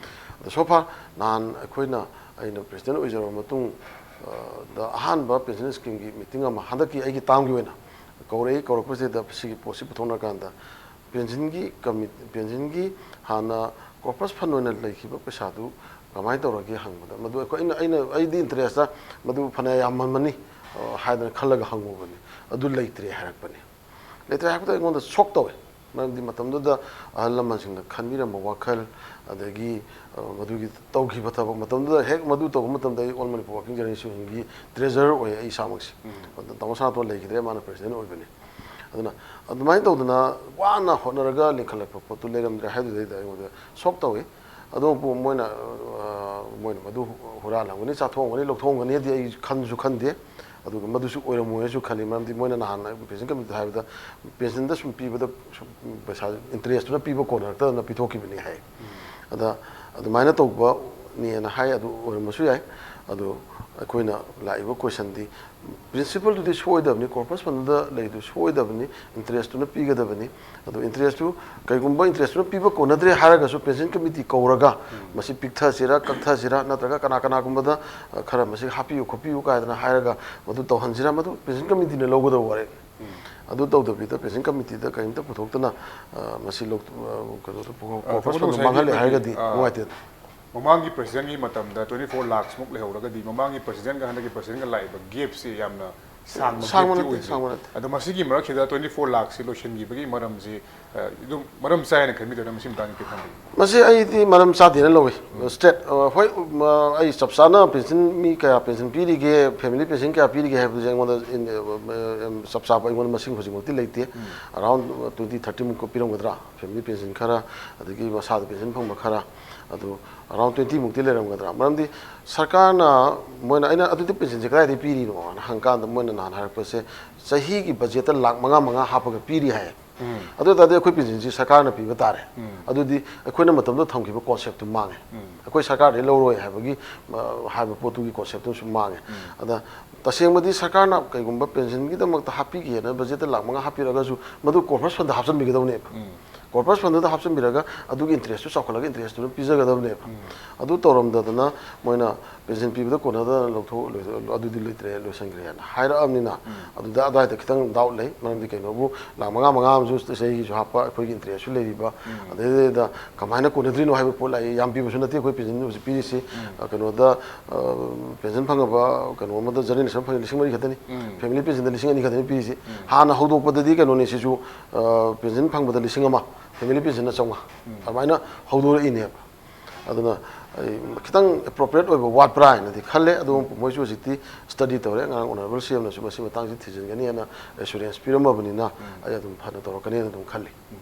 ꯑꯗꯣ so far ꯅꯍꯥꯟ ꯑꯩꯈꯣꯏꯅ, ꯑꯩꯅ ꯄ꯭ꯔꯦꯁꯤꯗꯦꯟ ꯑꯣꯏꯖꯔꯕ ꯃꯇꯨꯡ, ꯑ, ꯗ ꯑꯍꯥꯟꯕ ꯄꯦꯟꯁꯟ ꯁ꯭ꯀꯤꯝꯒꯤ ꯃꯤꯇꯤꯡ ꯑꯃ ꯍꯟꯗꯛꯀꯤ ꯑꯩꯒꯤ ꯇꯥꯝꯒꯤ ꯑꯣꯏꯅ ꯀꯧꯔꯛꯏ꯫ ꯀꯧꯔꯛꯄꯁꯤꯗ ꯁꯤꯒꯤ ꯄꯣꯠꯁꯤ ꯄꯨꯊꯣꯛꯅꯔꯀꯥꯟꯗ ꯄꯦꯟꯁꯤꯟꯒꯤ ꯀꯃꯤ-, ꯄꯦꯟꯁꯤꯟꯒꯤ ꯍꯥꯟꯅ ꯀꯣꯔꯄꯁ ꯐꯟ ꯑꯣꯏꯅ ꯂꯩꯈꯤꯕ ꯄꯩꯁꯥꯗꯨ ꯀꯃꯥꯏꯅ ꯇꯧꯔꯒꯦ ꯍꯪꯕꯗ, ꯃꯗꯨ ꯑꯩꯈꯣꯏ, ꯑꯩꯅ, ꯑꯩꯅ, ꯑꯩꯗꯤ ꯏꯟꯇꯔꯦꯁꯇ ꯃꯗꯨ ꯐꯅ ꯌꯥꯝꯃꯝꯃꯅꯤ, ꯑ, ꯍꯥꯏꯗꯅ ꯈꯜꯂꯒ ꯍꯪꯉꯨꯕꯅꯤ꯫ ꯑꯗꯨ ꯂꯩꯇ꯭ꯔꯦ ꯍꯥꯏꯔꯛꯄꯅꯤ꯫ ꯂꯩꯇ꯭ꯔꯦ ꯍꯥꯏꯔꯛꯄꯗ ꯑꯩꯉꯣꯟꯗ ꯁꯣꯛ ꯇꯧꯋꯦ꯫ ꯃꯔꯝꯗꯤ ꯃꯇꯝꯗꯨꯗ ꯑꯍꯜ ꯂꯃꯟꯁꯤꯡꯅ ꯈꯟꯕꯤꯔꯝꯕ ꯋꯥꯈꯜ, ꯑꯗꯒꯤ, ꯑ, ꯃꯗꯨꯒꯤ ꯇꯧꯈꯤꯕ ꯊꯕꯛ, ꯃꯇꯝꯗꯨꯗ ꯍꯦꯛ ꯃꯗꯨ ꯇꯧꯕ ꯃꯇꯝꯗ ꯑꯩ ꯑꯣꯜ ꯃꯅꯤꯄꯨꯔ ꯋꯥꯔꯀꯤꯡ ꯖꯔꯅꯦꯂꯤꯁ ꯌꯨꯅꯤꯌꯟꯒꯤ ꯇ꯭ꯔꯦꯖꯔꯔ ꯑꯣꯏ ꯑꯩ ꯏꯁꯥꯃꯛꯁꯦ꯫ ꯇꯥꯃꯣ ꯁꯅꯥꯇꯣꯟ ꯂꯩꯈꯤꯗ꯭ꯔꯦ, ꯃꯥꯅ ꯄ꯭ꯔꯦꯁꯤꯗꯦꯟ ꯑꯣꯏꯕꯅꯤ꯫ ꯑꯗꯨꯅ ꯑꯗꯨꯃꯥꯏꯅ ꯇꯧꯗꯅ ꯋꯥꯅ ꯍꯣꯠꯅꯔꯒ ꯂꯤꯡꯈꯠꯂꯛꯄ ꯄꯣꯠꯇꯨ ꯂꯩꯔꯝꯗ꯭ꯔꯦ ꯍꯥꯏꯗꯨꯗꯩꯗ ꯑꯩꯉꯣꯟꯗ ꯁꯣꯛ ꯇꯧꯏ꯫ ꯑꯗꯨꯕꯨ ꯃꯣꯏꯅ, ꯑ, ꯃꯣꯏꯅ ꯃꯗꯨ ꯍꯨꯔꯥꯜꯂꯝꯒꯅꯤ, ꯆꯥꯊꯣꯛꯑꯝꯒꯅꯤ, ꯂꯧꯊꯣꯛꯑꯝꯒꯅꯤꯗꯤ ꯑꯩ ꯈꯟꯁꯨ ꯈꯟꯗꯦ꯫ ꯑꯗꯨꯒ ꯃꯗꯨꯁꯨ ꯑꯣꯏꯔꯝꯃꯣꯏ ꯍꯥꯏꯁꯨ ꯈꯜꯂꯤ꯫ ꯃꯔꯝꯗꯤ ꯃꯣꯏꯅ ꯅꯍꯥꯟ ꯄꯦꯟꯁꯟ ꯀꯃꯤꯇꯤꯗ ꯍꯥꯏꯕꯗ ꯄꯦꯟꯁꯟꯗ ꯁꯨꯝ ꯄꯤꯕꯗ ꯁꯨꯝ ꯄꯩꯁꯥ ꯏꯟꯇꯔꯦꯁꯇꯨꯅ ꯄꯤꯕ ꯀꯣꯟꯅꯔꯛꯇꯗꯅ ꯄꯤꯊꯣꯛꯈꯤꯕꯅꯤ ꯍꯥꯏ꯫ ꯑꯗ ꯑꯗꯨꯃꯥꯏꯅ ꯇꯧꯕꯅꯦꯅ ꯍꯥꯏ꯫ ꯑꯗꯨ ꯑꯣꯏꯔꯝꯕꯁꯨ ꯌꯥꯏ꯫ ꯑꯗꯣ ꯑꯩꯈꯣꯏꯅ ꯂꯥꯛꯏꯕ ꯀꯣꯏꯁꯟꯗꯤ, ꯄ꯭ꯔꯤꯟꯁꯤꯄꯜꯗꯨꯗꯤ ꯁꯣꯏꯗꯕꯅꯤ, ꯀꯣꯔꯄꯁ ꯐꯟꯗꯨꯗ ꯂꯩꯗꯨ ꯁꯣꯏꯗꯕꯅꯤ, ꯏꯟꯇꯔꯦꯁꯇꯨꯅ ꯄꯤꯒꯗꯕꯅꯤ꯫ ꯑꯗꯣ ꯏꯟꯇꯔꯦꯁꯇꯨ, ꯀꯩꯒꯨꯝꯕ ꯏꯟꯇꯔꯦꯁꯇꯨꯅ ꯄꯤꯕ ꯀꯣꯟꯅꯗ꯭ꯔꯦ ꯍꯥꯏꯔꯒꯁꯨ ꯄꯦꯟꯁꯟ ꯀꯃꯤꯇꯤ ꯀꯧꯔꯒ ꯃꯁꯤ ꯄꯤꯛꯊꯁꯤꯔꯥ ꯀꯛꯊꯁꯤꯔꯥ ꯅꯠꯇ꯭ꯔꯒ ꯀꯅꯥ ꯀꯅꯥꯒꯨꯝꯕꯗ, ꯑ, ꯈꯔ ꯃꯁꯤ ꯍꯥꯞꯄꯤꯌꯨ ꯈꯣꯠꯄꯤꯌꯨ ꯀꯥꯏꯗꯅ ꯍꯥꯏꯔꯒ ꯃꯗꯨ ꯇꯧꯍꯟꯁꯤꯔꯥ, ꯃꯗꯨ ꯄꯦꯟꯁꯟ ꯀꯃꯤꯇꯤꯅ ꯂꯧꯒꯗꯕ ꯋꯥꯔꯦꯞꯅꯤ꯫ ꯑꯗꯨ ꯇꯧꯗꯕꯤꯗ ꯄꯦꯟꯁꯟ ꯀꯃꯤꯇꯤꯗ ꯀꯔꯤꯝꯇ ꯄꯨꯊꯣꯛꯇꯅ, ꯑ, ꯃꯁꯤ ꯂꯧ-, ꯑ, ꯀꯩꯅꯣꯗ ꯄꯨ-, ꯑ, ꯀꯣꯔꯄꯁ ꯊꯕꯛꯇꯣ ꯐꯟꯗꯨ ꯉꯁꯥꯏꯒꯤ ꯃꯥꯡꯍꯜꯂꯦ ꯑꯩꯈꯣꯏꯒꯤ, ꯍꯥꯏꯔꯒꯗꯤ ꯑ, ꯅꯨꯡꯉꯥꯏꯇꯦ꯫ ꯃꯃꯥꯡꯒꯤ ꯄ꯭ꯔꯦꯁꯤꯗꯦꯟꯒꯤ ꯃꯇꯝꯗ twenty four ꯂꯥꯛꯁꯃꯨꯛ ꯂꯩꯍꯧꯔꯒꯗꯤ ꯃꯃꯥꯡꯒꯤ ꯄ꯭ꯔꯦꯁꯤꯗꯦꯟꯒ ꯍꯟꯗꯛꯀꯤ ꯄ꯭ꯔꯦꯁꯤꯗꯦꯟꯒ ꯂꯥꯛꯏꯕ ꯒꯦꯞꯁꯤ ꯌꯥꯝꯅ ꯁꯥꯡꯕ ꯁꯥꯡꯕ ꯒꯦꯞꯇꯤ ꯅꯠꯇꯦ, ꯑꯣꯏꯗ꯭ꯔꯤ꯫ ꯁꯥꯡꯕ ꯅꯠꯇꯦ꯫ ꯑꯗꯣ ꯃꯁꯤꯒꯤ ꯃꯔꯛꯁꯤꯗ twenty four ꯂꯥꯛꯁꯤ ꯂꯣꯏꯁꯤꯟꯈꯤꯕꯒꯤ ꯃꯔꯝꯁꯤ, ꯑ, ꯑꯗꯨꯝ ꯃꯔꯝ ꯆꯥꯏꯅ ꯈꯟꯕꯤꯗꯣꯏꯔꯥ? ꯃꯁꯤ ꯃꯇꯥꯡꯗ ꯈꯤꯇꯪ ꯊꯝꯕꯤꯌꯨ꯫ ꯃꯁꯤ ꯑꯩꯗꯤ ꯃꯔꯝ ꯆꯥꯗꯦꯅ ꯂꯧꯏ꯫ ꯎꯝ꯫ ꯁ꯭ꯇꯦꯠ, ꯑ, ꯍꯣꯏ, ꯎꯝ, ꯑ, ꯑꯩ ꯆꯞ ꯆꯥꯅ ꯄꯦꯟꯁꯟ ꯃꯤ ꯀꯌꯥ ꯄꯦꯟꯁꯟ ꯄꯤꯔꯤꯒꯦ, ꯐꯦꯃꯤꯂꯤ ꯄꯦꯟꯁꯟ ꯀꯌꯥ ꯄꯤꯔꯤꯒꯦ ꯍꯥꯏꯕꯗꯨꯁꯦ ꯑꯩꯉꯣꯟꯗ ꯏꯟ-, ꯑ, ꯑ, ꯆꯞ ꯆꯥꯕ ꯑꯩꯉꯣꯟꯗ ꯃꯁꯤꯡ ꯍꯧꯖꯤꯛꯃꯛꯇꯤ ꯂꯩꯇꯦ꯫ ꯎꯝ꯫ Around twenty thirty ꯃꯨꯛꯀ ꯄꯤꯔꯝꯒꯗ꯭ꯔꯥ, ꯐꯦꯃꯤꯂꯤ ꯄꯦꯟꯁꯟ ꯈꯔ, ꯑꯗꯒꯤ ꯃꯁꯥꯗ ꯄꯦꯟꯁꯟ ꯐꯪꯕ ꯈꯔ, ꯑꯗꯨ around twenty ꯃꯨꯛꯇꯤ ꯂꯩꯔꯝꯒꯗ꯭ꯔꯥ꯫ ꯃꯔꯝꯗꯤ ꯁꯔꯀꯥꯔꯅ, ꯃꯣꯏꯅ, ꯑꯩꯅ, "ꯑꯗꯨꯗꯤ ꯄꯦꯟꯁꯟꯁꯦ ꯀꯗꯥꯏꯗꯒꯤ ꯄꯤꯔꯤꯅꯣꯅ?" ꯍꯪꯀꯥꯟꯗ ꯃꯣꯏꯅ ꯅꯍꯥꯟ ꯍꯥꯏꯔꯛꯄꯁꯦ, "ꯆꯍꯤꯒꯤ ꯕꯖꯦꯠꯇ ꯂꯥꯛ ꯃꯉꯥ ꯃꯉꯥ ꯍꯥꯞꯄꯒ ꯄꯤꯔꯤ" ꯍꯥꯏ꯫ ꯎꯝ꯫ ꯑꯗꯨ ꯑꯣꯏ ꯇꯥꯔꯗꯤ ꯑꯩꯈꯣꯏ ꯄꯦꯟꯁꯟꯁꯤ ꯁꯔꯀꯥꯔꯅ ꯄꯤꯕ ꯇꯥꯔꯦ꯫ ꯎꯝ꯫ ꯑꯗꯨꯗꯤ ꯑꯩꯈꯣꯏꯅ ꯃꯇꯝꯗꯨꯗ ꯊꯝꯈꯤꯕ ꯀꯣꯟꯁꯦꯞꯇꯨ ꯃꯥꯡꯉꯦ꯫ ꯎꯝ꯫ ꯑꯩꯈꯣꯏ ꯁꯔꯀꯥꯔꯗꯒꯤ ꯂꯧꯔꯣꯏ ꯍꯥꯏꯕꯒꯤ, ꯑ, ꯍꯥꯏꯕ ꯄꯣꯠꯇꯨꯒꯤ ꯀꯣꯟꯁꯦꯞꯇꯨꯁꯨ ꯃꯥꯡꯉꯦ꯫ ꯎꯝ꯫ ꯑꯗ ꯇꯁꯦꯡꯕꯗꯤ ꯁꯔꯀꯥꯔꯅ ꯀꯩꯒꯨꯝꯕ ꯄꯦꯟꯁꯟꯒꯤꯗꯃꯛꯇ ꯍꯥꯞꯄꯤꯒꯦꯅ ꯕꯖꯦꯠꯇ ꯂꯥꯛ ꯃꯉꯥ ꯍꯥꯞꯄꯤꯔꯒꯁꯨ ꯃꯗꯨ ꯀꯣꯔꯄꯁ ꯐꯟꯗ ꯍꯥꯞꯆꯤꯟꯕꯤꯒꯗꯕꯅꯦꯕ꯫ ꯎꯝ꯫ ꯀꯣꯔꯄꯁ ꯐꯟꯗꯨꯗ ꯍꯥꯞꯆꯤꯟꯕꯤꯔꯒ ꯑꯗꯨꯒꯤ ꯏꯟꯇꯔꯦꯁꯇꯨ ꯆꯥꯎꯈꯠꯂꯒ ꯏꯟꯇꯔꯦꯁꯇꯨꯅ ꯄꯤꯖꯒꯗꯕꯅꯦꯕ꯫ ꯎꯝ꯫ ꯑꯗꯨ ꯇꯧꯔꯝꯗꯗꯅ ꯃꯣꯏꯅ ꯄꯦꯟꯁꯟ ꯄꯤꯕꯗ ꯀꯣꯟꯅꯗꯅ ꯂꯧꯊꯣꯛ-, ꯂꯣꯏ-, ꯑꯗꯨꯗꯤ ꯂꯩꯇ꯭ꯔꯦ, ꯂꯣꯏꯁꯟꯈ꯭ꯔꯦꯅ ꯍꯥꯏꯔꯛꯑꯕꯅꯤꯅ, ꯎꯝ꯫ ꯑꯗꯨꯗ ꯑꯗꯥꯏꯗ ꯈꯤꯇꯪ ꯗꯥꯎꯠ ꯂꯩ꯫ ꯃꯔꯝꯗꯤ ꯀꯩꯅꯣꯕꯨ, ꯂꯥꯛ ꯃꯉꯥ ꯃꯉꯥ ꯑꯃꯁꯨ ꯆꯍꯤꯒꯤꯁꯨ ꯍꯥꯞꯄ, ꯑꯩꯈꯣꯏꯒꯤ ꯏꯟꯇꯔꯦꯁꯁꯨ ꯂꯩꯔꯤꯕ, ꯎꯝ꯫ ꯑꯗꯩꯗꯨꯗ ꯀꯃꯥꯏꯅ ꯀꯣꯟꯅꯗ꯭ꯔꯤꯅꯣ ꯍꯥꯏꯕ ꯄꯣꯠ ꯂꯥꯛꯏ꯫ ꯌꯥꯝ ꯄꯤꯕꯁꯨ ꯅꯠꯇꯦ ꯑꯩꯈꯣꯏ ꯄꯦꯟꯁꯟ ꯍꯧꯖꯤꯛ ꯄꯤꯔꯤꯁꯤ꯫ ꯎꯝ꯫ ꯑ, ꯀꯩꯅꯣꯗ, ꯑ, ꯄꯦꯟꯁꯟ ꯐꯪꯉꯕ ꯀꯩꯅꯣ ꯑꯃꯗ ꯖꯦꯅꯔꯦꯜ ꯏꯟꯁꯨꯔꯦꯟꯁ ꯐꯪꯉꯤ ꯂꯤꯁꯤꯡ ꯃꯔꯤ ꯈꯛꯇꯅꯤ꯫ ꯎꯝ꯫ ꯐꯦꯃꯤꯂꯤ ꯄꯦꯟꯁꯟꯗ ꯂꯤꯁꯤꯡ ꯑꯅꯤ ꯈꯛꯇꯅꯤ ꯄꯤꯔꯤꯁꯤ꯫ ꯎꯝ꯫ ꯍꯥꯟꯅ ꯍꯧꯗꯣꯛꯄꯗꯗꯤ ꯀꯩꯅꯣꯅꯤ ꯁꯤꯁꯨ, ꯑ, ꯄꯦꯟꯁꯟ ꯐꯪꯕꯗ ꯂꯤꯁꯤꯡ ꯑꯃ, ꯐꯦꯃꯤꯂꯤ ꯄꯦꯟꯁꯟꯅ ꯆꯥꯝꯃꯉꯥ꯫ ꯎꯝ꯫ ꯑꯗꯨꯃꯥꯏꯅ ꯍꯧꯗꯣꯔꯛꯏꯅꯦꯕ꯫ ꯑꯗꯨꯅ ꯑꯩ ꯈꯤꯇꯪ ꯑꯦꯄ꯭ꯔꯣꯄ꯭ꯔꯤꯌꯦꯠ ꯑꯣꯏꯕ ꯋꯥꯠꯄ꯭ꯔꯥ ꯍꯥꯏꯅꯗꯤ ꯈꯜꯂꯦ꯫ ꯑꯗꯨꯕꯨ ꯃꯣꯏꯁꯨ ꯍꯧꯖꯤꯛꯇꯤ ꯁ꯭ꯇꯗꯤ ꯇꯧꯔꯦ꯫ ꯉꯔꯥꯡ ꯑꯣꯅꯔꯦꯕꯜ ꯁꯤ ꯑꯦꯝꯅꯁꯨ ꯃꯁꯤ ꯃꯇꯥꯡꯁꯤ ꯊꯤꯖꯤꯟꯒꯅꯤ ꯍꯥꯏꯅ ꯑꯦꯁꯨꯔꯦꯟꯁ ꯄꯤꯔꯝꯃꯕꯅꯤꯅ ꯎꯝ꯫ ꯑꯩ ꯑꯗꯨꯝ ꯐꯅ ꯇꯧꯔꯛꯀꯅꯤ ꯍꯥꯏꯅ ꯑꯗꯨꯝ ꯈꯜꯂꯤ꯫ ꯎꯝ꯫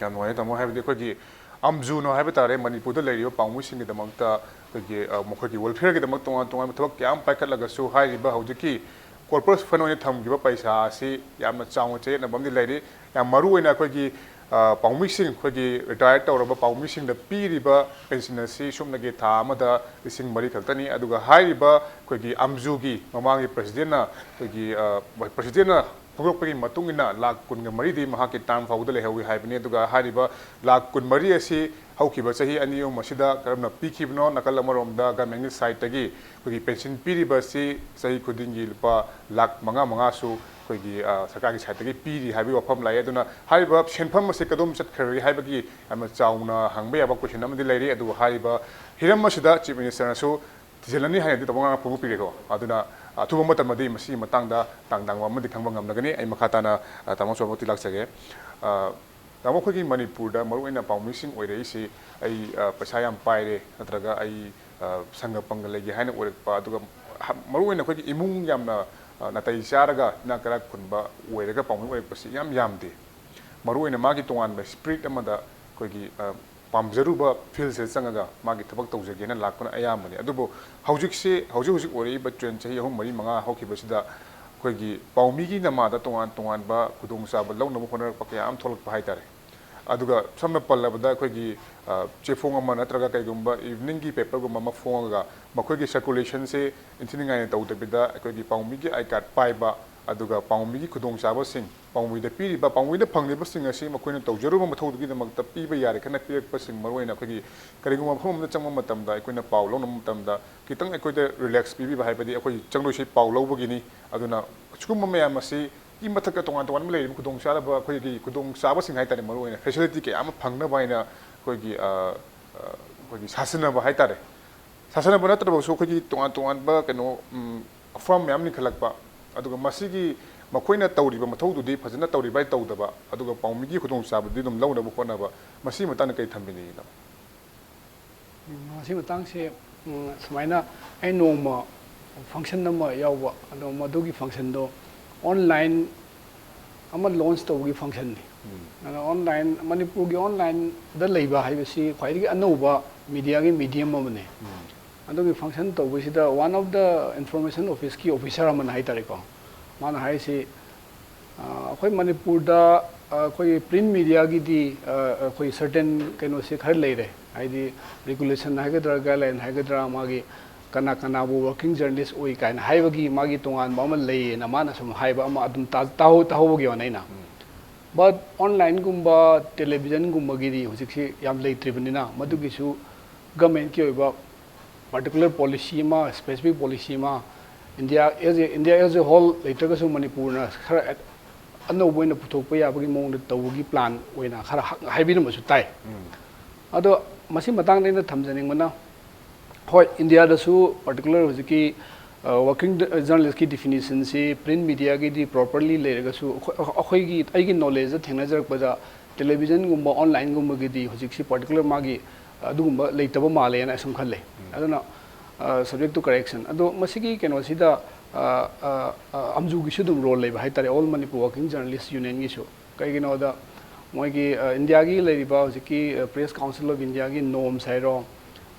ꯌꯥꯝ ꯅꯨꯡꯉꯥꯏꯔꯦ, ꯇꯥꯃꯣ꯫ ꯍꯥꯏꯕꯗꯤ ꯑꯩꯈꯣꯏꯒꯤ ꯑꯝꯖꯨꯅꯣ ꯍꯥꯏꯕ ꯇꯥꯔꯦ, ꯃꯅꯤꯄꯨꯔꯗ ꯂꯩꯔꯤꯕ ꯄꯥꯎꯃꯤꯁꯤꯡꯒꯤꯗꯃꯛꯇ ꯑꯩꯈꯣꯏꯒꯤ, ꯑ, ꯃꯈꯣꯏꯒꯤ ꯋꯦꯜꯐꯤꯌꯔꯒꯤꯗꯃꯛ ꯇꯣꯉꯥꯟ ꯇꯣꯉꯥꯟꯕ ꯊꯕꯛ ꯀꯌꯥ ꯑꯃ ꯄꯥꯏꯈꯠꯂꯒꯁꯨ ꯍꯥꯏꯔꯤꯕ ꯍꯧꯖꯤꯛꯀꯤ ꯀꯣꯔꯄꯁ ꯐꯟ ꯑꯣꯏꯅ ꯊꯝꯈꯤꯕ ꯄꯩꯁꯥ ꯑꯁꯤ ꯌꯥꯝꯅ ꯆꯥꯎꯅ ꯆꯌꯦꯠꯅꯕ ꯑꯃꯗꯤ ꯂꯩꯔꯤ꯫ ꯌꯥꯝ ꯃꯔꯨ ꯑꯣꯏꯅ ꯑꯩꯈꯣꯏꯒꯤ, ꯑ, ꯄꯥꯎꯃꯤꯁꯤꯡ, ꯑꯩꯈꯣꯏꯒꯤ ꯔꯤꯇꯥꯌꯔ ꯇꯧꯔꯕ ꯄꯥꯎꯃꯤꯁꯤꯡꯗ ꯄꯤꯔꯤꯕ ꯄꯦꯟꯁꯤꯟ ꯑꯁꯤ ꯁꯨꯞꯅꯒꯤ ꯊꯥ ꯑꯃꯗ ꯂꯤꯁꯤꯡ ꯃꯔꯤ ꯈꯛꯇꯅꯤ꯫ ꯑꯗꯨꯒ ꯍꯥꯏꯔꯤꯕ ꯑꯩꯈꯣꯏꯒꯤ ꯑꯝꯖꯨꯒꯤ ꯃꯃꯥꯡꯒꯤ ꯄ꯭ꯔꯁꯤꯗꯦꯟꯅ, ꯑꯩꯈꯣꯏꯒꯤ, ꯑ, ꯄ꯭ꯔꯁꯤꯗꯦꯟꯅ ꯐꯣꯡꯗꯣꯛꯄꯒꯤ ꯃꯇꯨꯡ ꯏꯟꯅ ꯂꯥꯈ ꯀꯨꯟꯒ ꯃꯔꯤꯗꯤ ꯃꯍꯥꯛꯀꯤ ꯇꯥꯔꯝ ꯐꯥꯎꯕꯗ ꯂꯩꯍꯧꯏ ꯍꯥꯏꯕꯅꯤ꯫ ꯑꯗꯨꯒ ꯍꯥꯏꯔꯤꯕ ꯂꯥꯈ ꯀꯨꯟꯃꯔꯤ ꯑꯁꯤ ꯍꯧꯈꯤꯕ ꯆꯍꯤ ꯑꯅꯤ ꯑꯍꯨꯝ ꯑꯁꯤꯗ ꯀꯔꯝꯅ ꯄꯤꯈꯤꯕꯅꯣ? ꯅꯥꯀꯜ ꯑꯃꯔꯣꯝꯗ ꯒꯚꯔꯟꯃꯦꯟꯒꯤ ꯁꯥꯏꯠꯇꯒꯤ ꯑꯩꯈꯣꯏꯒꯤ ꯄꯦꯟꯁꯤꯟ ꯄꯤꯔꯤꯕ ꯑꯁꯤ ꯆꯍꯤ ꯈꯨꯗꯤꯡꯒꯤ ꯂꯨꯄꯥ ꯂꯥꯈ ꯃꯉꯥ ꯃꯉꯥꯁꯨ ꯑꯩꯈꯣꯏꯒꯤ, ꯑ, ꯁꯔꯀꯥꯔꯒꯤ ꯁꯥꯏꯠꯇꯒꯤ ꯄꯤꯔꯤ ꯍꯥꯏꯕꯒꯤ ꯋꯥꯐꯝ ꯂꯥꯛꯑꯦ꯫ ꯑꯗꯨꯅ ꯍꯥꯏꯔꯤꯕ ꯁꯦꯟꯐꯝ ꯑꯁꯤ ꯀꯗꯣꯝ ꯆꯠꯈ꯭ꯔꯒꯦ ꯍꯥꯏꯕꯒꯤ ꯌꯥꯝꯅ ꯆꯥꯎꯅ ꯍꯪꯕ ꯌꯥꯕ ꯀꯣꯏꯁꯟ ꯑꯃꯗꯤ ꯂꯩꯔꯤ꯫ ꯑꯗꯨꯕꯨ ꯍꯥꯏꯔꯤꯕ ꯍꯤꯔꯝ ꯑꯁꯤꯗ ꯆꯤꯐ ꯃꯤꯅꯤꯁꯇꯔꯅꯁꯨ ꯊꯤꯖꯤꯜꯂꯅꯤ ꯍꯥꯏꯅꯗꯤ ꯇꯥꯃꯣ ꯉꯔꯥꯡ ꯐꯣꯡꯗꯣꯛꯄꯤꯔꯦꯀꯣ꯫ ꯑꯗꯨꯅ ꯑꯊꯨꯕ ꯃꯇꯝꯗꯗꯤ ꯃꯁꯤꯒꯤ ꯃꯇꯥꯡꯗ ꯇꯥꯡ ꯇꯥꯡꯕ ꯑꯃꯗꯤ ꯈꯪꯕ ꯉꯝꯂꯒꯅꯤ꯫ ꯑꯩ ꯃꯈꯥ ꯇꯥꯅ, ꯑ, ꯇꯥꯃꯣ ꯆꯧꯕꯃꯛꯇꯤ ꯂꯥꯛꯆꯒꯦ꯫ ꯑ, ꯇꯥꯃꯣ, ꯑꯩꯈꯣꯏꯒꯤ ꯃꯅꯤꯄꯨꯔꯗ ꯃꯔꯨꯑꯣꯏꯅ ꯄꯥꯎꯃꯤꯁꯤꯡ ꯑꯣꯏꯔꯛꯏꯁꯤ, ꯑꯩ, ꯑ, ꯄꯩꯁꯥ ꯌꯥꯝ ꯄꯥꯏꯔꯦ, ꯅꯠꯇ꯭ꯔꯒ ꯑꯩ, ꯑ, ꯁꯪꯒ ꯄꯪꯒ ꯂꯩꯒꯦ ꯍꯥꯏꯅ ꯑꯣꯏꯔꯛꯄ, ꯑꯗꯨꯒ ꯍ-, ꯃꯔꯨꯑꯣꯏꯅ ꯑꯩꯈꯣꯏꯒꯤ ꯏꯃꯨꯡ ꯌꯥꯝꯅ, ꯑ, ꯅꯥꯇꯩ ꯆꯥꯔꯒ ꯏꯅꯥꯛ ꯀꯩꯔꯥꯛ ꯈꯨꯟꯕ ꯑꯣꯏꯔꯒ ꯄꯥꯎꯃꯤ ꯑꯣꯏꯔꯛꯄꯁꯤ ꯌꯥꯝ ꯌꯥꯝꯗꯦ꯫ ꯃꯔꯨꯑꯣꯏꯅ ꯃꯥꯒꯤ ꯇꯣꯉꯥꯟꯕ ꯁ꯭ꯄꯤꯔꯤꯠ ꯑꯃꯗ ꯑꯩꯈꯣꯏꯒꯤ, ꯑ, ꯄꯥꯝꯖꯔꯨꯕ ꯐꯤꯜꯁꯤꯗ ꯆꯪꯉꯒ ꯃꯥꯒꯤ ꯊꯕꯛ ꯇꯧꯖꯒꯦꯅ ꯂꯥꯛꯄꯅ ꯑꯌꯥꯝꯕꯅꯤ꯫ ꯑꯗꯨꯕꯨ ꯍꯧꯖꯤꯛꯁꯤ, ꯍꯧꯖꯤꯛ ꯍꯧꯖꯤꯛ ꯑꯣꯏꯔꯛꯏꯕ ꯇ꯭ꯔꯦꯟ ꯆꯍꯤ ꯑꯍꯨꯝ, ꯃꯔꯤ, ꯃꯉꯥ ꯍꯧꯈꯤꯕꯁꯤꯗ ꯑꯩꯈꯣꯏꯒꯤ ꯄꯥꯎꯃꯤꯒꯤ ꯅꯃꯥꯗ ꯇꯣꯉꯥꯟ ꯇꯣꯉꯥꯟꯕ ꯈꯨꯗꯣꯡꯆꯥꯕ ꯂꯧꯅꯕ ꯍꯣꯠꯅꯔꯛꯄ ꯀꯌꯥ ꯑꯃ ꯊꯣꯛꯂꯛꯄ ꯍꯥꯏꯇꯥꯔꯦ꯫ ꯑꯗꯨꯒ ꯁꯝꯅ ꯄꯜꯂꯕꯗ ꯑꯩꯈꯣꯏꯒꯤ, ꯑ, ꯆꯦꯐꯣꯡ ꯑꯃ ꯅꯠꯇ꯭ꯔꯒ ꯀꯩꯒꯨꯝꯕ ꯏꯚꯤꯅꯤꯡꯒꯤ ꯄꯦꯄꯔꯒꯨꯝꯕ ꯑꯃ ꯐꯣꯡꯉꯒ ꯃꯈꯣꯏꯒꯤ ꯁꯔꯀꯨꯂꯦꯁꯟꯁꯦ ꯏꯟꯊꯤ ꯅꯨꯡꯉꯥꯏꯅ ꯇꯧꯗꯕꯤꯗ ꯑꯩꯈꯣꯏꯒꯤ ꯄꯥꯎꯃꯤꯒꯤ ꯑꯥꯏ ꯀꯥꯔꯗ ꯄꯥꯏꯕ, ꯑꯗꯨꯒ ꯄꯥꯎꯃꯤꯒꯤ ꯈꯨꯗꯣꯡꯆꯥꯕꯁꯤꯡ, ꯄꯥꯎꯃꯤꯗ ꯄꯤꯔꯤꯕ, ꯄꯥꯎꯃꯤꯗ ꯐꯪꯂꯤꯕꯁꯤꯡ ꯑꯁꯤ ꯃꯈꯣꯏꯅ ꯇꯧꯖꯔꯨꯕ ꯃꯊꯧꯗꯨꯒꯤꯗꯃꯛꯇ ꯄꯤꯕ ꯌꯥꯔꯦ ꯈꯟꯅ ꯄꯤꯔꯛꯄꯁꯤꯡ, ꯃꯔꯨꯑꯣꯏꯅ ꯑꯩꯈꯣꯏꯒꯤ ꯀꯔꯤꯒꯨꯝꯕ ꯃꯐꯝ ꯑꯃꯗ ꯆꯪꯕ ꯃꯇꯝꯗ, ꯑꯩꯈꯣꯏꯅ ꯄꯥꯎ ꯂꯧꯅꯕ ꯃꯇꯝꯗ ꯈꯤꯇꯪ ꯑꯩꯈꯣꯏꯗ ꯔꯤꯂꯦꯛꯁ ꯄꯤꯕꯤꯕ ꯍꯥꯏꯕꯗꯤ ꯑꯩꯈꯣꯏ ꯆꯪꯗꯣꯏꯁꯤ ꯄꯥꯎ ꯂꯧꯕꯒꯤꯅꯤ꯫ ꯑꯗꯨꯅ ꯁꯤꯒꯨꯝꯕ ꯃꯌꯥꯝ ꯑꯁꯤꯒꯤ ꯃꯊꯛꯇ ꯇꯣꯉꯥꯟ ꯇꯣꯉꯥꯟꯕ ꯂꯩꯔꯤꯕ ꯈꯨꯗꯣꯡꯆꯥꯗꯕ, ꯑꯩꯈꯣꯏꯒꯤ ꯈꯨꯗꯣꯡꯆꯥꯕꯁꯤꯡ ꯍꯥꯏꯇꯥꯔꯦ, ꯃꯔꯨꯑꯣꯏꯅ ꯐꯦꯁꯤꯂꯤꯇꯤ ꯀꯌꯥ ꯑꯃ ꯐꯪꯅꯕ ꯍꯥꯏꯅ ꯑꯩꯈꯣꯏꯒꯤ, ꯑ, ꯑ, ꯑꯩꯈꯣꯏꯒꯤ ꯁꯥꯁꯤꯟꯅꯕ ꯍꯥꯏꯇꯥꯔꯦ꯫ ꯁꯥꯁꯟꯅꯕ ꯅꯠꯇ꯭ꯔꯕꯁꯨ ꯑꯩꯈꯣꯏꯒꯤ ꯇꯣꯉꯥꯟ ꯇꯣꯉꯥꯟꯕ ꯀꯩꯅꯣ, ꯎꯝ, ꯐꯥꯔꯝ ꯃꯌꯥꯝ ꯂꯤꯡꯈꯠꯂꯛꯄ, ꯑꯗꯨꯒ ꯃꯁꯤꯒꯤ ꯃꯈꯣꯏꯅ ꯇꯧꯔꯤꯕ ꯃꯊꯧꯗꯨꯗꯤ ꯐꯖꯅ ꯇꯧꯔꯤꯕ꯭ꯔꯥ ꯇꯧꯗꯕ, ꯑꯗꯨꯒ ꯄꯥꯎꯃꯤꯒꯤ ꯈꯨꯗꯣꯡꯆꯥꯕꯗꯨꯗꯤ ꯑꯗꯨꯝ ꯂꯧꯅꯕ ꯍꯣꯠꯅꯕ, ꯃꯁꯤꯒꯤ ꯃꯇꯥꯡꯗ ꯀꯔꯤ ꯊꯝꯕꯤꯅꯤꯡꯉꯤꯅꯣ? ꯎꯝ, ꯃꯁꯤ ꯃꯇꯥꯡꯁꯦ, ꯎꯝ, ꯁꯨꯃꯥꯏꯅ ꯑꯩ ꯅꯣꯡꯃ ꯐꯪꯁꯟ ꯑꯃ ꯌꯥꯎꯕ, ꯑꯗꯣ ꯃꯗꯨꯒꯤ ꯐꯪꯁꯟꯗꯣ ꯑꯣꯟꯂꯥꯏꯟ ꯑꯃ ꯂꯣꯟꯆ ꯇꯧꯕꯒꯤ ꯐꯪꯁꯟꯅꯤ꯫ ꯑꯗꯣ ꯑꯣꯟꯂꯥꯏꯟ, ꯃꯅꯤꯄꯨꯔꯒꯤ ꯑꯣꯟꯂꯥꯏꯟꯗ ꯂꯩꯕ ꯍꯥꯏꯕꯁꯤ ꯈ꯭ꯋꯥꯏꯗꯒꯤ ꯑꯅꯧꯕ ꯃꯤꯗꯤꯌꯥꯒꯤ ꯃꯤꯗꯤꯌꯝ ꯑꯃꯅꯤ꯫ ꯑꯗꯨꯒꯤ function ꯇꯧꯕꯁꯤꯗ one of the information officeꯀꯤ officer ꯑꯃꯅ ꯍꯥꯏꯇꯥꯔꯦꯀꯣ, ꯃꯥꯅ ꯍꯥꯏꯁꯤ, ꯑ, ꯑꯩꯈꯣꯏ ꯃꯅꯤꯄꯨꯔꯗ, ꯑ, ꯑꯩꯈꯣꯏꯒꯤ print mediaꯒꯤꯗꯤ, ꯑ, ꯑꯩꯈꯣꯏ certain ꯀꯩꯅꯣꯁꯤ ꯈꯔ ꯂꯩꯔꯦ, ꯍꯥꯏꯗꯤ regulation ꯍꯥꯏꯒꯗ꯭ꯔꯥ, guideline ꯍꯥꯏꯒꯗ꯭ꯔꯥ, ꯃꯥꯒꯤ ꯀꯅꯥ ꯀꯅꯥꯕꯨ working journalist ꯑꯣꯏ ꯀꯥꯏꯅ ꯍꯥꯏꯕꯒꯤ ꯃꯥꯒꯤ ꯇꯣꯉꯥꯟꯕ ꯑꯃ ꯂꯩꯌꯦꯅ ꯃꯥꯅ ꯁꯨꯝ ꯍꯥꯏꯕ ꯑꯃ ꯑꯗꯨꯝ ꯇꯥ-, ꯇꯥꯍꯧ-, ꯇꯥꯍꯧꯕꯒꯤ ꯋꯥꯅꯤ ꯑꯩꯅ꯫ But onlineꯒꯨꯝꯕ, televisionꯒꯨꯝꯕꯒꯤꯗꯤ ꯍꯧꯖꯤꯛꯁꯤ ꯌꯥꯝ ꯂꯩꯇ꯭ꯔꯤꯕꯅꯤꯅ, ꯃꯗꯨꯒꯤꯁꯨ governmentꯀꯤ ꯑꯣꯏꯕ particular policy ꯑꯃ, specific policy ꯑꯃ, India as a, India as a whole ꯂꯩꯇ꯭ꯔꯒꯁꯨ ꯃꯅꯤꯄꯨꯔꯅ ꯈꯔ ꯑꯅꯧꯕ ꯑꯣꯏꯅ ꯄꯨꯊꯣꯛꯄ ꯌꯥꯕꯒꯤ ꯃꯑꯣꯡꯗ ꯇꯧꯕꯒꯤ plan ꯑꯣꯏꯅ ꯈꯔ ꯍ-, ꯍꯥꯏꯕꯤꯔꯝꯕꯁꯨ ꯇꯥꯏ꯫ ꯑꯗꯣ ꯃꯁꯤ ꯃꯇꯥꯡꯗ ꯑꯩꯅ ꯊꯝꯖꯅꯤꯡꯕꯅ, ꯍꯣꯏ, Indiaꯗꯁꯨ particular ꯍꯧꯖꯤꯛꯀꯤ, ꯑ, working journalistꯀꯤ definitionꯁꯤ print mediaꯒꯤꯗꯤ properly ꯂꯩꯔꯒꯁꯨ, ꯑꯩꯈꯣꯏ, ꯑꯩꯈꯣꯏꯒꯤ, ꯑꯩꯒꯤ knowledgeꯇ ꯊꯦꯡꯅꯖꯔꯛꯄꯗ televisionꯒꯨꯝꯕ, onlineꯒꯨꯝꯕꯒꯤꯗꯤ ꯍꯧꯖꯤꯛꯁꯤ particular ꯃꯥꯒꯤ ꯑꯗꯨꯒꯨꯝꯕ ꯂꯩꯇꯕ ꯃꯥꯜꯂꯦꯅ ꯑꯁꯨꯝ ꯈꯜꯂꯦ꯫ ꯑꯗꯨꯅ, ꯑ, subject to correction꯫ ꯑꯗꯣ ꯃꯁꯤꯒꯤ ꯀꯩꯅꯣꯁꯤꯗ, ꯑ, ꯑ, ꯑ, ꯑꯝꯖꯨꯒꯤꯁꯨ ꯑꯗꯨꯝ role ꯂꯩꯕ ꯍꯥꯏꯇꯥꯔꯦ, All Manipur Working Journalist Unionꯒꯤꯁꯨ꯫ ꯀꯩꯒꯤꯅꯣꯗ ꯃꯣꯏꯒꯤ, ꯑ, Indiaꯒꯤ ꯂꯩꯔꯤꯕ ꯍꯧꯖꯤꯛꯀꯤ, ꯑ, Press Council of Indiaꯒꯤ norms ꯍꯥꯏꯔꯣ,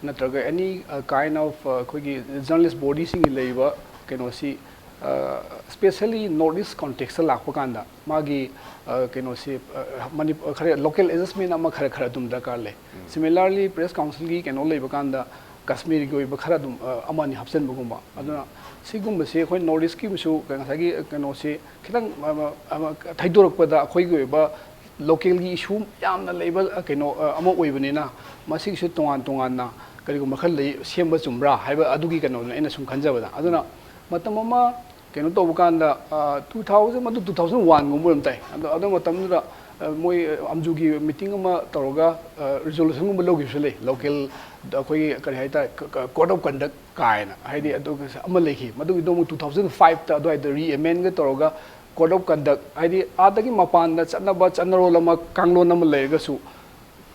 ꯅꯠꯇ꯭ꯔꯒ any, ꯑ, kind of, ꯑ, ꯑꯩꯈꯣꯏꯒꯤ journalist bodyꯁꯤꯡꯒꯤ ꯂꯩꯔꯤꯕ ꯀꯩꯅꯣꯁꯤ, ꯑ, specially North East contextꯇ ꯂꯥꯛꯄ ꯀꯥꯟꯗ ꯃꯥꯒꯤ, ꯑ, ꯀꯩꯅꯣꯁꯤ, ꯑ, ꯃꯅꯤꯄꯨꯔ ꯈꯔ local adjustment ꯑꯃ ꯈꯔ ꯈꯔ ꯑꯗꯨꯝ ꯗꯔꯀꯥꯔ ꯂꯩ꯫ Similarly, Press Councilꯒꯤ ꯀꯩꯅꯣ ꯂꯩꯕ ꯀꯥꯟꯗ ꯀꯥꯁꯃꯤꯔꯒꯤ ꯑꯣꯏꯕ ꯈꯔ ꯑꯗꯨꯝ, ꯑ, ꯑꯃꯅꯤ ꯍꯥꯞꯆꯤꯟꯕꯒꯨꯝꯕ꯫ ꯑꯗꯨꯅ ꯁꯤꯒꯨꯝꯕꯁꯤ ꯑꯩꯈꯣꯏ North Eastꯀꯤ ꯑꯃꯁꯨ ꯉꯁꯥꯏꯒꯤ ꯀꯩꯅꯣꯁꯤ ꯈꯤꯇꯪ, ꯑꯃ, ꯑꯃ, ꯊꯩꯗꯣꯔꯛꯄꯗ ꯑꯩꯈꯣꯏꯒꯤ ꯑꯣꯏꯕ localꯒꯤ issue ꯌꯥꯝꯅ ꯂꯩꯕ, ꯑ, ꯀꯩꯅꯣ, ꯑ, ꯑꯃ ꯑꯣꯏꯕꯅꯤꯅ ꯃꯁꯤꯒꯤꯁꯨ ꯇꯣꯉꯥꯟ ꯇꯣꯉꯥꯟꯅ ꯀꯔꯤꯒꯨꯝꯕ ꯈꯔ ꯂꯩ, ꯁꯦꯝꯕ ꯆꯨꯝꯕ꯭ꯔꯥ ꯍꯥꯏꯕ ꯑꯗꯨꯒꯤ ꯀꯩꯅꯣꯗꯨꯅ ꯑꯩꯅ ꯁꯨꯝ ꯈꯟꯖꯕꯗ꯫ ꯑꯗꯨꯅ ꯃꯇꯝ ꯑꯃ ꯀꯩꯅꯣ ꯇꯧꯕ ꯀꯥꯟꯗ, ꯑ, two thousand, ꯃꯗꯨ two thousand oneꯒꯨꯝꯕ ꯑꯣꯏꯔꯝ ꯇꯥꯏ꯫ ꯑꯗꯣ, ꯑꯗꯨ ꯃꯇꯝꯗꯨꯗ, ꯑ, ꯃꯣꯏ, ꯑ, ꯑꯝꯖꯨꯒꯤ meeting ꯑꯃ ꯇꯧꯔꯒ, ꯑ, resolutionꯒꯨꯝꯕ ꯂꯧꯈꯤꯕꯁꯨ ꯂꯩ꯫ Local, ꯑꯩꯈꯣꯏꯒꯤ ꯀꯔꯤ ꯍꯥꯏꯇꯥꯔꯦ, ꯀ-, ꯀ-, code of conduct ꯀꯥꯏꯅ, ꯍꯥꯏꯗꯤ ꯑꯗꯨꯒ ꯑꯃ ꯂꯩꯈꯤ꯫ ꯃꯗꯨꯒꯤꯗꯣ ꯑꯃꯨꯛ two thousand fiveꯇ ꯑꯗꯨꯋꯥꯏꯗ re-amendꯒ ꯇꯧꯔꯒ code of conduct, ꯍꯥꯏꯗꯤ ꯑꯥꯗꯒꯤ ꯃꯄꯥꯟꯗ ꯆꯠꯅꯕ ꯆꯠꯅꯔꯣꯜ ꯑꯃ, ꯀꯥꯡꯂꯣꯟ ꯑꯃ ꯂꯩꯔꯒꯁꯨ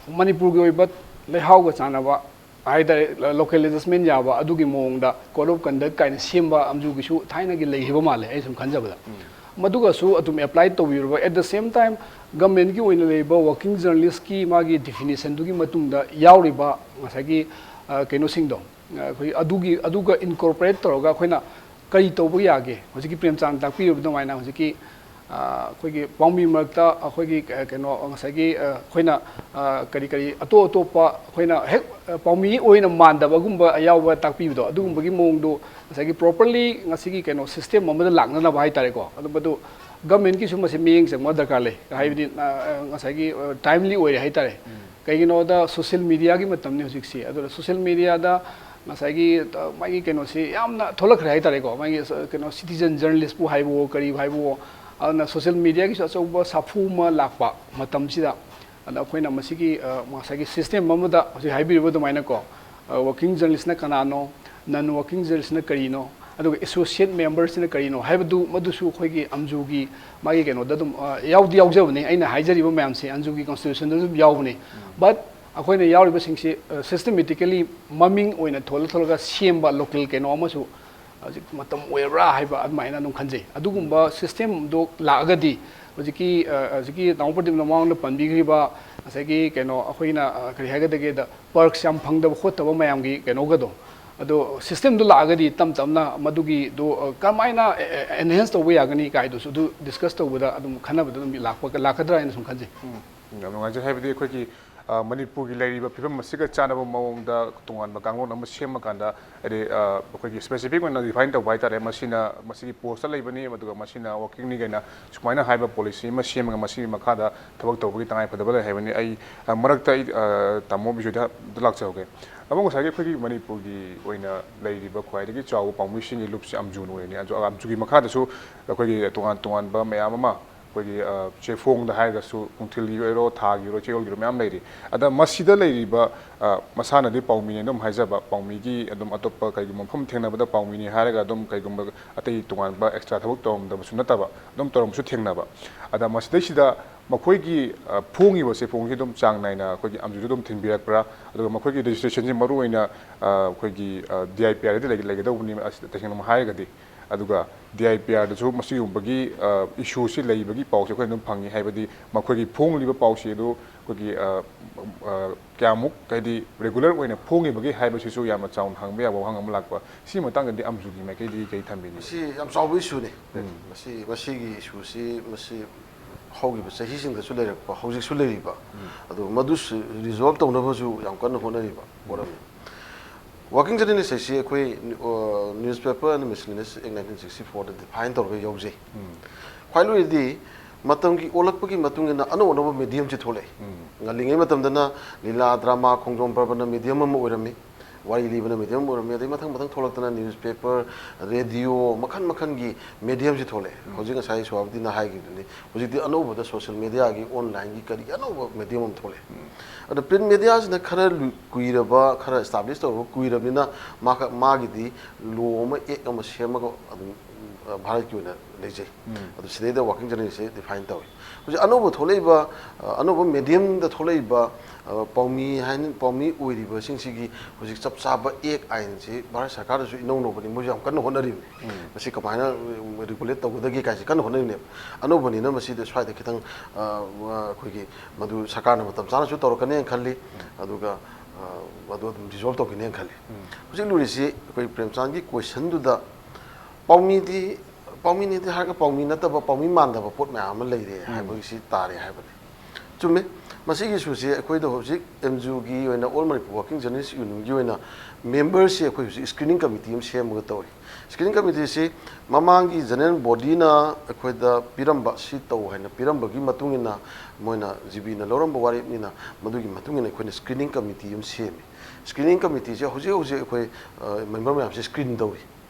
ꯃꯅꯤꯄꯨꯔꯒꯤ ꯑꯣꯏꯕ ꯂꯩꯍꯥꯎꯒ ꯆꯥꯟꯅꯕ ꯍꯥꯏꯇꯥꯔꯦ, local adjustment ꯌꯥꯕ ꯑꯗꯨꯒꯤ ꯃꯑꯣꯡꯗ code of conduct ꯀꯥꯏꯅ ꯁꯦꯝꯕ ꯑꯝꯖꯨꯒꯤꯁꯨ ꯊꯥꯏꯅꯒꯤ ꯂꯩꯈꯤꯕ ꯃꯥꯜꯂꯦ, ꯑꯩ ꯁꯨꯝ ꯈꯟꯖꯕꯗ꯫ ꯃꯗꯨꯒꯁꯨ ꯑꯗꯨꯝ apply ꯇꯧꯕꯤꯔꯕ, at the same time governmentꯀꯤ ꯑꯣꯏꯅ ꯂꯩꯔꯤꯕ working journalistꯀꯤ ꯃꯥꯒꯤ definitionꯗꯨꯒꯤ ꯃꯇꯨꯡꯗ ꯌꯥꯎꯔꯤꯕ ꯉꯁꯥꯏꯒꯤ, ꯑ, ꯀꯩꯅꯣꯁꯤꯡꯗꯣ, ꯑꯩꯈꯣꯏ ꯑꯗꯨꯒꯤ ꯑꯗꯨꯒ ꯏꯟꯀꯣꯔꯄꯣꯔꯦꯠ ꯇꯧꯔꯒ ꯑꯩꯈꯣꯏꯅ ꯀꯔꯤ ꯇꯧꯕ ꯌꯥꯒꯦ? ꯍꯧꯖꯤꯛꯀꯤ ꯄ꯭ꯔꯦꯝꯆꯥꯟ ꯇꯥꯛꯄꯤꯔꯤꯕ ꯑꯗꯨꯃꯥꯏꯅ ꯍꯧꯖꯤꯛꯀꯤ ꯑꯩꯈꯣꯏꯒꯤ ꯄꯥꯎꯃꯤ ꯃꯔꯛꯇ ꯑꯩꯈꯣꯏꯒꯤ ꯀꯩꯅꯣ ꯉꯁꯥꯏꯒꯤ ꯑꯩꯈꯣꯏꯅ ꯀꯔꯤ ꯀꯔꯤ ꯑꯇꯣꯞ ꯑꯇꯣꯞꯄ ꯑꯩꯈꯣꯏꯅ ꯍꯦꯛ ꯄꯥꯎꯃꯤ ꯑꯣꯏꯅ ꯃꯥꯟꯗꯕꯒꯨꯝꯕ ꯌꯥꯎꯕ ꯇꯥꯛꯄꯤꯕꯗꯣ, ꯑꯗꯨꯒꯨꯝꯕꯒꯤ ꯃꯑꯣꯡꯗꯣ ꯉꯁꯥꯏꯒꯤ ꯄ꯭ꯔꯣꯄꯔꯂꯤ ꯉꯁꯤꯒꯤ ꯀꯩꯅꯣ ꯁꯤꯁꯇꯦꯝ ꯑꯃꯗ ꯂꯥꯛꯅꯅꯕ ꯍꯥꯏꯇꯥꯔꯦꯀꯣ꯫ ꯑꯗꯨ ꯃꯗꯨ ꯒꯃꯦꯟꯒꯤꯁꯨ ꯃꯁꯤ ꯃꯤꯠꯌꯦꯡ ꯆꯪꯕ ꯗꯔꯀꯥꯔ ꯂꯩ, ꯍꯥꯏꯕꯗꯤ ꯉꯁꯥꯏꯒꯤ ꯇꯥꯏꯝꯂꯤ ꯑꯣꯏꯔꯦ ꯍꯥꯏꯇꯥꯔꯦ꯫ ꯀꯩꯒꯤꯅꯣꯗ ꯁꯣꯁꯤꯌꯦꯜ ꯃꯦꯗꯤꯌꯥꯒꯤ ꯃꯇꯝꯅꯤ ꯍꯧꯖꯤꯛꯁꯤ꯫ ꯑꯗꯨꯅ ꯁꯣꯁꯤꯌꯦꯜ ꯃꯦꯗꯤꯌꯥꯗ ꯉꯁꯥꯏꯒꯤ ꯃꯥꯒꯤ ꯀꯩꯅꯣꯁꯤ ꯌꯥꯝꯅ ꯊꯣꯛꯂꯛꯈ꯭ꯔꯦ ꯍꯥꯏꯇꯥꯔꯦꯀꯣ꯫ ꯃꯥꯒꯤ ꯀꯩꯅꯣ ꯁꯤꯇꯤꯖꯟ ꯖꯔꯅꯦꯂꯤꯁꯄꯨ ꯍꯥꯏꯕꯋꯣ ꯀꯔꯤꯕꯨ ꯍꯥꯏꯕꯋꯣ, ꯑꯗꯨꯅ ꯁꯣꯁꯤꯌꯦꯜ ꯃꯦꯗꯤꯌꯥꯒꯤꯁꯨ ꯑꯆꯧꯕ ꯁꯥꯐꯨ ꯑꯃ ꯂꯥꯛꯄ ꯃꯇꯝꯁꯤꯗ, ꯑꯗ ꯑꯩꯈꯣꯏꯅ ꯃꯁꯤꯒꯤ ꯉꯁꯥꯏꯒꯤ ꯁꯤꯁꯇꯦꯝ ꯑꯃꯗ ꯍꯧꯖꯤꯛ ꯍꯥꯏꯕꯤꯔꯤꯕ ꯑꯗꯨꯃꯥꯏꯅꯀꯣ, ꯋꯥꯔꯀꯤꯡ ꯖꯔꯅꯦꯂꯤꯁꯅ ꯀꯅꯥꯅꯣ, ꯅꯟ ꯋꯥꯔꯀꯤꯡ ꯖꯔꯅꯦꯂꯤꯁꯅ ꯀꯔꯤꯅꯣ, ꯑꯗꯨꯒ ꯑꯦꯁꯣꯁꯤꯌꯦꯠ ꯃꯦꯝꯕꯔꯁꯤꯅ ꯀꯔꯤꯅꯣ ꯍꯥꯏꯕꯗꯨ, ꯃꯗꯨꯁꯨ ꯑꯩꯈꯣꯏꯒꯤ ꯑꯝꯖꯨꯒꯤ ꯃꯥꯒꯤ ꯀꯩꯅꯣꯗ ꯑꯗꯨꯝ ꯌꯥꯎꯗꯤ ꯌꯥꯎꯖꯕꯅꯦ꯫ ꯑꯩꯅ ꯍꯥꯏꯖꯔꯤꯕ ꯃꯌꯥꯝꯁꯦ ꯑꯝꯖꯨꯒꯤ ꯀꯟꯁꯇꯤꯇ꯭ꯌꯨꯁꯟꯗ ꯑꯗꯨꯝ ꯌꯥꯎꯕꯅꯦ꯫ ꯕꯠ ꯑꯩꯈꯣꯏꯅ ꯌꯥꯎꯔꯤꯕꯁꯤꯡꯁꯤ ꯁꯤꯁꯇꯦꯃꯦꯇꯤꯀꯦꯂꯤ ꯃꯃꯤꯡ ꯑꯣꯏꯅ ꯊꯣꯜꯂ ꯊꯣꯜꯂꯒ ꯁꯦꯝꯕ ꯂꯣꯀꯦꯜ ꯀꯩꯅꯣ ꯑꯃꯁꯨ ꯍꯧꯖꯤꯛ ꯃꯇꯝ ꯑꯣꯏꯔꯕ꯭ꯔꯥ ꯍꯥꯏꯕ ꯑꯗꯨꯃꯥꯏꯅ ꯑꯗꯨꯝ ꯈꯟꯖꯩ꯫ ꯑꯗꯨꯒꯨꯝꯕ ꯁꯤꯁꯇꯦꯝꯗꯣ ꯂꯥꯛꯑꯒꯗꯤ ꯍꯧꯖꯤꯛꯀꯤ ꯍꯧꯖꯤꯛꯀꯤ ꯇꯥꯃꯣ ꯄ꯭ꯔꯗꯤꯞꯅ ꯃꯃꯥꯡꯗ ꯄꯟꯕꯤꯈ꯭ꯔꯤꯕ ꯉꯁꯥꯏꯒꯤ ꯀꯩꯅꯣ ꯑꯩꯈꯣꯏꯅ ꯀꯔꯤ ꯍꯥꯏꯒꯗꯒꯦꯗ, ꯄꯔꯛꯁ ꯌꯥꯝ ꯐꯪꯗꯕ ꯈꯣꯠꯇꯕ ꯃꯌꯥꯝꯒꯤ ꯀꯩꯅꯣꯒꯗꯣ, ꯑꯗꯣ ꯁꯤꯁꯇꯦꯝꯗꯣ ꯂꯥꯛꯑꯒꯗꯤ ꯇꯞ ꯇꯞꯅ ꯃꯗꯨꯒꯤꯗꯣ ꯀꯔꯝꯍꯥꯏꯅ ꯑꯦꯟꯍꯦꯟꯁ ꯇꯧꯕ ꯌꯥꯒꯅꯤ ꯀꯥꯏꯗꯨꯁꯨ ꯑꯗꯨ ꯗꯤꯁꯀꯁ ꯇꯧꯕꯗ ꯑꯗꯨꯝ ꯈꯟꯅꯕꯗ ꯑꯗꯨꯝ ꯂꯥꯛꯄ ꯂꯥꯛꯀꯗ꯭ꯔꯥ ꯍꯥꯏꯅ ꯁꯨꯝ ꯈꯟꯖꯩ꯫ ꯎꯝ, ꯌꯥꯝ ꯅꯨꯡꯉꯥꯏꯖꯩ꯫ ꯍꯥꯏꯕꯗꯤ ꯑꯩꯈꯣꯏꯒꯤ ꯃꯅꯤꯄꯨꯔꯒꯤ ꯂꯩꯔꯤꯕ ꯐꯤꯕꯝ ꯑꯁꯤꯒ ꯆꯥꯟꯅꯕ ꯃꯑꯣꯡꯗ ꯇꯣꯉꯥꯟꯕ ꯀꯥꯡꯂꯣꯟ ꯑꯃ ꯁꯦꯝꯃꯀꯥꯟꯗ, ꯍꯥꯏꯗꯤ ꯑꯩꯈꯣꯏꯒꯤ ꯁ꯭ꯄꯦꯁꯤꯐꯤꯛ ꯑꯣꯏꯅ ꯗꯤꯐꯥꯏꯟ ꯇꯧꯕ ꯍꯥꯏꯇꯥꯔꯦ, ꯃꯁꯤꯅ ꯃꯁꯤꯒꯤ ꯄꯣꯁꯇ ꯂꯩꯕꯅꯤ, ꯑꯗꯨꯒ ꯃꯁꯤꯅ ꯋꯥꯔꯀꯤꯡꯅꯤ ꯀꯥꯏꯅ ꯁꯨꯃꯥꯏꯅ ꯍꯥꯏꯕ ꯄꯣꯂꯤꯁꯤ ꯑꯃ ꯁꯦꯝꯃꯒ ꯃꯁꯤꯒꯤ ꯃꯈꯥꯗ ꯊꯕꯛ ꯇꯧꯕꯒꯤ ꯇꯉꯥꯏꯐꯗꯕ ꯂꯩ ꯍꯥꯏꯕꯅꯤ꯫ ꯑꯩ ꯃꯔꯛꯇ ꯑꯩ ꯇꯥꯃꯣ ꯕꯤꯖꯣꯏꯗ ꯂꯥꯛꯆꯍꯧꯒꯦ꯫ ꯇꯥꯃꯣ, ꯉꯁꯥꯏꯒꯤ ꯑꯩꯈꯣꯏꯒꯤ ꯃꯅꯤꯄꯨꯔꯒꯤ ꯑꯣꯏꯅ ꯂꯩꯔꯤꯕ ꯈ꯭ꯋꯥꯏꯗꯒꯤ ꯆꯥꯎꯕ ꯄꯥꯎꯃꯤꯁꯤꯡꯒꯤ ꯂꯨꯞꯁꯦ ꯑꯝꯖꯨꯅ ꯑꯣꯏꯔꯅꯤ꯫ ꯑꯝꯖꯨꯒꯤ ꯃꯈꯥꯗꯁꯨ ꯑꯩꯈꯣꯏꯒꯤ ꯇꯣꯉꯥꯟ ꯇꯣꯉꯥꯟꯕ ꯃꯌꯥꯝ ꯑꯃ ꯑꯩꯈꯣꯏꯒꯤ ꯆꯦꯐꯣꯡꯗ ꯍꯥꯏꯔꯒꯁꯨ ꯅꯨꯡꯊꯤꯜꯒꯤ ꯑꯣꯏꯔꯣ, ꯊꯥꯒꯤ ꯑꯣꯏꯔꯣ, ꯆꯌꯣꯜꯒꯤ ꯑꯣꯏꯔꯣ ꯃꯌꯥꯝ ꯂꯩꯔꯤ꯫ ꯑꯗ ꯃꯁꯤꯗ ꯂꯩꯔꯤꯕ ꯃꯁꯥꯅꯗꯤ ꯄꯥꯎꯃꯤꯅꯦꯅ ꯑꯗꯨꯝ ꯍꯥꯏꯖꯕ, ꯄꯥꯎꯃꯤꯒꯤ ꯑꯗꯨꯝ ꯑꯇꯣꯞꯄ ꯀꯩꯒꯨꯝꯕ ꯃꯐꯝ ꯊꯦꯡꯅꯕꯗ ꯄꯥꯎꯃꯤꯅꯤ ꯍꯥꯏꯔꯒ ꯑꯗꯨꯝ ꯀꯩꯒꯨꯝꯕ ꯑꯇꯩ ꯇꯣꯉꯥꯟꯕ ꯑꯦꯛꯁꯇ꯭ꯔꯥ ꯊꯕꯛ ꯇꯧꯔꯝꯗꯕꯁꯨ ꯅꯠꯇꯕ, ꯑꯗꯨꯝ ꯇꯧꯔꯝꯕꯁꯨ ꯊꯦꯡꯅꯕ꯫ ꯑꯗ ꯃꯁꯤꯗꯩꯁꯤꯗ ꯃꯈꯣꯏꯒꯤ ꯐꯣꯡꯉꯤꯕ ꯆꯦꯐꯣꯡꯁꯤ ꯑꯗꯨꯝ ꯆꯥꯡ ꯅꯥꯏꯅ ꯑꯩꯈꯣꯏꯒꯤ ꯑꯝꯖꯨꯗ ꯑꯗꯨꯝ ꯊꯤꯟꯕꯤꯔꯛꯄ꯭ꯔꯥ? ꯑꯗꯨꯒ ꯃꯈꯣꯏꯒꯤ ꯔꯦꯖꯤꯁꯇ꯭ꯔꯦꯁꯟꯁꯤ ꯃꯔꯨꯑꯣꯏꯅ ꯑꯩꯈꯣꯏꯒꯤ ꯗꯤ ꯑꯥꯏ ꯄꯤ ꯑꯥꯔꯗ ꯂꯩꯒꯗꯧꯕꯅꯤ, ꯇꯁꯦꯡꯅ ꯍꯥꯏꯔꯒꯗꯤ꯫ ꯑꯗꯨꯒ ꯗꯤ ꯑꯥꯏ ꯄꯤ ꯑꯥꯔꯗꯁꯨ ꯃꯁꯤꯒꯨꯝꯕꯒꯤ ꯏꯁꯨꯁꯤ ꯂꯩꯕꯒꯤ ꯄꯥꯎꯁꯦ ꯑꯩꯈꯣꯏꯅ ꯑꯗꯨꯝ ꯐꯪꯉꯤ꯫ ꯍꯥꯏꯕꯗꯤ ꯃꯈꯣꯏꯒꯤ ꯐꯣꯡꯂꯤꯕ ꯄꯥꯎꯁꯦ ꯑꯗꯨ ꯑꯩꯈꯣꯏꯒꯤ ꯑ, ꯑ, ꯀꯌꯥꯃꯨꯛ, ꯍꯥꯏꯗꯤ, ꯔꯤꯒꯨꯂꯔ ꯑꯣꯏꯅ ꯐꯣꯡꯉꯤꯕꯒꯦ ꯍꯥꯏꯕꯁꯤꯁꯨ ꯌꯥꯝꯅ ꯆꯥꯎꯅ ꯍꯪꯕ ꯌꯥꯕ ꯋꯥꯍꯪ ꯑꯃ ꯂꯥꯛꯄ꯫ ꯁꯤ ꯃꯇꯥꯡꯗꯗꯤ ꯑꯝꯖꯨꯒꯤ ꯃꯥꯏꯀꯩꯗꯒꯤ ꯀꯔꯤ ꯊꯝꯕꯤꯅꯤꯡꯉꯤ? ꯃꯁꯤ ꯌꯥꯝ ꯆꯥꯎꯕ ꯏꯁꯨꯅꯤ꯫ ꯎꯝ꯫ ꯃꯁꯤ, ꯃꯁꯤꯒꯤ ꯏꯁꯨꯁꯤ, ꯃꯁꯤ ꯍꯧꯈꯤꯕ ꯆꯍꯤꯁꯤꯡꯗꯁꯨ ꯂꯩꯔꯛꯄ, ꯍꯧꯖꯤꯛꯁꯨ ꯂꯩꯔꯤꯕ꯫ ꯑꯗꯨ ꯃꯗꯨꯁꯨ ꯔꯤꯖꯣꯜꯕ ꯇꯧꯅꯕꯁꯨ ꯌꯥꯝ ꯀꯟꯅ ꯍꯣꯠꯅꯔꯤꯕ ꯄꯣꯠ ꯑꯃꯅꯤ꯫ Working journalist ꯍꯥꯏꯁꯤ ꯑꯩꯈꯣꯏ, ꯑ, Newspaper and Miscellaneous Act nineteen sixty fourꯗ define ꯇꯧꯔꯒ ꯌꯥꯎꯖꯩ꯫ ꯈ꯭ꯋꯥꯏ ꯂꯣꯏꯔꯗꯤ ꯃꯇꯝꯒꯤ ꯑꯣꯜꯂꯛꯄꯒꯤ ꯃꯇꯨꯡ ꯏꯟꯅ ꯑꯅꯧ ꯑꯅꯧꯕ mediumꯁꯤ ꯊꯣꯛꯂꯛꯑꯦ꯫ ꯉꯜꯂꯤꯉꯩ ꯃꯇꯝꯗꯅ ꯂꯤꯂꯥ, ꯗ꯭ꯔꯃꯥ, ꯈꯣꯡꯖꯣꯝ ꯄꯔꯕꯅ medium ꯑꯃ ꯑꯣꯏꯔꯝꯃꯤ, ꯋꯥꯔꯤ ꯂꯤꯕꯅ medium ꯑꯃ ꯑꯣꯏꯔꯝꯃꯤ, ꯑꯗꯩ ꯃꯊꯪ ꯃꯊꯪ ꯊꯣꯛꯂꯛꯇꯅ newspaper, radio, ꯃꯈꯜ ꯃꯈꯜꯒꯤ mediumꯁꯤ ꯊꯣꯛꯂꯛꯑꯦ꯫ ꯍꯧꯖꯤꯛ ꯉꯁꯥꯏ ꯁꯣꯍꯥꯕꯨꯗꯤꯟꯅ ꯍꯥꯏꯈꯤꯕꯗꯨꯅꯤ, ꯍꯧꯖꯤꯛꯇꯤ ꯑꯅꯧꯕꯗ social mediaꯒꯤ, onlineꯒꯤ ꯀꯔꯤꯒꯤ ꯑꯅꯧꯕ medium ꯑꯃ ꯊꯣꯛꯂꯛꯑꯦ꯫ ꯑꯗꯣ print mediaꯁꯤꯅ ꯈꯔ ꯂꯨ-, ꯀꯨꯏꯔꯕ, ꯈꯔ establish ꯇꯧꯔꯕ ꯀꯨꯏꯔꯕꯅꯤꯅ ꯃꯥꯒ-, ꯃꯥꯒꯤꯗꯤ law ꯑꯃ, act ꯑꯃ ꯁꯦꯝꯃꯒ ꯑꯗꯨꯝ, ꯎꯝ, ꯚꯥꯔꯠꯀꯤ ꯑꯣꯏꯅ ꯂꯩꯖꯩ꯫ ꯑꯗꯨ ꯁꯤꯗꯩꯗ working journalistꯁꯦ define ꯇꯧꯏ꯫ ꯍꯧꯖꯤꯛ ꯑꯅꯧꯕ ꯊꯣꯛꯂꯛꯏꯕ, ꯑ, ꯑꯅꯧꯕ mediumꯗ ꯊꯣꯛꯂꯛꯏꯕ, ꯑ, ꯄꯥꯎꯃꯤ ꯍꯥꯏꯅ, ꯄꯥꯎꯃꯤ ꯑꯣꯏꯔꯤꯕꯁꯤꯡꯁꯤꯒꯤ ꯍꯧꯖꯤꯛ ꯆꯞ ꯆꯥꯕ act ꯑꯥꯏꯟꯁꯤ ꯚꯥꯔꯠ ꯁꯔꯀꯥꯔꯗꯁꯨ ꯏꯅꯧ ꯅꯧꯕꯅꯤ, ꯃꯣꯏꯁꯨ ꯌꯥꯝ ꯀꯟꯅ ꯍꯣꯠꯅꯔꯤꯕꯅꯤ꯫ ꯃꯁꯤ ꯀꯃꯥꯏꯅ regulate ꯇꯧꯒꯗꯒꯦ ꯀꯥꯏꯁꯤ ꯀꯟꯅ ꯍꯣꯠꯅꯔꯤꯕꯅꯦꯕ꯫ ꯑꯅꯧꯕꯅꯤꯅ ꯃꯁꯤꯗ ꯁ꯭ꯋꯥꯏꯗ ꯈꯤꯇꯪ, ꯑ, ꯑꯩꯈꯣꯏꯒꯤ ꯃꯗꯨ ꯁꯔꯀꯥꯔꯅ ꯃꯇꯝ ꯆꯥꯅꯁꯨ ꯇꯧꯔꯛꯀꯅꯦꯅ ꯈꯜꯂꯤ, ꯑꯗꯨꯒ, ꯑ, ꯃꯗꯨ ꯑꯗꯨꯝ resolve ꯇꯧꯈꯤꯅꯦꯅ ꯈꯜꯂꯤ꯫ ꯍꯧꯖꯤꯛ ꯂꯨꯔꯤꯁꯤ ꯑꯩꯈꯣꯏ ꯄ꯭ꯔꯦꯝꯆꯥꯟꯒꯤ questionꯗꯨꯗ ꯄꯥꯎꯃꯤꯗꯤ, ꯄꯥꯎꯃꯤꯅꯤꯗꯤ ꯍꯥꯏꯔꯒ ꯄꯥꯎꯃꯤ ꯅꯠꯇꯕ, ꯄꯥꯎꯃꯤ ꯃꯥꯟꯗꯕ ꯄꯣꯠ ꯃꯌꯥꯝ ꯑꯃ ꯂꯩꯔꯦ ꯍꯥꯏꯕꯒꯤꯁꯤ ꯇꯥꯔꯦ ꯍꯥꯏꯕꯅꯤ꯫ ꯆꯨꯝꯃꯦ꯫ ꯃꯁꯤꯒꯤ ꯏꯁꯨꯁꯤ ꯑꯩꯈꯣꯏꯗ ꯍꯧꯖꯤꯛ ꯑꯦꯝꯖꯨꯒꯤ ꯑꯣꯏꯅ, All Manipur Working Journalist Unionꯒꯤ ꯑꯣꯏꯅ memberꯁꯤ ꯑꯩꯈꯣꯏ ꯍꯧꯖꯤꯛ screening committee ꯑꯃ ꯁꯦꯝꯃꯒ ꯇꯧꯔꯤ꯫ Screening committeeꯁꯤ ꯃꯃꯥꯡꯒꯤ general bodyꯅ ꯑꯩꯈꯣꯏꯗ ꯄꯤꯔꯝꯕ, ꯁꯤ ꯇꯧ ꯍꯥꯏꯅ ꯄꯤꯔꯝꯕꯒꯤ ꯃꯇꯨꯡ ꯏꯟꯅ ꯃꯣꯏꯅ, ꯖꯤꯕꯤꯅ ꯂꯧꯔꯝꯕ ꯋꯥꯔꯦꯞꯅꯤꯅ, ꯃꯗꯨꯒꯤ ꯃꯇꯨꯡ ꯏꯟꯅ ꯑꯩꯈꯣꯏꯅ screening committee ꯑꯃ ꯁꯦꯝꯃꯤ꯫ Screening committeeꯁꯦ ꯍꯧꯖꯤꯛ ꯍꯧꯖꯤꯛ ꯑꯩꯈꯣꯏ, ꯑ, member ꯃꯌꯥꯝꯁꯦ screen ꯇꯧꯔꯤ꯫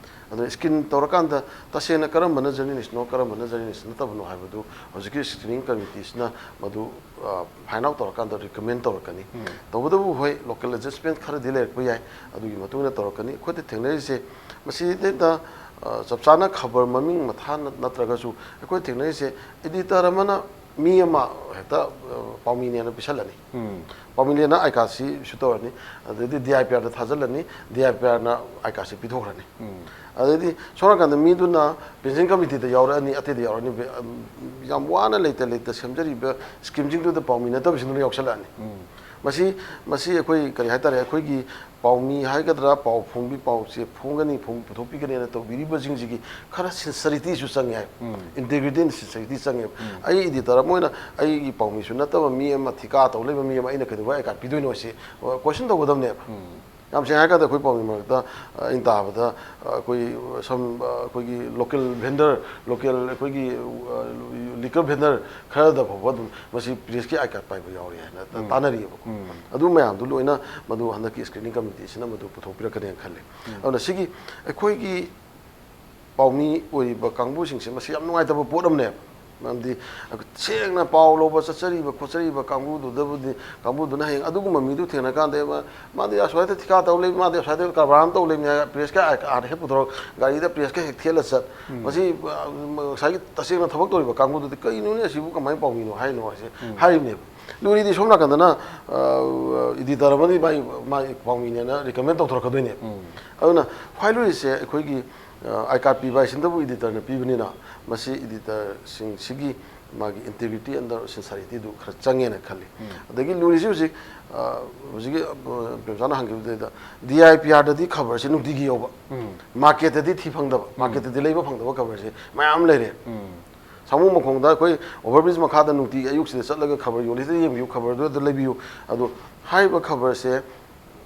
ꯑꯗꯨꯅ screen ꯇꯧꯔꯀꯥꯟꯗ ꯇꯁꯦꯡꯅ ꯀꯔꯝꯕꯅ journalistꯅꯣ, ꯀꯔꯝꯕꯅ journalist ꯅꯠꯇꯕꯅꯣ ꯍꯥꯏꯕꯗꯨ ꯍꯧꯖꯤꯛꯀꯤ screening committeeꯁꯤꯅ ꯃꯗꯨ, ꯑ, find out ꯇꯧꯔꯀꯥꯟꯗ recommend ꯇꯧꯔꯛꯀꯅꯤ꯫ ꯇꯧꯕꯇꯕꯨ ꯍꯣꯏ, local adjustment ꯈꯔꯗꯤ ꯂꯩꯔꯛꯄ ꯌꯥꯏ, ꯑꯗꯨꯒꯤ ꯃꯇꯨꯡ ꯏꯟꯅ ꯇꯧꯔꯛꯀꯅꯤ꯫ ꯑꯩꯈꯣꯏꯗ ꯊꯦꯡꯅꯔꯤꯁꯦ ꯃꯁꯤꯗꯩꯗ, ꯑ, ꯆꯞ ꯆꯥꯅ ꯈꯕꯔ ꯃꯃꯤꯡ ꯃꯊꯥ ꯅꯠ-, ꯅꯠꯇ꯭ꯔꯒꯁꯨ ꯑꯩꯈꯣꯏ ꯊꯦꯡꯅꯔꯤꯁꯦ editor ꯑꯃꯅ ꯃꯤ ꯑꯃ ꯍꯦꯛꯇ ꯑ, ꯄꯥꯎꯃꯤꯅꯦꯅ ꯄꯤꯁꯜꯂꯅꯤ꯫ ꯎꯝ꯫ ꯄꯥꯎꯃꯤꯅꯦꯅ ꯑꯥꯏ ꯀꯥꯔꯗꯁꯤ ꯏꯁꯨ ꯇꯧꯔꯅꯤ꯫ ꯑꯗꯩꯗꯤ ꯗꯤ ꯑꯥꯏ ꯄꯤ ꯑꯥꯔꯗ ꯊꯥꯖꯤꯜꯂꯅꯤ꯫ ꯗꯤ ꯑꯥꯏ ꯄꯤ ꯑꯥꯔꯅ ꯑꯥꯏ ꯀꯥꯔꯗꯁꯤ ꯄꯤꯊꯣꯛꯈ꯭ꯔꯅꯤ꯫ ꯎꯝ꯫ ꯑꯗꯩꯗꯤ ꯁꯣꯝ ꯅꯥꯀꯟꯗ ꯃꯤꯗꯨꯅ ꯄꯦꯟꯁꯤꯟ ꯀꯃꯤꯇꯤꯗ ꯌꯥꯎꯔꯛꯑꯅꯤ, ꯑꯇꯩꯗ ꯌꯥꯎꯔꯛꯑꯅꯤ꯫ ꯕꯦ-, ꯑꯝ, ꯌꯥꯝ ꯋꯥꯅ ꯂꯩꯇ ꯂꯩꯇ ꯁꯦꯝꯖꯔꯤꯕ ꯁ꯭ꯀꯤꯝꯁꯤꯡꯗꯨꯗ ꯄꯥꯎꯃꯤ ꯅꯠꯇꯕꯁꯤꯡꯗꯨꯅ ꯌꯥꯎꯁꯜꯂꯛꯑꯅꯤ꯫ ꯎꯝ꯫ ꯃꯁꯤ, ꯃꯁꯤ ꯑꯩꯈꯣꯏ ꯀꯔꯤ ꯍꯥꯏꯇꯥꯔꯦ, ꯑꯩꯈꯣꯏꯒꯤ ꯄꯥꯎꯃꯤ ꯍꯥꯏꯒꯗ꯭ꯔꯥ, ꯄꯥꯎ ꯐꯣꯡꯕꯤ, ꯄꯥꯎꯁꯦ ꯐꯣꯡꯒꯅꯤ, ꯐꯣꯡ-, ꯄꯨꯊꯣꯛꯄꯤꯒꯅꯤꯅ ꯇꯧꯕꯤꯔꯤꯕꯁꯤꯡꯁꯤꯒꯤ ꯈꯔ ꯁꯤꯟꯁꯔꯤꯇꯤꯁꯨ ꯆꯪꯉꯦ ꯍꯥꯏꯕ꯫ ꯎꯝ꯫ ꯏꯟꯇꯦꯒ꯭ꯔꯤꯇꯤ ꯑꯦꯟ ꯁꯤꯟꯁꯔꯤꯇꯤ ꯆꯪꯉꯦꯕ꯫ ꯎꯝ꯫ ꯑꯩ ꯏꯗꯤꯇꯔ ꯑꯃ ꯑꯣꯏꯅ ꯑꯩꯒꯤ ꯄꯥꯎꯃꯤꯁꯨ ꯅꯠꯇꯕ ꯃꯤ ꯑꯃ, ꯊꯤꯀꯥ ꯇꯧ ꯂꯩꯕ ꯃꯤ ꯑꯃ ꯑꯩꯅ ꯀꯩꯗꯧꯕꯩ ꯑꯥꯏ ꯀꯥꯔꯗ ꯄꯤꯗꯣꯏꯅꯣ ꯁꯤ ꯀꯣꯏꯁꯟ ꯇꯧꯒꯗꯕꯅꯦꯕ꯫ ꯎꯝ꯫ ꯌꯥꯝ ꯁꯦꯡꯅ ꯍꯥꯏꯔꯀꯥꯟꯗ ꯑꯩꯈꯣꯏ ꯄꯥꯎꯃꯤ ꯃꯔꯛꯇ, ꯑ, ꯑꯩꯅ ꯇꯥꯕꯗ, ꯑ, ꯑꯩꯈꯣꯏ ꯁꯝ, ꯑ, ꯑꯩꯈꯣꯏꯒꯤ ꯂꯣꯀꯦꯜ ꯚꯦꯟꯗꯔ, ꯂꯣꯀꯦꯜ ꯑꯩꯈꯣꯏꯒꯤ, ꯑ, ꯂꯤꯀꯔ ꯚꯦꯟꯗꯔ ꯈꯔꯗ ꯐꯥꯎꯕ ꯑꯗꯨꯝ ꯃꯁꯤ ꯄ꯭ꯔꯦꯁꯀꯤ ꯑꯥꯏ ꯀꯥꯔꯗ ꯄꯥꯏꯕ ꯌꯥꯎꯔꯤ ꯍꯥꯏꯅ ꯇ-, ꯎꯝ꯫ ꯇꯥꯅꯔꯤꯑꯕꯀꯣ꯫ ꯎꯝ꯫ ꯑꯗꯨ ꯃꯌꯥꯝꯗꯨ ꯂꯣꯏꯅ ꯃꯗꯨ ꯍꯟꯗꯛꯀꯤ ꯁ꯭ꯀ꯭ꯔꯤꯅꯤꯡ ꯀꯃꯤꯇꯤꯁꯤꯅ ꯃꯗꯨ ꯄꯨꯊꯣꯛꯄꯤꯔꯛꯀꯅꯦꯅ ꯈꯜꯂꯤ꯫ ꯎꯝ꯫ ꯑꯗꯨꯅ ꯁꯤꯒꯤ ꯑꯩꯈꯣꯏꯒꯤ ꯄꯥꯎꯃꯤ ꯑꯣꯏꯔꯤꯕ ꯀꯥꯡꯕꯨꯁꯤꯡꯁꯦ ꯃꯁꯤ ꯌꯥꯝ ꯅꯨꯡꯉꯥꯏꯇꯕ ꯄꯣꯠ ꯑꯃꯅꯦꯕ꯫ ꯃꯔꯝꯗꯤ ꯁꯦꯡꯅ ꯄꯥꯎ ꯂꯧꯕ ꯆꯠꯆꯔꯤꯕ ꯈꯣꯠꯆꯔꯤꯕ ꯀꯥꯡꯕꯨꯗꯨꯗꯕꯨꯗꯤ, ꯀꯥꯡꯕꯨꯗꯨꯅ ꯍꯌꯦꯡ ꯑꯗꯨꯒꯨꯝꯕ ꯃꯤꯗꯨ ꯊꯦꯡꯅꯀꯥꯟꯗ, "ꯑꯦ, ꯃꯥ-, ꯃꯥꯗꯤ ꯑꯁ꯭ꯋꯥꯏꯗ ꯊꯤꯀꯥ ꯇꯧ ꯂꯩ, ꯃꯥꯗꯤ ꯑꯁ꯭ꯋꯥꯏꯗ ꯀꯔꯕꯥꯔ ꯑꯃ ꯇꯧ ꯂꯩꯕꯅꯤ" ꯍꯥꯏꯔꯒ ꯄ꯭ꯔꯦꯁꯀ ꯑꯥꯏ ꯀꯥꯔꯗ ꯍꯦꯛ ꯄꯨꯊꯣꯔꯛ, ꯒꯥꯔꯤꯗ ꯄ꯭ꯔꯦꯁꯀ ꯍꯦꯛ ꯊꯦꯠꯂ ꯆꯠ꯫ ꯎꯝ꯫ ꯃꯁꯤ, ꯑ, ꯉꯁꯥꯏꯒꯤ ꯇꯁꯦꯡꯅ ꯊꯕꯛ ꯇꯧꯔꯤꯕ ꯀꯥꯡꯕꯨꯗꯨꯗꯤ "ꯀꯔꯤꯅꯣꯅꯦ ꯑꯁꯤꯕꯨ, ꯀꯃꯥꯏꯅ ꯄꯥꯎꯃꯤꯅꯣ ꯍꯥꯏꯅꯣ?" ꯍꯥꯏꯁꯦ ꯎꯝ꯫ ꯍꯥꯏꯔꯤꯕꯅꯦꯕ꯫ ꯂꯨꯔꯤꯗꯤ ꯁꯣꯝ ꯅꯥꯀꯟꯗꯅ, ꯑ, ꯏꯗꯤꯇꯔ ꯑꯃꯅꯤ ꯃꯥꯏ, ꯃꯥꯏ ꯄꯥꯎꯃꯤꯅꯦꯅ ꯔꯤꯀꯃꯦꯟ ꯇꯧꯊꯣꯔꯛꯀꯗꯣꯏꯅꯦꯕ꯫ ꯎꯝ꯫ ꯑꯗꯨꯅ ꯈ꯭ꯋꯥꯏ ꯂꯨꯔꯤꯁꯦ ꯑꯩꯈꯣꯏꯒꯤ, ꯑ, ꯑꯥꯏ ꯀꯥꯔꯗ ꯄꯤꯕ ꯍꯥꯏꯁꯤꯅꯕꯨ ꯏꯗꯤꯇꯔꯅ ꯄꯤꯕꯅꯤꯅ ꯃꯁꯤ ꯏꯗꯤꯇꯔꯁꯤꯡꯁꯤꯒꯤ ꯃꯥꯒꯤ ꯏꯟꯇꯦꯒ꯭ꯔꯤꯇꯤ ꯑꯦꯟ ꯗ ꯁꯤꯟꯁꯔꯤꯇꯤꯗꯨ ꯈꯔ ꯆꯪꯉꯦꯅ ꯈꯜꯂꯤ꯫ ꯎꯝ꯫ ꯑꯗꯒꯤ ꯂꯨꯔꯤꯁꯤ ꯍꯧꯖꯤꯛ, ꯑ, ꯍꯧꯖꯤꯛꯀꯤ, ꯑ, ꯄ꯭ꯔꯦꯝꯆꯥꯅ ꯍꯪꯈꯤꯕꯗꯨꯗꯩꯗ ꯗꯤ ꯑꯥꯏ ꯄꯤ ꯑꯥꯔꯗꯗꯤ ꯈꯕꯔꯁꯤ ꯅꯨꯡꯇꯤꯒꯤ ꯌꯧꯕ, ꯎꯝ꯫ ꯃꯥꯔꯀꯦꯠꯇꯗꯤ ꯊꯤ ꯐꯪꯗꯕ, ꯎꯝ꯫ ꯃꯥꯔꯀꯦꯠꯇꯗꯤ ꯂꯩꯕ ꯐꯪꯗꯕ ꯈꯕꯔꯁꯤ ꯃꯌꯥꯝ ꯂꯩꯔꯦ꯫ ꯎꯝ꯫ ꯁꯥꯃꯨ ꯃꯈꯣꯡꯗ ꯑꯩꯈꯣꯏ ꯑꯣꯚꯔ ꯕ꯭ꯔꯤꯖ ꯃꯈꯥꯗ ꯅꯨꯡꯇꯤꯒꯤ ꯑꯌꯨꯛꯁꯤꯗ ꯆꯠꯂꯒ ꯈꯕꯔ ꯌꯣꯜꯂꯤꯁꯤꯗ ꯌꯦꯡꯕꯤꯌꯨ, ꯈꯕꯔꯗꯨꯗ ꯂꯩꯕꯤꯌꯨ꯫ ꯑꯗꯣ ꯍꯥꯏꯔꯤꯕ ꯈꯕꯔꯁꯦ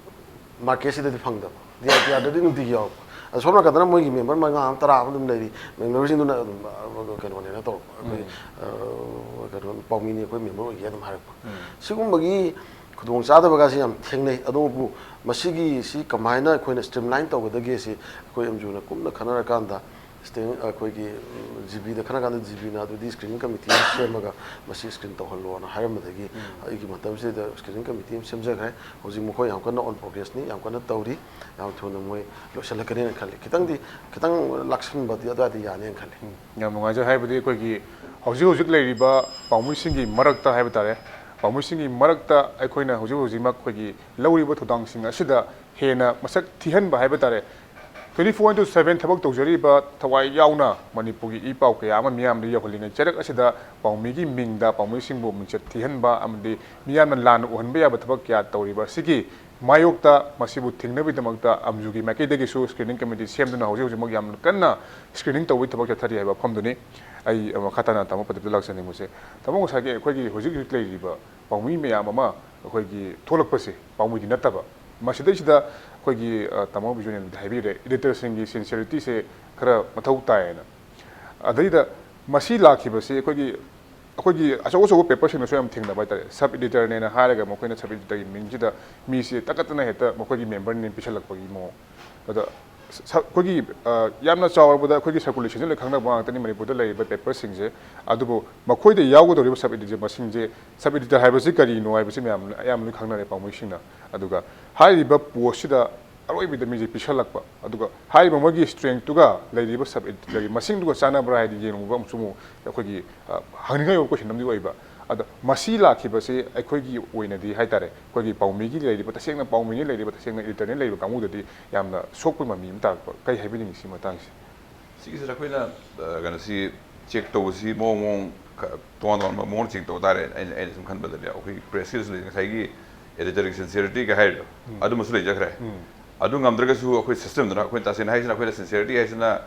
ꯃꯥꯔꯀꯦꯠꯁꯤꯗꯗꯤ ꯐꯪꯗꯕ, ꯗꯤ ꯑꯥꯏ ꯄꯤ ꯑꯥꯔꯗꯗꯤ ꯅꯨꯡꯇꯤꯒꯤ ꯌꯥꯎꯔꯛꯄ꯫ ꯑꯗꯣ ꯁꯣꯝ ꯅꯥꯀꯟꯗꯅ ꯃꯣꯏꯒꯤ ꯃꯦꯝꯕꯔ ꯃꯉꯥ ꯑꯃ, ꯇꯔꯥ ꯑꯃ ꯑꯗꯨꯝ ꯂꯩꯔꯤ, ꯃꯦꯝꯕꯔꯁꯤꯡꯗꯨꯅ ꯑꯗꯨꯝ, ꯑ, ꯀꯩꯅꯣꯅꯦꯅ ꯇꯧꯔꯛꯄ, ꯑꯩꯈꯣꯏ, ꯎꯝ꯫ ꯑ, ꯀꯩꯅꯣ, ꯄꯥꯎꯃꯤꯅꯤ, ꯑꯩꯈꯣꯏ ꯃꯦꯝꯕꯔ ꯑꯣꯏꯒꯦ ꯑꯗꯨꯝ ꯍꯥꯏꯔꯛꯄ꯫ ꯎꯝ꯫ ꯁꯤꯒꯨꯝꯕꯒꯤ ꯈꯨꯗꯣꯡꯆꯥꯗꯕꯒꯁꯤ ꯌꯥꯝ ꯊꯦꯡꯅꯩ꯫ ꯑꯗꯨꯕꯨ ꯃꯁꯤꯒꯤ, ꯁꯤ ꯀꯃꯥꯏꯅ ꯑꯩꯈꯣꯏꯅ ꯁ꯭ꯇ꯭ꯔꯤꯝꯂꯥꯏꯟ ꯇꯧꯒꯗꯒꯦ ꯁꯤ ꯑꯩꯈꯣꯏ ꯑꯦꯝ ꯖꯤ ꯑꯣꯅ ꯀꯨꯞꯅ ꯈꯟꯅꯔꯀꯥꯟꯗ ꯁ꯭ꯇꯦꯟ-, ꯑꯩꯈꯣꯏꯒꯤ ꯖꯤ ꯕꯤꯗ ꯈꯟꯅ ꯀꯥꯟꯗ ꯖꯤ ꯕꯤꯅ ꯑꯗꯨꯗꯤ ꯁ꯭ꯀ꯭ꯔꯤꯅꯤꯡ ꯀꯃꯤꯇꯤ ꯑꯃ ꯁꯦꯝꯃꯒ ꯃꯁꯤ ꯁ꯭ꯀ꯭ꯔꯤꯟ ꯇꯧꯍꯜꯂꯣꯅ ꯍꯥꯏꯔꯝꯕꯗꯒꯤ ꯑꯩꯒꯤ ꯃꯇꯝꯁꯤꯗ ꯁ꯭ꯀ꯭ꯔꯤꯅꯤꯡ ꯀꯃꯤꯇꯤ ꯑꯃ ꯁꯦꯝꯖꯈ꯭ꯔꯦ꯫ ꯍꯧꯖꯤꯛ ꯃꯈꯣꯏ ꯌꯥꯝ ꯀꯟꯅ ꯑꯣꯟ ꯄ꯭ꯔꯣꯒ꯭ꯔꯦꯁꯅꯤ, ꯌꯥꯝ ꯀꯟꯅ ꯇꯧꯔꯤ꯫ ꯌꯥꯝ ꯊꯨꯅ ꯃꯣꯏ ꯂꯣꯏꯁꯤꯜꯂꯛꯀꯅꯤꯅ ꯈꯜꯂꯤ꯫ ꯈꯤꯇꯪꯗꯤ, ꯈꯤꯇꯪ ꯂꯥꯛꯁꯟꯕꯗꯤ ꯑꯗꯨꯋꯥꯏꯗ ꯌꯥꯅꯤꯅ ꯈꯜꯂꯤ꯫ ꯌꯥꯝ ꯅꯨꯡꯉꯥꯏꯖꯩ꯫ ꯍꯥꯏꯕꯗꯤ ꯑꯩꯈꯣꯏꯒꯤ ꯍꯧꯖꯤꯛ ꯍꯧꯖꯤꯛ ꯂꯩꯔꯤꯕ ꯄꯥꯎꯃꯤꯁꯤꯡꯒꯤ ꯃꯔꯛꯇ ꯍꯥꯏꯕ ꯇꯥꯔꯦ, ꯄꯥꯎꯃꯤꯁꯤꯡꯒꯤ ꯃꯔꯛꯇ ꯑꯩꯈꯣꯏꯅ ꯍꯧꯖꯤꯛ ꯍꯧꯖꯤꯛꯃꯛ ꯑꯩꯈꯣꯏꯒꯤ ꯂꯧꯔꯤꯕ ꯊꯧꯗꯥꯡꯁꯤꯡ ꯑꯁꯤꯗ ꯍꯦꯟꯅ ꯃꯁꯛ ꯊꯤꯍꯟꯕ ꯍꯥꯏꯕ ꯇꯥꯔꯦ, twenty four into seven ꯊꯕꯛ ꯇꯧꯖꯔꯤꯕ ꯊꯋꯥꯏ ꯌꯥꯎꯅ ꯃꯅꯤꯄꯨꯔꯒꯤ ꯏ ꯄꯥꯎ ꯀꯌꯥ ꯑꯃ ꯃꯤꯌꯥꯝꯗ ꯌꯧꯍꯜꯂꯤꯉꯩ ꯆꯩꯔꯛ ꯑꯁꯤꯗ ꯄꯥꯎꯃꯤꯒꯤ ꯃꯤꯡꯗ ꯄꯥꯎꯃꯤꯁꯤꯡꯕꯨ ꯃꯤꯡꯆꯠ ꯊꯤꯍꯟꯕ ꯑꯃꯗꯤ ꯃꯤꯌꯥꯝꯅ ꯂꯥꯟꯅ ꯎꯍꯟꯕ ꯌꯥꯕ ꯊꯕꯛ ꯀꯌꯥ ꯇꯧꯔꯤꯕ ꯑꯁꯤꯒꯤ ꯃꯥꯌꯣꯛꯇ ꯃꯁꯤꯕꯨ ꯊꯤꯡꯅꯕꯒꯤꯗꯃꯛꯇ ꯑꯝꯖꯨꯒꯤ ꯃꯥꯏꯀꯩꯗꯒꯤꯁꯨ ꯁ꯭ꯀ꯭ꯔꯤꯅꯤꯡ ꯀꯃꯤꯇꯤ ꯁꯦꯝꯗꯨꯅ ꯍꯧꯖꯤꯛ ꯍꯧꯖꯤꯛꯃꯛ ꯌꯥꯝꯅ ꯀꯟꯅ ꯁ꯭ꯀ꯭ꯔꯤꯅꯤꯡ ꯇꯧꯕꯒꯤ ꯊꯕꯛ ꯆꯠꯊꯔꯤ ꯍꯥꯏꯕ ꯋꯥꯐꯝꯗꯨꯅꯤ꯫ ꯑꯩ ꯃꯈꯥ ꯇꯥꯅ ꯇꯥꯃꯣ ꯄ꯭ꯔꯗꯤꯞꯇ ꯂꯥꯛꯆꯅꯤꯡꯕꯁꯦ, ꯇꯥꯃꯣ ꯉꯁꯥꯏꯒꯤ ꯑꯩꯈꯣꯏꯒꯤ ꯍꯧꯖꯤꯛ ꯍꯧꯖꯤꯛ ꯂꯩꯔꯤꯕ ꯄꯥꯎꯃꯤ ꯃꯌꯥꯝ ꯑꯃ ꯑꯩꯈꯣꯏꯒꯤ ꯊꯣꯛꯂꯛꯄꯁꯦ, ꯄꯥꯎꯃꯤꯗꯤ ꯅꯠꯇꯕ, ꯃꯁꯤꯗꯩꯁꯤꯗ ꯑꯩꯈꯣꯏꯒꯤ ꯇꯥꯃꯣ ꯕꯤꯖꯨꯅꯦꯟꯗꯤ ꯍꯥꯏꯕꯤꯔꯦ, ꯏꯗꯤꯇꯔꯁꯤꯡꯒꯤ ꯁꯤꯟꯁꯤꯌꯔꯤꯇꯤꯁꯦ ꯈꯔ ꯃꯊꯧ ꯇꯥꯏꯌꯦꯅ꯫ ꯑꯗꯩꯗ ꯃꯁꯤ ꯂꯥꯛꯈꯤꯕꯁꯤ ꯑꯩꯈꯣꯏꯒꯤ ꯑꯩꯈꯣꯏꯒꯤ ꯑꯆꯧ ꯑꯆꯧꯕ ꯄꯦꯄꯔꯁꯤꯡꯗꯁꯨ ꯌꯥꯝ ꯊꯦꯡꯅꯕ ꯍꯥꯏꯇꯥꯔꯦ꯫ ꯁꯕ ꯏꯗꯤꯇꯔꯅꯦꯅ ꯍꯥꯏꯔꯒ ꯃꯈꯣꯏꯅ ꯁꯕ ꯏꯗꯤꯇꯔꯒꯤ ꯃꯤꯡꯁꯤꯗ ꯃꯤꯁꯦ ꯇꯛꯀꯠꯇꯅ ꯍꯦꯛꯇ ꯃꯈꯣꯏꯒꯤ ꯃꯦꯝꯕꯔꯅꯦꯅ ꯄꯤꯁꯜꯂꯛꯄꯒꯤ ꯃꯑꯣꯡ꯫ ꯑꯗ ꯑꯩꯈꯣꯏꯒꯤ ꯌꯥꯝꯅ ꯆꯥꯎꯔꯕꯗ ꯑꯩꯈꯣꯏꯒꯤ ꯁꯔꯀꯨꯂꯦꯁꯟꯁꯤ ꯂꯣꯏ ꯈꯪꯅꯕ ꯉꯥꯛꯇꯅꯤ ꯃꯅꯤꯄꯨꯔꯗ ꯂꯩꯔꯤꯕ ꯄꯦꯄꯔꯁꯤꯡꯁꯦ꯫ ꯑꯗꯨꯕꯨ ꯃꯈꯣꯏꯗ ꯌꯥꯎꯒꯗꯧꯔꯤꯕ ꯁꯕ ꯏꯗꯤꯇꯔ ꯃꯁꯤꯡꯁꯦ, ꯁꯕ ꯏꯗꯤꯇꯔ ꯍꯥꯏꯕꯁꯤ ꯀꯔꯤꯅꯣ ꯍꯥꯏꯕꯁꯤ ꯃꯌꯥꯝ ꯑꯌꯥꯝꯕ ꯂꯣꯏ ꯈꯪꯅꯔꯦ ꯄꯥꯎꯃꯤꯁꯤꯡꯅ꯫ ꯑꯗꯨꯒ ꯍꯥꯏꯔꯤꯕ ꯄꯣꯁꯁꯤꯗ ꯑꯔꯣꯏꯕꯗ ꯃꯤꯁꯦ ꯄꯤꯁꯜꯂꯛꯄ, ꯑꯗꯨꯒ ꯍꯥꯏꯔꯤꯕ ꯃꯣꯏꯒꯤ ꯁ꯭ꯇꯔꯦꯡꯇꯨꯒ ꯂꯩꯔꯤꯕ ꯁꯕ ꯏꯗꯤꯇꯔꯒꯤ ꯃꯁꯤꯡꯗꯨꯒ ꯆꯥꯟꯅꯕ꯭ꯔꯥ ꯍꯥꯏꯗꯤ ꯌꯦꯡꯉꯨꯕ ꯑꯃꯁꯨ ꯑꯃꯨꯛ ꯑꯩꯈꯣꯏꯒꯤ ꯍꯪꯅꯤꯡꯉꯥꯏ ꯑꯣꯏꯕ ꯀꯣꯏꯁꯟ ꯑꯃꯗꯤ ꯑꯣꯏꯕ꯫ ꯑꯗꯣ ꯃꯁꯤ ꯂꯥꯛꯈꯤꯕꯁꯤ ꯑꯩꯈꯣꯏꯒꯤ ꯑꯣꯏꯅꯗꯤ ꯍꯥꯏꯇꯥꯔꯦ, ꯑꯩꯈꯣꯏꯒꯤ ꯄꯥꯎꯃꯤꯒꯤ ꯂꯩꯔꯤꯕ, ꯇꯁꯦꯡꯅ ꯄꯥꯎꯃꯤꯅ ꯂꯩꯔꯤꯕ, ꯇꯁꯦꯡꯅ ꯏꯗꯤꯇꯔꯅ ꯂꯩꯔꯤꯕ ꯀꯥꯡꯕꯨꯗꯗꯤ ꯌꯥꯝꯅ ꯁꯣꯛꯄ ꯃꯃꯤ ꯑꯃ ꯇꯥꯔꯛꯄ꯫ ꯀꯩ ꯍꯥꯏꯕꯤꯅꯤꯡꯉꯤ ꯁꯤ ꯃꯇꯥꯡꯁꯦ? ꯁꯤꯒꯤꯁꯤꯗ ꯑꯩꯈꯣꯏꯅ ꯀꯩꯅꯣꯁꯤ ꯆꯦꯛ ꯇꯧꯕꯁꯤ ꯃꯑꯣꯡ ꯃꯑꯣꯡ ꯇꯣꯉꯥꯟ ꯇꯣꯉꯥꯟꯕ ꯃꯑꯣꯡ ꯆꯦꯛ ꯇꯧ ꯇꯥꯔꯦ꯫ ꯑꯩꯅ ꯑꯩꯅ ꯁꯨꯝ ꯈꯟꯕꯗꯗꯤ ꯑꯩꯈꯣꯏꯒꯤ ꯄ꯭ꯔꯦꯁꯀꯤꯁꯨ ꯂꯩ, ꯉꯁꯥꯏꯒꯤ ꯑꯦꯗꯤꯇꯔꯒꯤ ꯁꯤꯟꯁꯤꯌꯔꯤꯇꯤꯒ ꯍꯥꯏꯔꯤꯗꯣ, ꯑꯗꯨꯃꯁꯨ ꯂꯩꯖꯈ꯭ꯔꯦ꯫ ꯑꯗꯨ ꯉꯝꯗ꯭ꯔꯒꯁꯨ ꯑꯩꯈꯣꯏ ꯁꯤꯁꯇꯦꯝꯗꯨꯅ, ꯑꯩꯈꯣꯏ ꯇꯁꯦꯡꯅ ꯍꯥꯏꯁꯤꯅ, ꯑꯩꯈꯣꯏꯅ ꯁꯤꯟꯁꯤꯌꯔꯤꯇꯤ ꯍꯥꯏꯁꯤꯅ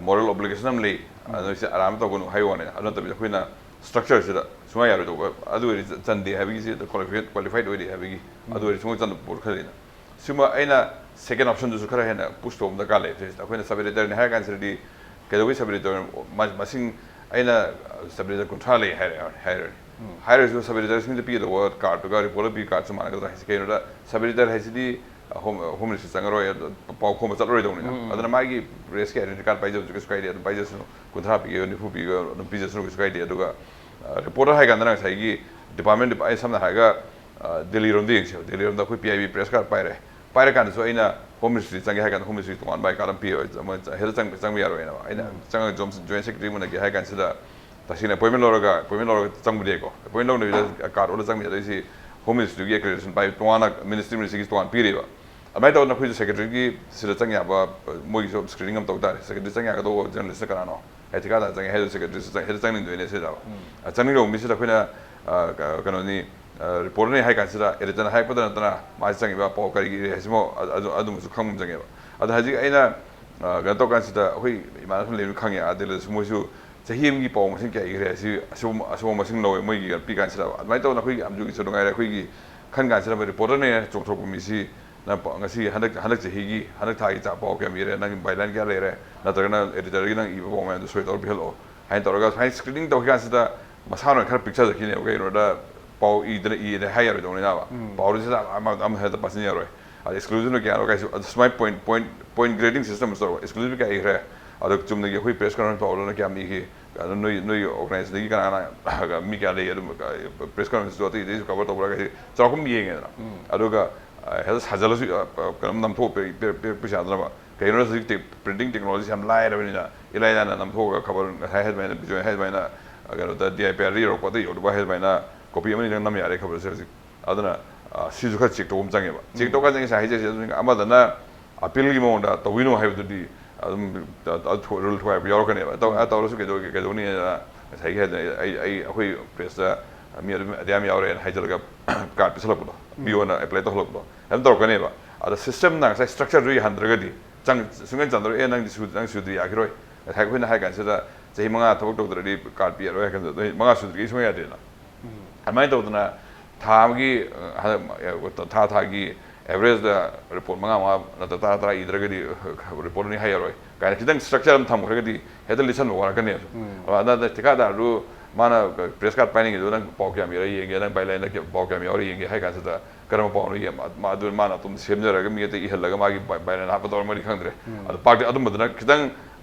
ꯃꯣꯔꯦꯜ ꯑꯣꯕ꯭ꯂꯤꯒꯦꯁꯟ ꯑꯃ ꯂꯩ, ꯑꯗꯨꯅ ꯁꯤ ꯑꯔꯥꯟꯕ ꯇꯧꯒꯅꯨ ꯍꯥꯏꯕ ꯋꯥꯅꯤ꯫ ꯑꯗꯨ ꯅꯠꯇꯕꯤꯗ ꯑꯩꯈꯣꯏꯅ ꯁ꯭ꯇ꯭ꯔꯛꯆꯔꯁꯤꯗ ꯁꯨꯡꯌꯥ ꯌꯥꯔꯣꯏꯗꯧꯕ, ꯑꯗꯨ ꯑꯣꯏꯔꯗꯤ ꯆꯟꯗꯦ ꯍꯥꯏꯕꯒꯤꯁꯤ, ꯀ꯭ꯋꯥꯂꯤꯐꯥꯏꯠ ꯑꯣꯏꯗꯦ ꯍꯥꯏꯕꯒꯤ, ꯑꯗꯨ ꯑꯣꯏꯔꯗꯤ ꯁꯨꯡꯆꯟ ꯆꯟꯗꯕ ꯄꯣꯠ ꯈꯔ ꯂꯩꯅ꯫ ꯁꯤꯃ ꯑꯩꯅ ꯁꯦꯀꯦꯟ ꯑꯣꯞꯁꯟꯗꯨꯁꯨ ꯈꯔ ꯍꯦꯟꯅ ꯄꯨꯁ ꯇꯧꯕ ꯑꯃ ꯗꯔꯀꯥꯔ ꯂꯩ꯫ ꯁꯤꯗ ꯑꯩꯈꯣꯏꯅ ꯁꯕ ꯏꯗꯤꯇꯔꯅꯤ ꯍꯥꯏꯔ ꯀꯥꯟꯁꯤꯗꯗꯤ ꯀꯩꯗꯧꯕꯩ ꯁꯕ ꯏꯗꯤꯇꯔ ꯃꯁꯤꯡ ꯑꯩꯅ ꯁꯕ ꯏꯗꯤꯇꯔ ꯀꯨꯟꯊ꯭ꯔꯥ ꯂꯩ ꯍꯥꯏꯔꯦ ꯍꯥꯏꯔꯅꯤ꯫ ꯍꯥꯏꯔꯁꯨ ꯁꯕ ꯏꯗꯤꯇꯔꯁꯤꯡꯗ ꯄꯤꯒꯗꯧꯕ ꯀꯥꯔꯠꯇꯨꯒ ꯔꯤꯄꯣꯔꯠꯇ ꯄꯤ ꯀꯥꯔꯠꯁꯨ ꯃꯥꯟꯅꯒꯗ꯭ꯔꯥ ꯍꯥꯏꯁꯦ꯫ ꯀꯩꯅꯣꯗ ꯁꯕ ꯏꯗꯤꯇꯔ ꯍꯥꯏꯁꯤꯗꯤ ꯍꯣꯝ ꯍꯣꯝ ꯃꯤꯅꯤꯁꯇ꯭ꯔꯤ ꯆꯪꯉꯔꯣꯏ, ꯑꯗꯨ ꯄꯥꯎ ꯈꯣꯝꯕ ꯆꯠꯂꯔꯣꯏꯗꯧꯅꯤꯅ꯫ ꯎꯝ꯫ ꯑꯗꯨꯅ ꯃꯥꯒꯤ ꯄ꯭ꯔꯦꯁꯀꯤ ꯑꯥꯏꯗꯦꯟꯇꯤꯇꯤ ꯀꯥꯔꯗ ꯄꯥꯏꯖꯕꯁꯨ ꯀꯩꯁꯨ ꯀꯥꯏꯗꯦ, ꯑꯗꯨꯝ ꯄꯥꯏꯖꯁꯅꯨ, ꯀꯨꯟꯊ꯭ꯔꯥ ꯄꯤꯒꯦꯔꯥ, ꯅꯤꯐꯨ ꯄꯤꯒꯦꯔꯥ, ꯑꯗꯨꯝ ꯄꯤꯖꯁꯅꯨ, ꯀꯩꯁꯨ ꯀꯥꯏꯗꯦ꯫ ꯑꯗꯨꯒ ꯔꯤꯄꯣꯔꯇꯔ ꯍꯥꯏ ꯀꯥꯟꯗ ꯉꯁꯥꯏꯒꯤ ꯗꯤꯄꯥꯔꯠꯃꯦꯟ, ꯑꯩ ꯁꯝꯅ ꯍꯥꯏꯔꯒ, ꯑ, ꯗꯦꯜꯂꯤꯔꯣꯝꯗ ꯌꯦꯡꯁꯦꯕ꯫ ꯗꯦꯜꯂꯤꯔꯣꯝꯗ ꯑꯩꯈꯣꯏ P I B press card ꯄꯥꯏꯔꯦ꯫ ꯄꯥꯏꯔꯀꯥꯟꯗꯁꯨ ꯑꯩꯅ ꯍꯣꯝ ꯃꯤꯅꯤꯁꯇ꯭ꯔꯤ ꯆꯪꯒꯦ ꯍꯥꯏ ꯀꯥꯟꯗ ꯍꯣꯝ ꯃꯤꯅꯤꯁꯇ꯭ꯔꯤ ꯇꯣꯉꯥꯟꯕ ꯑꯥꯏ ꯀꯥꯔꯗ ꯑꯃ ꯄꯤꯔꯣꯏ, ꯃꯣꯏ ꯍꯦꯛꯇ ꯆꯪꯕ, ꯆꯪꯕ ꯌꯥꯔꯣꯏꯅ꯫ ꯑꯩꯅ ꯎꯝ꯫ ꯆꯪꯉꯒ ꯖꯣꯏꯟ ꯁꯦꯀ꯭ꯔꯦꯇꯔꯤ ꯎꯅꯒꯦ ꯍꯥꯏ ꯀꯥꯟꯁꯤꯗ ꯇꯁꯦꯡꯅ ꯑꯦꯄꯣꯏꯟꯃꯦꯟ ꯂꯧꯔꯒ, ꯑꯦꯄꯣꯏꯟꯃꯦꯟ ꯂꯧꯔꯒ ꯆꯪꯕꯗꯤꯀꯣ, ꯑꯦꯄꯣꯏꯟꯃꯦꯟ ꯂꯧꯅꯕꯤꯗ ꯀꯥꯔꯗ ꯑꯣꯜꯂ ꯆꯪꯕ ꯌꯥꯗꯣꯏꯁꯤ ꯍꯣꯝ ꯃꯤꯅꯤꯁꯇ꯭ꯔꯤꯒꯤ ꯑꯦꯀ꯭ꯔꯦꯗꯤꯇꯦꯁꯟ ꯄꯥꯏ, ꯇꯣꯉꯥꯟꯅ ꯃꯤꯅꯤꯁꯇ꯭ꯔꯤ, ꯃꯤꯅꯤꯁꯇ꯭ꯔꯤꯒꯤ ꯇꯣꯉꯥꯟ ꯄꯤꯔꯤꯕ꯫ ꯑꯗꯨꯃꯥꯏꯅ ꯇꯧꯗꯅ ꯑꯩꯈꯣꯏꯁꯨ ꯁꯦꯀ꯭ꯔꯦꯇꯔꯤꯒꯤ ꯁꯤꯗ ꯆꯪ ꯌꯥꯕ, ꯃꯣꯏꯒꯤꯁꯨ ꯁ꯭ꯀ꯭ꯔꯤꯅꯤꯡ ꯑꯃ ꯇꯧ ꯇꯥꯔꯦ꯫ ꯁꯦꯀ꯭ꯔꯦꯇꯔꯤ ꯆꯪ ꯌꯥꯒꯗꯧꯕ ꯖꯔꯅꯦꯂꯤꯁꯅ ꯀꯅꯥꯅꯣ? ꯍꯥꯏ ꯊꯤꯀꯥꯗꯥꯔ ꯆꯪꯉꯦ ꯍꯥꯏꯗꯣ ꯁꯦꯀ꯭ꯔꯦꯇꯔꯤ ꯆꯪ-, ꯍꯦꯛꯇ ꯆꯪꯅꯤꯡꯗꯣꯏꯅꯦ ꯁꯤꯗ꯫ ꯎꯝ꯫ ꯑ, ꯆꯪꯅꯤꯡꯗꯧꯕ ꯃꯤꯁꯤꯗ ꯑꯩꯈꯣꯏꯅ, ꯑ, ꯀ-, ꯀꯩꯅꯣꯅꯤ, ꯑ, ꯔꯤꯄꯣꯔꯇꯔꯅꯤ ꯍꯥꯏ ꯀꯥꯟꯁꯤꯗ ꯑꯦꯗꯤꯇꯔꯅ ꯍꯥꯏꯔꯛꯄꯗ ꯅꯠꯇꯅ ꯃꯥꯁꯤ ꯆꯪꯉꯤꯕ ꯄꯥꯎ ꯀꯔꯤꯒꯤ ꯏꯔꯦ ꯍꯥꯏꯁꯤꯃꯣ ꯑ-, ꯑꯗꯨ-, ꯑꯗꯨꯃꯁꯨ ꯈꯪꯕ ꯑꯃ ꯆꯪꯉꯦꯕ꯫ ꯑꯗꯣ ꯍꯧꯖꯤꯛ ꯑꯩꯅ, ꯑ, ꯀꯩꯅꯣ ꯇꯧꯀꯥꯟꯁꯤꯗ ꯑꯩꯈꯣꯏ ꯏꯃꯥꯟꯅꯕꯁꯤꯡ ꯂꯩꯕꯅ ꯈꯪꯉꯦ, ꯑꯥ ꯗꯦꯜꯂꯤꯗꯁꯨ ꯃꯣꯏꯁꯨ ꯆꯍꯤ ꯑꯃꯒꯤ ꯄꯥꯎ ꯃꯁꯤꯡ ꯀꯌꯥ ꯏꯈ꯭ꯔꯦ ꯍꯥꯏꯁꯤ ꯑꯁꯨꯝ-, ꯑꯁꯨꯝꯕ ꯃꯁꯤꯡ ꯂꯧꯋꯦ ꯃꯣꯏꯒꯤ ꯄꯤ ꯀꯥꯟꯁꯤꯗ꯫ ꯑꯗꯨꯃꯥꯏꯅ ꯇꯧꯗꯅ ꯑꯩꯈꯣꯏꯒꯤ ꯑꯦꯝ ꯌꯨꯒꯤꯁꯨ ꯅꯨꯡꯉꯥꯏꯔꯦ, ꯑꯩꯈꯣꯏꯒꯤ ꯈꯟ ꯀꯥꯟꯁꯤꯗ ꯔꯤꯄꯣꯔꯇꯔꯅꯦ ꯆꯣꯡꯊꯣꯔꯛꯄ ꯃꯤꯁꯤ ꯅꯪ ꯄꯥꯎ ꯉꯁꯤ ꯍꯟꯗꯛ, ꯍꯟꯗꯛ ꯆꯍꯤꯒꯤ, ꯍꯟꯗꯛ ꯊꯥꯒꯤ ꯆꯥ ꯄꯥꯎ ꯀꯌꯥꯝ ꯏꯔꯦ, ꯅꯪꯒꯤ ꯕꯥꯏꯂꯥꯏꯟ ꯀꯌꯥ ꯂꯩꯔꯦ, ꯅꯠꯇ꯭ꯔꯒꯅ ꯑꯦꯗꯤꯇꯔꯒꯤ ꯅꯪ ꯏꯕ ꯄꯥꯎ ꯃꯌꯥꯝꯗꯣ ꯁꯣꯏ ꯇꯧꯔ ꯄꯤꯍꯜꯂꯛꯑꯣ ꯍꯥꯏꯅ ꯇꯧꯔꯒ ꯁꯨꯃꯥꯏꯅ ꯁ꯭ꯀ꯭ꯔꯤꯅꯤꯡ ꯇꯧꯈꯤ ꯀꯥꯟꯁꯤꯗ ꯃꯁꯥꯅ ꯈꯔ ꯄꯤꯛꯆꯖꯈꯤꯅꯦꯕ꯫ ꯀꯩꯒꯤꯅꯣꯗ ꯄꯥꯎ ꯏꯗꯅ ꯏꯗꯅ ꯍꯥꯏ ꯌꯥꯔꯣꯏꯗꯧꯅꯤꯅꯕ꯫ ꯎꯝ꯫ ꯄꯥꯎꯗꯨꯁꯨ ꯑꯃ, ꯑꯃ ꯍꯦꯛꯇ ꯄꯥꯁꯤꯟ ꯌꯥꯔꯣꯏ꯫ ꯑꯗ ꯑꯦꯛꯁꯀ꯭ꯂꯨꯖꯤꯚꯅ ꯀꯌꯥꯅꯣ ꯀꯥꯏꯁꯨ ꯑꯗꯨ ꯁꯨꯃꯥꯏꯅ point, point, point grading system ꯑꯃꯁꯨ ꯇꯧꯔꯒ ꯑꯦꯛꯁꯀ꯭ꯂꯨꯖꯤꯚ ꯀꯌꯥ ꯏꯈ꯭ꯔꯦ, ꯑꯗꯣ ꯆꯨꯝꯅꯒꯤ ꯑꯩꯈꯣꯏ ꯄ꯭ꯔꯦꯁ ꯀꯟꯐꯔꯦꯟꯁ ꯄꯥꯎꯗꯨꯅ ꯀꯌꯥꯝ ꯏꯈꯤ, ꯑꯗꯣ ꯅꯣꯏ, ꯅꯣꯏꯒꯤ ꯑꯣꯔꯒꯅꯥꯏꯖꯦꯁꯟꯗꯒꯤ ꯀꯅꯥ ꯀꯅꯥ ꯃꯤ ꯀꯌꯥ ꯂꯩ, ꯑꯗꯨꯝ ꯄ꯭ꯔꯦꯁ ꯀꯟꯐꯔꯦꯟꯁꯇꯨ ꯑꯇꯩ ꯑꯇꯩꯁꯨ ꯀꯚꯔ ꯇꯧꯕ꯭ꯔꯥ ꯀꯥꯏꯁꯦ ꯆꯥꯎꯔꯥꯛꯄ ꯌꯦꯡꯉꯦꯗꯅ꯫ ꯎꯝ꯫ ꯑꯗꯨꯒ, ꯑ, ꯍꯦꯛꯇ ꯁꯥꯖꯜꯂꯁꯨ, ꯑ, ꯑ, ꯀꯩꯅꯣꯝ ꯅꯝꯊꯣꯛ ꯄꯤ-, ꯄꯤ-, ꯄꯤꯔꯛꯄꯁꯨ ꯌꯥꯗꯅꯕ꯫ ꯀꯩꯒꯤꯅꯣꯗ ꯍꯧꯖꯤꯛꯇꯤ ꯄ꯭ꯔꯤꯟꯇꯤꯡ ꯇꯦꯛꯅꯣꯂꯣꯖꯤ ꯌꯥꯝ ꯂꯥꯏꯔꯕꯅꯤꯅ ꯏꯂꯥꯏ ꯂꯥꯏꯅ ꯅꯝꯊꯣꯛꯑꯒ ꯈꯕꯔ ꯉꯁꯥꯏ ꯍꯥꯏ ꯑꯗꯨꯃꯥꯏꯅ, ꯕꯤꯖꯣꯏ ꯍꯥꯏ ꯑꯗꯨꯃꯥꯏꯅ, ꯑ, ꯀꯩꯅꯣꯗ ꯗꯤ ꯑꯥꯏ ꯄꯤ ꯑꯥꯔꯗ ꯌꯧꯔꯛꯄꯗ ꯌꯧꯗꯕ ꯍꯥꯏ ꯑꯗꯨꯃꯥꯏꯅ ꯀꯣꯄꯤ ꯑꯃꯅꯤꯗꯪ ꯅꯝ ꯌꯥꯔꯦ ꯈꯕꯔꯁꯦ ꯍꯧꯖꯤꯛ꯫ ꯑꯗꯨꯅ, ꯑ, ꯁꯤꯁꯨ ꯈꯔ ꯆꯦꯛ ꯇꯧꯕ ꯑꯃ ꯆꯪꯉꯦꯕ꯫ ꯆꯦꯛ ꯎꯝ꯫ ꯇꯧꯀꯥꯟꯗ ꯉꯁꯥꯏ ꯍꯥꯏꯖꯔꯤꯁꯦ ꯑꯗꯨꯅꯤ, ꯑꯃꯗꯅ ꯑꯄꯤꯜꯒꯤ ꯃꯑꯣꯡꯗ ꯇꯧꯕꯤꯅꯨ ꯍꯥꯏꯕꯗꯨꯗꯤ ꯑꯗꯨꯝ, ꯑ, ꯑ, ꯊꯣ-, ꯔꯨꯜ ꯊꯨꯒꯥꯏꯕ ꯌꯥꯎꯔꯛꯀꯅꯦꯕ꯫ ꯇꯧ-, ꯑ, ꯇꯧꯔꯁꯨ ꯀꯩꯗꯧꯒꯦ, ꯀꯩꯗꯧꯅꯤꯅ ꯉꯁꯥꯏꯒꯤ ꯍꯥꯏꯗꯅ ꯑꯩ, ꯑꯩ, ꯑꯩꯈꯣꯏ ꯄ꯭ꯔꯦꯁꯇ ꯃꯤ ꯑꯗꯨꯝ ꯑꯗꯨ ꯌꯥꯝ ꯌꯥꯎꯔꯦꯅ ꯍꯥꯏꯖꯤꯜꯂꯒ ꯀꯥꯔꯗ ꯄꯤꯁꯜꯂꯛꯄꯗꯣ, ꯎꯝ꯫ ꯄꯤꯌꯣꯅ ꯑꯦꯄ꯭ꯂꯥꯏ ꯇꯧꯍꯜꯂꯛꯄꯗꯣ ꯑꯗꯨꯝ ꯇꯧꯔꯛꯀꯅꯦꯕ꯫ ꯑꯗ ꯁꯤꯁꯇꯦꯝꯅ ꯉꯁꯥꯏ ꯁ꯭ꯇ꯭ꯔꯛꯆꯔꯗꯨ ꯌꯥꯍꯟꯗ꯭ꯔꯒꯗꯤ ꯆꯪ-, ꯁꯨꯡꯆꯟ ꯆꯟꯗꯔꯣꯏ꯫ "ꯑꯦ, ꯅꯪꯗꯤ ꯁꯨ-, ꯅꯪ ꯁꯨꯗ꯭ꯔꯤ ꯌꯥꯈꯤꯔꯣꯏ"꯫ ꯉꯁꯥꯏ ꯑꯩꯈꯣꯏꯅ ꯍꯥꯏ ꯀꯥꯟꯁꯤꯗ ꯆꯍꯤ ꯃꯉꯥ ꯊꯕꯛ ꯇꯧꯗ꯭ꯔꯗꯤ ꯀꯥꯔꯗ ꯄꯤꯔꯔꯣꯏ ꯍꯥꯏ ꯀꯥꯟꯁꯤꯗ ꯅꯣꯏ ꯃꯉꯥ ꯁꯨꯗ꯭ꯔꯤꯉꯩ ꯁꯨꯡꯌꯥ ꯌꯥꯗꯦꯅ꯫ ꯎꯝ꯫ ꯑꯗꯨꯃꯥꯏꯅ ꯇꯧꯗꯅ ꯊꯥ ꯑꯃꯒꯤ, ꯑ, ꯍꯟꯗꯛ, ꯑ, ꯊꯥ ꯊꯥꯒꯤ ꯑꯦꯚꯔꯦꯖꯇ ꯔꯤꯄꯣꯔꯠ ꯃꯉꯥ ꯃꯉꯥ ꯅꯠꯇ꯭ꯔ ꯇꯔꯥ ꯇꯔꯥ ꯏꯗ꯭ꯔꯒꯗꯤ, ꯑ, ꯔꯤꯄꯣꯔꯠ ꯑꯅꯤ ꯍꯥꯏ ꯌꯥꯔꯣꯏ ꯀꯥꯏꯅ ꯈꯤꯇꯪ ꯁ꯭ꯇ꯭ꯔꯛꯆꯔ ꯑꯃ ꯊꯝꯈ꯭ꯔꯒꯗꯤ ꯍꯦꯛꯇ ꯂꯤꯠꯁꯟꯕ ꯋꯥꯔꯛꯀꯅꯦꯕ꯫ ꯎꯝ꯫ ꯑꯗ, ꯑꯗ ꯊꯤꯀꯥꯗꯥꯔꯗꯨ ꯃꯥꯅ ꯄ꯭ꯔꯦꯁ ꯀꯥꯔꯗ ꯄꯥꯏꯅꯤꯡꯉꯤꯗꯨ ꯅꯪ ꯄꯥꯎ ꯀꯌꯥꯝ ꯏꯔ ꯌꯦꯡꯒꯦ, ꯅꯪ ꯕꯥꯏꯂꯥꯏꯟꯗ ꯀꯌꯥ-, ꯄꯥꯎ ꯀꯌꯥꯝ ꯌꯥꯎꯔꯤ ꯌꯦꯡꯒꯦ ꯍꯥꯏ ꯀꯥꯟꯁꯤꯗ ꯀꯔꯝꯕ ꯄꯥꯎꯅꯣ ꯌꯦꯡꯕ꯫ ꯃꯥ ꯑꯗꯨ ꯃꯥꯅ ꯑꯗꯨꯝ ꯁꯦꯝꯖꯔꯒ ꯃꯤ ꯑꯇꯩ ꯏꯍꯜꯂꯒ ꯃꯥꯒꯤ ꯚꯥꯏ-, violin ꯍꯥꯞꯄ ꯇꯧꯔꯝꯃꯗꯤ ꯈꯪꯗ꯭ꯔꯦ꯫ ꯑꯗꯣ ꯄꯥꯛꯇꯤ ꯑꯗꯨꯝꯕꯗꯨꯅ ꯈꯤꯇꯪ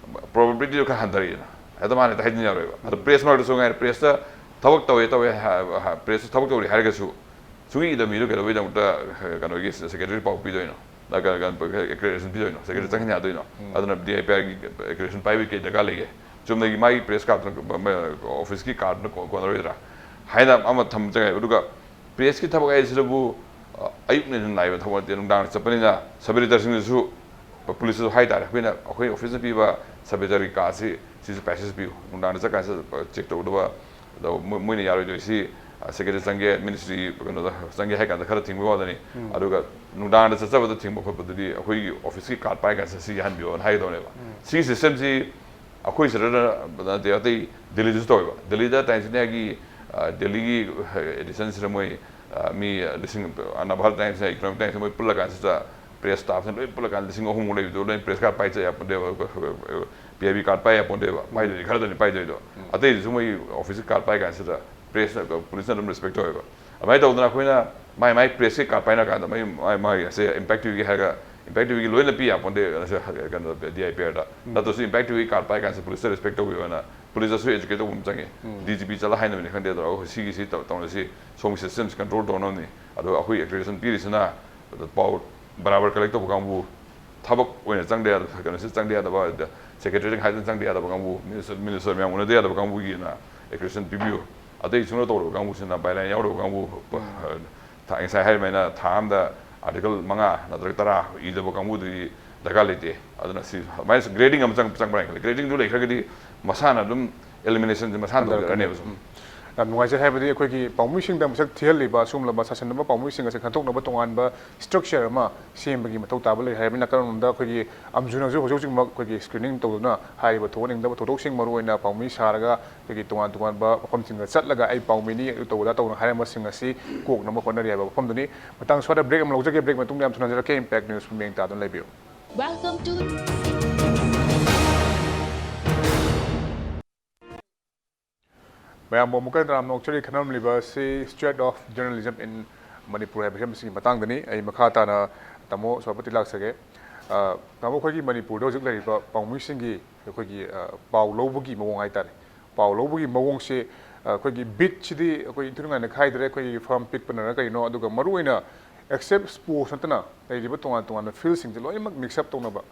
probabilityꯗꯣ ꯈꯔ ꯍꯟꯊꯔꯛꯏꯗꯅ꯫ ꯍꯦꯛꯇ ꯃꯥꯅ ꯍꯦꯛꯇ ꯍꯥꯏꯖꯤꯟ ꯌꯥꯔꯣꯏꯕ꯫ ꯑꯗꯣ press ꯃꯔꯛꯇꯁꯨ ꯉꯥꯏꯔꯦ, pressꯇ ꯊꯕꯛ ꯇꯧꯋꯦ ꯇꯧꯋꯦ ꯍꯥꯏ-, ꯍꯥ-, pressꯇ ꯊꯕꯛ ꯇꯧꯔꯤ ꯍꯥꯏꯔꯒꯁꯨ ꯁꯨꯡꯏ ꯏꯗꯕ ꯃꯤꯗꯣ ꯀꯩꯗꯧꯕꯩꯗꯃꯛꯇ, ꯑ, ꯀꯩꯅꯣꯒꯤ secretary ꯄꯥꯎ ꯄꯤꯗꯣꯏꯅꯣ? ꯅ-, ꯀ-, ꯀ-, accreditation ꯄꯤꯗꯣꯏꯅꯣ? Secretary ꯆꯪꯍꯟ ꯌꯥꯗꯣꯏꯅꯣ? ꯑꯗꯨꯅ DIPRꯒꯤ accreditation ꯄꯥꯏꯕꯒꯤ ꯀꯩ ꯗꯔꯀꯥꯔ ꯂꯩꯒꯦ? ꯆꯨꯝꯅꯒꯤ ꯃꯥꯒꯤ press cardꯇꯨꯅ, ꯃ-, ꯃ-, officeꯀꯤ cardꯅ ꯀꯣ-, ꯀꯣꯟꯅꯔꯣꯏꯗ꯭ꯔꯥ? ꯍꯥꯏꯅ ꯑꯃ ꯊꯝꯖꯒꯦ꯫ ꯑꯗꯨꯒ pressꯀꯤ ꯊꯕꯛ ꯍꯥꯏꯁꯤꯗꯕꯨ, ꯑ, ꯑꯌꯨꯛ ꯅꯨꯡꯊꯤꯟ ꯅꯥꯏꯕ ꯊꯕꯛ ꯅꯠꯇꯦ, ꯅꯨꯡꯗꯥꯡ ꯆꯠꯄꯅꯤꯅ sub-editorꯁꯤꯡꯗꯁꯨ policeꯇꯁꯨ ꯍꯥꯏꯇꯥꯔꯦ, ꯑꯩꯈꯣꯏꯅ, ꯑꯩꯈꯣꯏ officeꯅ ꯄꯤꯕ sub-editorꯒꯤ cardꯁꯤ ꯁꯤꯁꯨ passage ꯄꯤꯌꯨ, ꯅꯨꯡꯗꯥꯡꯗ ꯆꯠꯀꯥꯟꯁꯤꯗ check ꯇꯧꯗꯕ, ꯑꯗꯣ ꯃꯣꯏ-, ꯃꯣꯏꯅ ꯌꯥꯔꯣꯏꯗꯣꯏꯁꯤ, ꯑ, secretary ꯆꯪꯒꯦ, ministry ꯀꯩꯅꯣꯗ ꯆꯪꯒꯦ ꯍꯥꯏ ꯀꯥꯟꯗ ꯈꯔ ꯊꯤꯡꯕꯒꯤ ꯋꯥꯗꯅꯤ꯫ ꯑꯗꯨꯒ ꯅꯨꯡꯗꯥꯡꯗ ꯆꯠꯆꯕꯗ ꯊꯤꯡꯕ ꯈꯣꯠꯄꯗꯨꯗꯤ ꯑꯩꯈꯣꯏꯒꯤ officeꯀꯤ card ꯄꯥꯏ ꯀꯥꯟꯗ ꯁꯤ ꯌꯥꯍꯟꯕꯤꯌꯣꯅ ꯍꯥꯏꯒꯗꯧꯅꯦꯕ꯫ ꯁꯤꯒꯤ systemꯁꯤ ꯑꯩꯈꯣꯏ ꯁꯤꯗ ꯅꯠꯇꯦ, ꯑꯇꯩ ꯗꯦꯜꯂꯤꯗꯁꯨ ꯇꯧꯋꯦꯕ꯫ ꯗꯦꯜꯂꯤꯗ Times of Indiaꯒꯤ, ꯑ, ꯗꯦꯜꯂꯤꯒꯤ editionꯁꯤꯗ ꯃꯣꯏ, ꯑ, ꯃꯤ ꯂꯤꯁꯤꯡ, ꯑ, ꯅꯕꯚꯥꯔꯠ Times, Economic Times ꯃꯣꯏ ꯄꯨꯜꯂꯀꯥꯟꯁꯤꯗ press staffꯁꯤꯡ ꯂꯣꯏ ꯄꯨꯜꯂꯀꯥꯟꯗ ꯂꯤꯁꯤꯡ ꯑꯍꯨꯝꯃꯨꯛ ꯂꯩꯕꯗꯣ ꯂꯣꯏ press card ꯄꯥꯏ ꯆꯠ ꯌꯥꯄꯣꯟꯗꯦꯕ, PIB card ꯄꯥꯏ ꯌꯥꯄꯣꯟꯗꯦꯕ, ꯄꯥꯏꯗꯣꯏꯗꯤ ꯈꯔꯗꯅꯤ ꯄꯥꯏꯗꯣꯏꯗꯣ꯫ ꯑꯇꯩꯗꯨꯁꯨ ꯃꯣꯏ officeꯀꯤ card ꯄꯥꯏ ꯀꯥꯟꯁꯤꯗ pressꯅ, policeꯅ ꯑꯗꯨꯝ respect ꯇꯧꯋꯦꯕ꯫ ꯑꯗꯨꯃꯥꯏꯅ ꯇꯧꯗꯅ ꯑꯩꯈꯣꯏꯅ ꯃꯥꯏ ꯃꯥꯏ pressꯀꯤ card ꯄꯥꯏꯅ ꯀꯥꯟꯗ ꯃꯥꯏ, ꯃꯥꯏ, ꯃꯥꯒꯤ ꯑꯁꯦ Impact TVꯒꯤ ꯍꯥꯏꯔꯒ Impact TVꯒꯤ ꯂꯣꯏꯅ ꯄꯤ ꯌꯥꯄꯣꯟꯗꯦ, ꯀꯩꯅꯣ, DIPRꯗ꯫ ꯅꯠꯇ꯭ꯔꯁꯨ Impact TVꯒꯤ card ꯄꯥꯏ ꯀꯥꯟꯁꯤꯗ policeꯇ respect ꯇꯧꯕꯤꯌꯣꯅ policeꯇꯁꯨ educate ꯇꯧꯕ ꯑꯃ ꯆꯪꯉꯤ꯫ DGP ꯆꯠꯂ ꯍꯥꯏꯅꯕꯅꯤ ꯈꯪꯗꯦ, ꯑꯗꯣ ꯑꯩꯈꯣꯏ ꯁꯤꯒꯤꯁꯤ ꯇꯧ-, ꯇꯧꯅꯁꯤ, ꯁꯣꯝꯒꯤ systemꯁꯤ control ꯇꯧꯅꯕꯅꯤ, ꯑꯗꯣ ꯑꯩꯈꯣꯏ accreditation ꯄꯤꯔꯤꯁꯤꯅ, ꯑꯗꯣ ꯄꯥꯎ ꯕꯔꯥꯕꯔ collect ꯇꯧꯕ ꯀꯥꯡꯕꯨ, ꯊꯕꯛ ꯑꯣꯏꯅ ꯆꯪꯗ ꯌꯥꯗꯕ, ꯀꯩꯅꯣꯁꯤ ꯆꯪꯗ ꯌꯥꯗꯕ, secretary ꯍꯥꯏꯗꯅ ꯆꯪꯗ ꯌꯥꯗꯕ ꯀꯥꯡꯕꯨ, minister, minister ꯃꯌꯥꯝ ꯎꯅꯗ ꯌꯥꯗꯕ ꯀꯥꯡꯕꯨꯒꯤꯅ accreditation ꯄꯤꯕꯤꯌꯨ꯫ ꯑꯇꯩ ꯁꯨꯡꯂꯧ ꯇꯧꯗꯕ ꯀꯥꯡꯕꯨꯁꯤꯅ, byline ꯌꯥꯎꯗꯕ ꯀꯥꯡꯕꯨ, ꯊꯥ-, ꯉꯁꯥꯏ ꯍꯥꯏꯔꯤꯕꯃꯥꯏꯅ ꯊꯥ ꯑꯃꯗ article ꯃꯉꯥ ꯅꯠꯇ꯭ꯔꯒ ꯇꯔꯥ ꯏꯗꯕ ꯀꯥꯡꯕꯨꯗꯨꯗꯤ ꯗꯔꯀꯥꯔ ꯂꯩꯇꯦ꯫ ꯑꯗꯨꯅ ꯁꯤ ꯑꯗꯨꯃꯥꯏꯅ grading ꯑꯃ ꯆꯪ-, ꯆꯪꯕ꯭ꯔꯥ ꯍꯥꯏꯅ ꯈꯜꯂꯤ꯫ Gradingꯗꯨ ꯂꯩꯈ꯭ꯔꯒꯗꯤ ꯃꯁꯥꯅ ꯑꯗꯨꯝ eliminationꯁꯦ ꯃꯁꯥꯅ ꯇꯧꯖꯔꯛꯀꯅꯦꯕ ꯁꯨꯝ꯫ ꯌꯥꯝ ꯅꯨꯡꯉꯥꯏꯖꯩ꯫ ꯍꯥꯏꯕꯗꯤ ꯑꯩꯈꯣꯏꯒꯤ ꯄꯥꯎꯃꯤꯁꯤꯡꯗ ꯃꯁꯛ ꯊꯤꯍꯜꯂꯤꯕ ꯁꯨꯝꯂꯕ ꯁꯥꯁꯟꯅꯕ ꯄꯥꯎꯃꯤꯁꯤꯡ ꯑꯁꯤ ꯈꯟꯗꯣꯛꯅꯕ ꯇꯣꯉꯥꯟꯕ structure ꯑꯃ ꯁꯦꯝꯕꯒꯤ ꯃꯊꯧ ꯇꯥꯕ ꯂꯩ꯫ ꯍꯥꯏꯕꯅ ꯀꯔꯝꯕ ꯑꯩꯈꯣꯏꯒꯤ ꯑꯝꯖꯨꯅꯁꯨ ꯍꯧꯖꯤꯛ ꯍꯧꯖꯤꯛꯃꯛ ꯑꯩꯈꯣꯏꯒꯤ screening ꯇꯧꯗꯨꯅ ꯍꯥꯏꯔꯤꯕ ꯊꯣꯛꯍꯟꯅꯤꯡꯗꯕ ꯊꯧꯗꯣꯛꯁꯤꯡ, ꯃꯔꯨꯑꯣꯏꯅ ꯄꯥꯎꯃꯤ ꯁꯥꯔꯒ ꯑꯩꯈꯣꯏꯒꯤ ꯇꯣꯉꯥꯟ ꯇꯣꯉꯥꯟꯕ ꯃꯐꯝꯁꯤꯡꯗ ꯆꯠꯂꯒ "ꯑꯩ ꯄꯥꯎꯃꯤꯅꯤ, ꯑꯗꯨ ꯇꯧꯕꯗ" ꯇꯧꯅ ꯍꯥꯏꯔꯝꯕꯁꯤꯡ ꯑꯁꯤ ꯀꯣꯛꯅꯕ ꯍꯣꯠꯅꯔꯤ ꯍꯥꯏꯕ ꯋꯥꯐꯝꯗꯨꯅꯤ꯫ ꯃꯇꯥꯡ ꯁ꯭ꯋꯥꯏꯗ break ꯑꯃ ꯂꯧꯖꯒꯦ꯫ Break ꯃꯇꯨꯡꯗ ꯌꯥꯝ ꯊꯨꯅ ꯍꯟꯖꯔꯛꯀꯦ꯫ Impact News ꯃꯤꯠꯌꯦꯡ ꯇꯥꯗꯨꯅ ꯂꯩꯕꯤꯌꯨ꯫ Welcome to ꯃꯌꯥꯝꯕꯨ ꯑꯃꯨꯛꯀ ꯍꯟꯅ ꯇꯔꯥꯝꯅ ꯑꯣꯛꯆꯔꯤ꯫ ꯈꯟꯅꯔꯝꯂꯤꯕ ꯑꯁꯤ Strait of Journalism in Manipur ꯍꯥꯏꯕ ꯍꯤꯔꯝꯁꯤꯒꯤ ꯃꯇꯥꯡꯗꯅꯤ꯫ ꯑꯩ ꯃꯈꯥ ꯇꯥꯅ ꯇꯥꯃꯣ ꯁꯣꯃꯥꯄꯇꯤ ꯂꯥꯛꯆꯒꯦ꯫ ꯑ, ꯇꯥꯃꯣ, ꯑꯩꯈꯣꯏꯒꯤ ꯃꯅꯤꯄꯨꯔꯗ ꯍꯧꯖꯤꯛ ꯂꯩꯔꯤꯕ ꯄꯥꯎꯃꯤꯁꯤꯡꯒꯤ ꯑꯩꯈꯣꯏꯒꯤ, ꯑ, ꯄꯥꯎ ꯂꯧꯕꯒꯤ ꯃꯑꯣꯡ ꯍꯥꯏꯇꯥꯔꯦ, ꯄꯥꯎ ꯂꯧꯕꯒꯤ ꯃꯑꯣꯡꯁꯦ, ꯑ, ꯑꯩꯈꯣꯏꯒꯤ ꯕꯤꯠꯁꯤꯗꯤ ꯑꯩꯈꯣꯏ ꯏꯟꯊꯤ ꯅꯨꯡꯉꯥꯏꯅ ꯈꯥꯏꯗ꯭ꯔꯦ, ꯑꯩꯈꯣꯏꯒꯤ ꯐꯔꯝ ꯄꯤꯛꯄꯅꯔ ꯀꯔꯤꯅꯣ, ꯑꯗꯨꯒ ꯃꯔꯨꯑꯣꯏꯅ except sports ꯅꯠꯇꯅ ꯂꯩꯔꯤꯕ ꯇꯣꯉꯥꯟ ꯇꯣꯉꯥꯟꯕ field ꯁꯤꯡꯁꯦ ꯂꯣꯏꯅꯃꯛ mix up ꯇꯧꯅꯕ,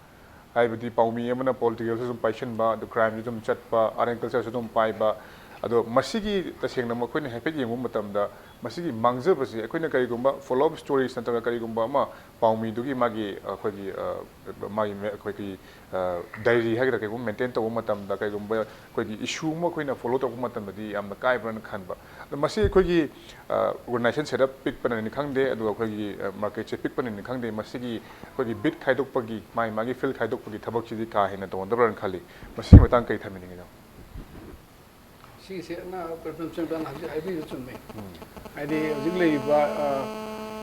ꯍꯥꯏꯕꯗꯤ ꯄꯥꯎꯃꯤ ꯑꯃꯅ political ꯁꯨ ꯑꯗꯨꯝ ꯄꯥꯏꯁꯤꯟꯕ, ꯑꯗꯨ crime ꯁꯨ ꯑꯗꯨꯝ ꯆꯠꯄ, art and culture ꯁꯨ ꯑꯗꯨꯝ ꯄꯥꯏꯕ꯫ ꯑꯗꯣ ꯃꯁꯤꯒꯤ ꯇꯁꯦꯡꯅ ꯃꯈꯣꯏꯅ ꯍꯥꯏꯐꯦꯠ ꯌꯦꯡꯕ ꯃꯇꯝꯗ ꯃꯁꯤꯒꯤ ꯃꯥꯡꯖꯕꯁꯦ ꯑꯩꯈꯣꯏꯅ ꯀꯔꯤꯒꯨꯝꯕ follow up stories ꯅꯠꯇ꯭ꯔꯒ ꯀꯔꯤꯒꯨꯝꯕ ꯑꯃ ꯄꯥꯎꯃꯤꯗꯨꯒꯤ ꯃꯥꯒꯤ, ꯑꯩꯈꯣꯏꯒꯤ, ꯑ, ꯃꯥꯒꯤ ꯃꯦ-, ꯑꯩꯈꯣꯏꯒꯤ, ꯑ, diary ꯍꯥꯏꯒꯗ꯭ꯔꯥ, ꯀꯩꯒꯨꯝꯕ maintain ꯇꯧꯕ ꯃꯇꯝꯗ, ꯀꯩꯒꯨꯝꯕ ꯑꯩꯈꯣꯏꯒꯤ issue ꯑꯃ ꯑꯩꯈꯣꯏꯅ follow ꯇꯧꯔꯛꯄ ꯃꯇꯝꯗꯗꯤ ꯌꯥꯝꯅ ꯀꯥꯏꯕ꯭ꯔꯅ ꯈꯟꯕ꯫ ꯑꯗꯣ ꯃꯁꯤ ꯑꯩꯈꯣꯏꯒꯤ, ꯑ, organization setup ꯄꯤꯛꯄꯅꯅꯤ ꯈꯪꯗꯦ, ꯑꯗꯨꯒ ꯑꯩꯈꯣꯏꯒꯤ, ꯑ, market ꯁꯦ ꯄꯤꯛꯄꯅꯅꯤ ꯈꯪꯗꯦ, ꯃꯁꯤꯒꯤ ꯑꯩꯈꯣꯏꯒꯤ beat ꯈꯥꯏꯗꯣꯛꯄꯒꯤ, ꯃꯥꯒꯤ ꯃꯥꯒꯤ field ꯈꯥꯏꯗꯣꯛꯄꯒꯤ ꯊꯕꯛꯁꯤꯗꯤ ꯀꯥ ꯍꯦꯟꯅ ꯇꯧꯅꯗꯕ꯭ꯔꯅ ꯈꯜꯂꯤ꯫ ꯃꯁꯤꯒꯤ ꯃꯇꯥꯡ ꯀꯔꯤ ꯊꯝꯕꯤꯅꯤꯡꯉꯤꯅꯣ? ꯁꯤꯒꯤꯁꯦ ꯑꯉꯥꯡ ꯄ꯭ꯔꯦꯝꯆꯟꯗ꯭ꯔꯅ ꯍꯧꯖꯤꯛ ꯍꯥꯏꯕꯤꯔꯤꯗꯨ ꯆꯨꯝꯃꯦ꯫ ꯎꯝ꯫ ꯍꯥꯏꯗꯤ ꯍꯧꯖꯤꯛ ꯂꯩꯔꯤꯕ, ꯑ,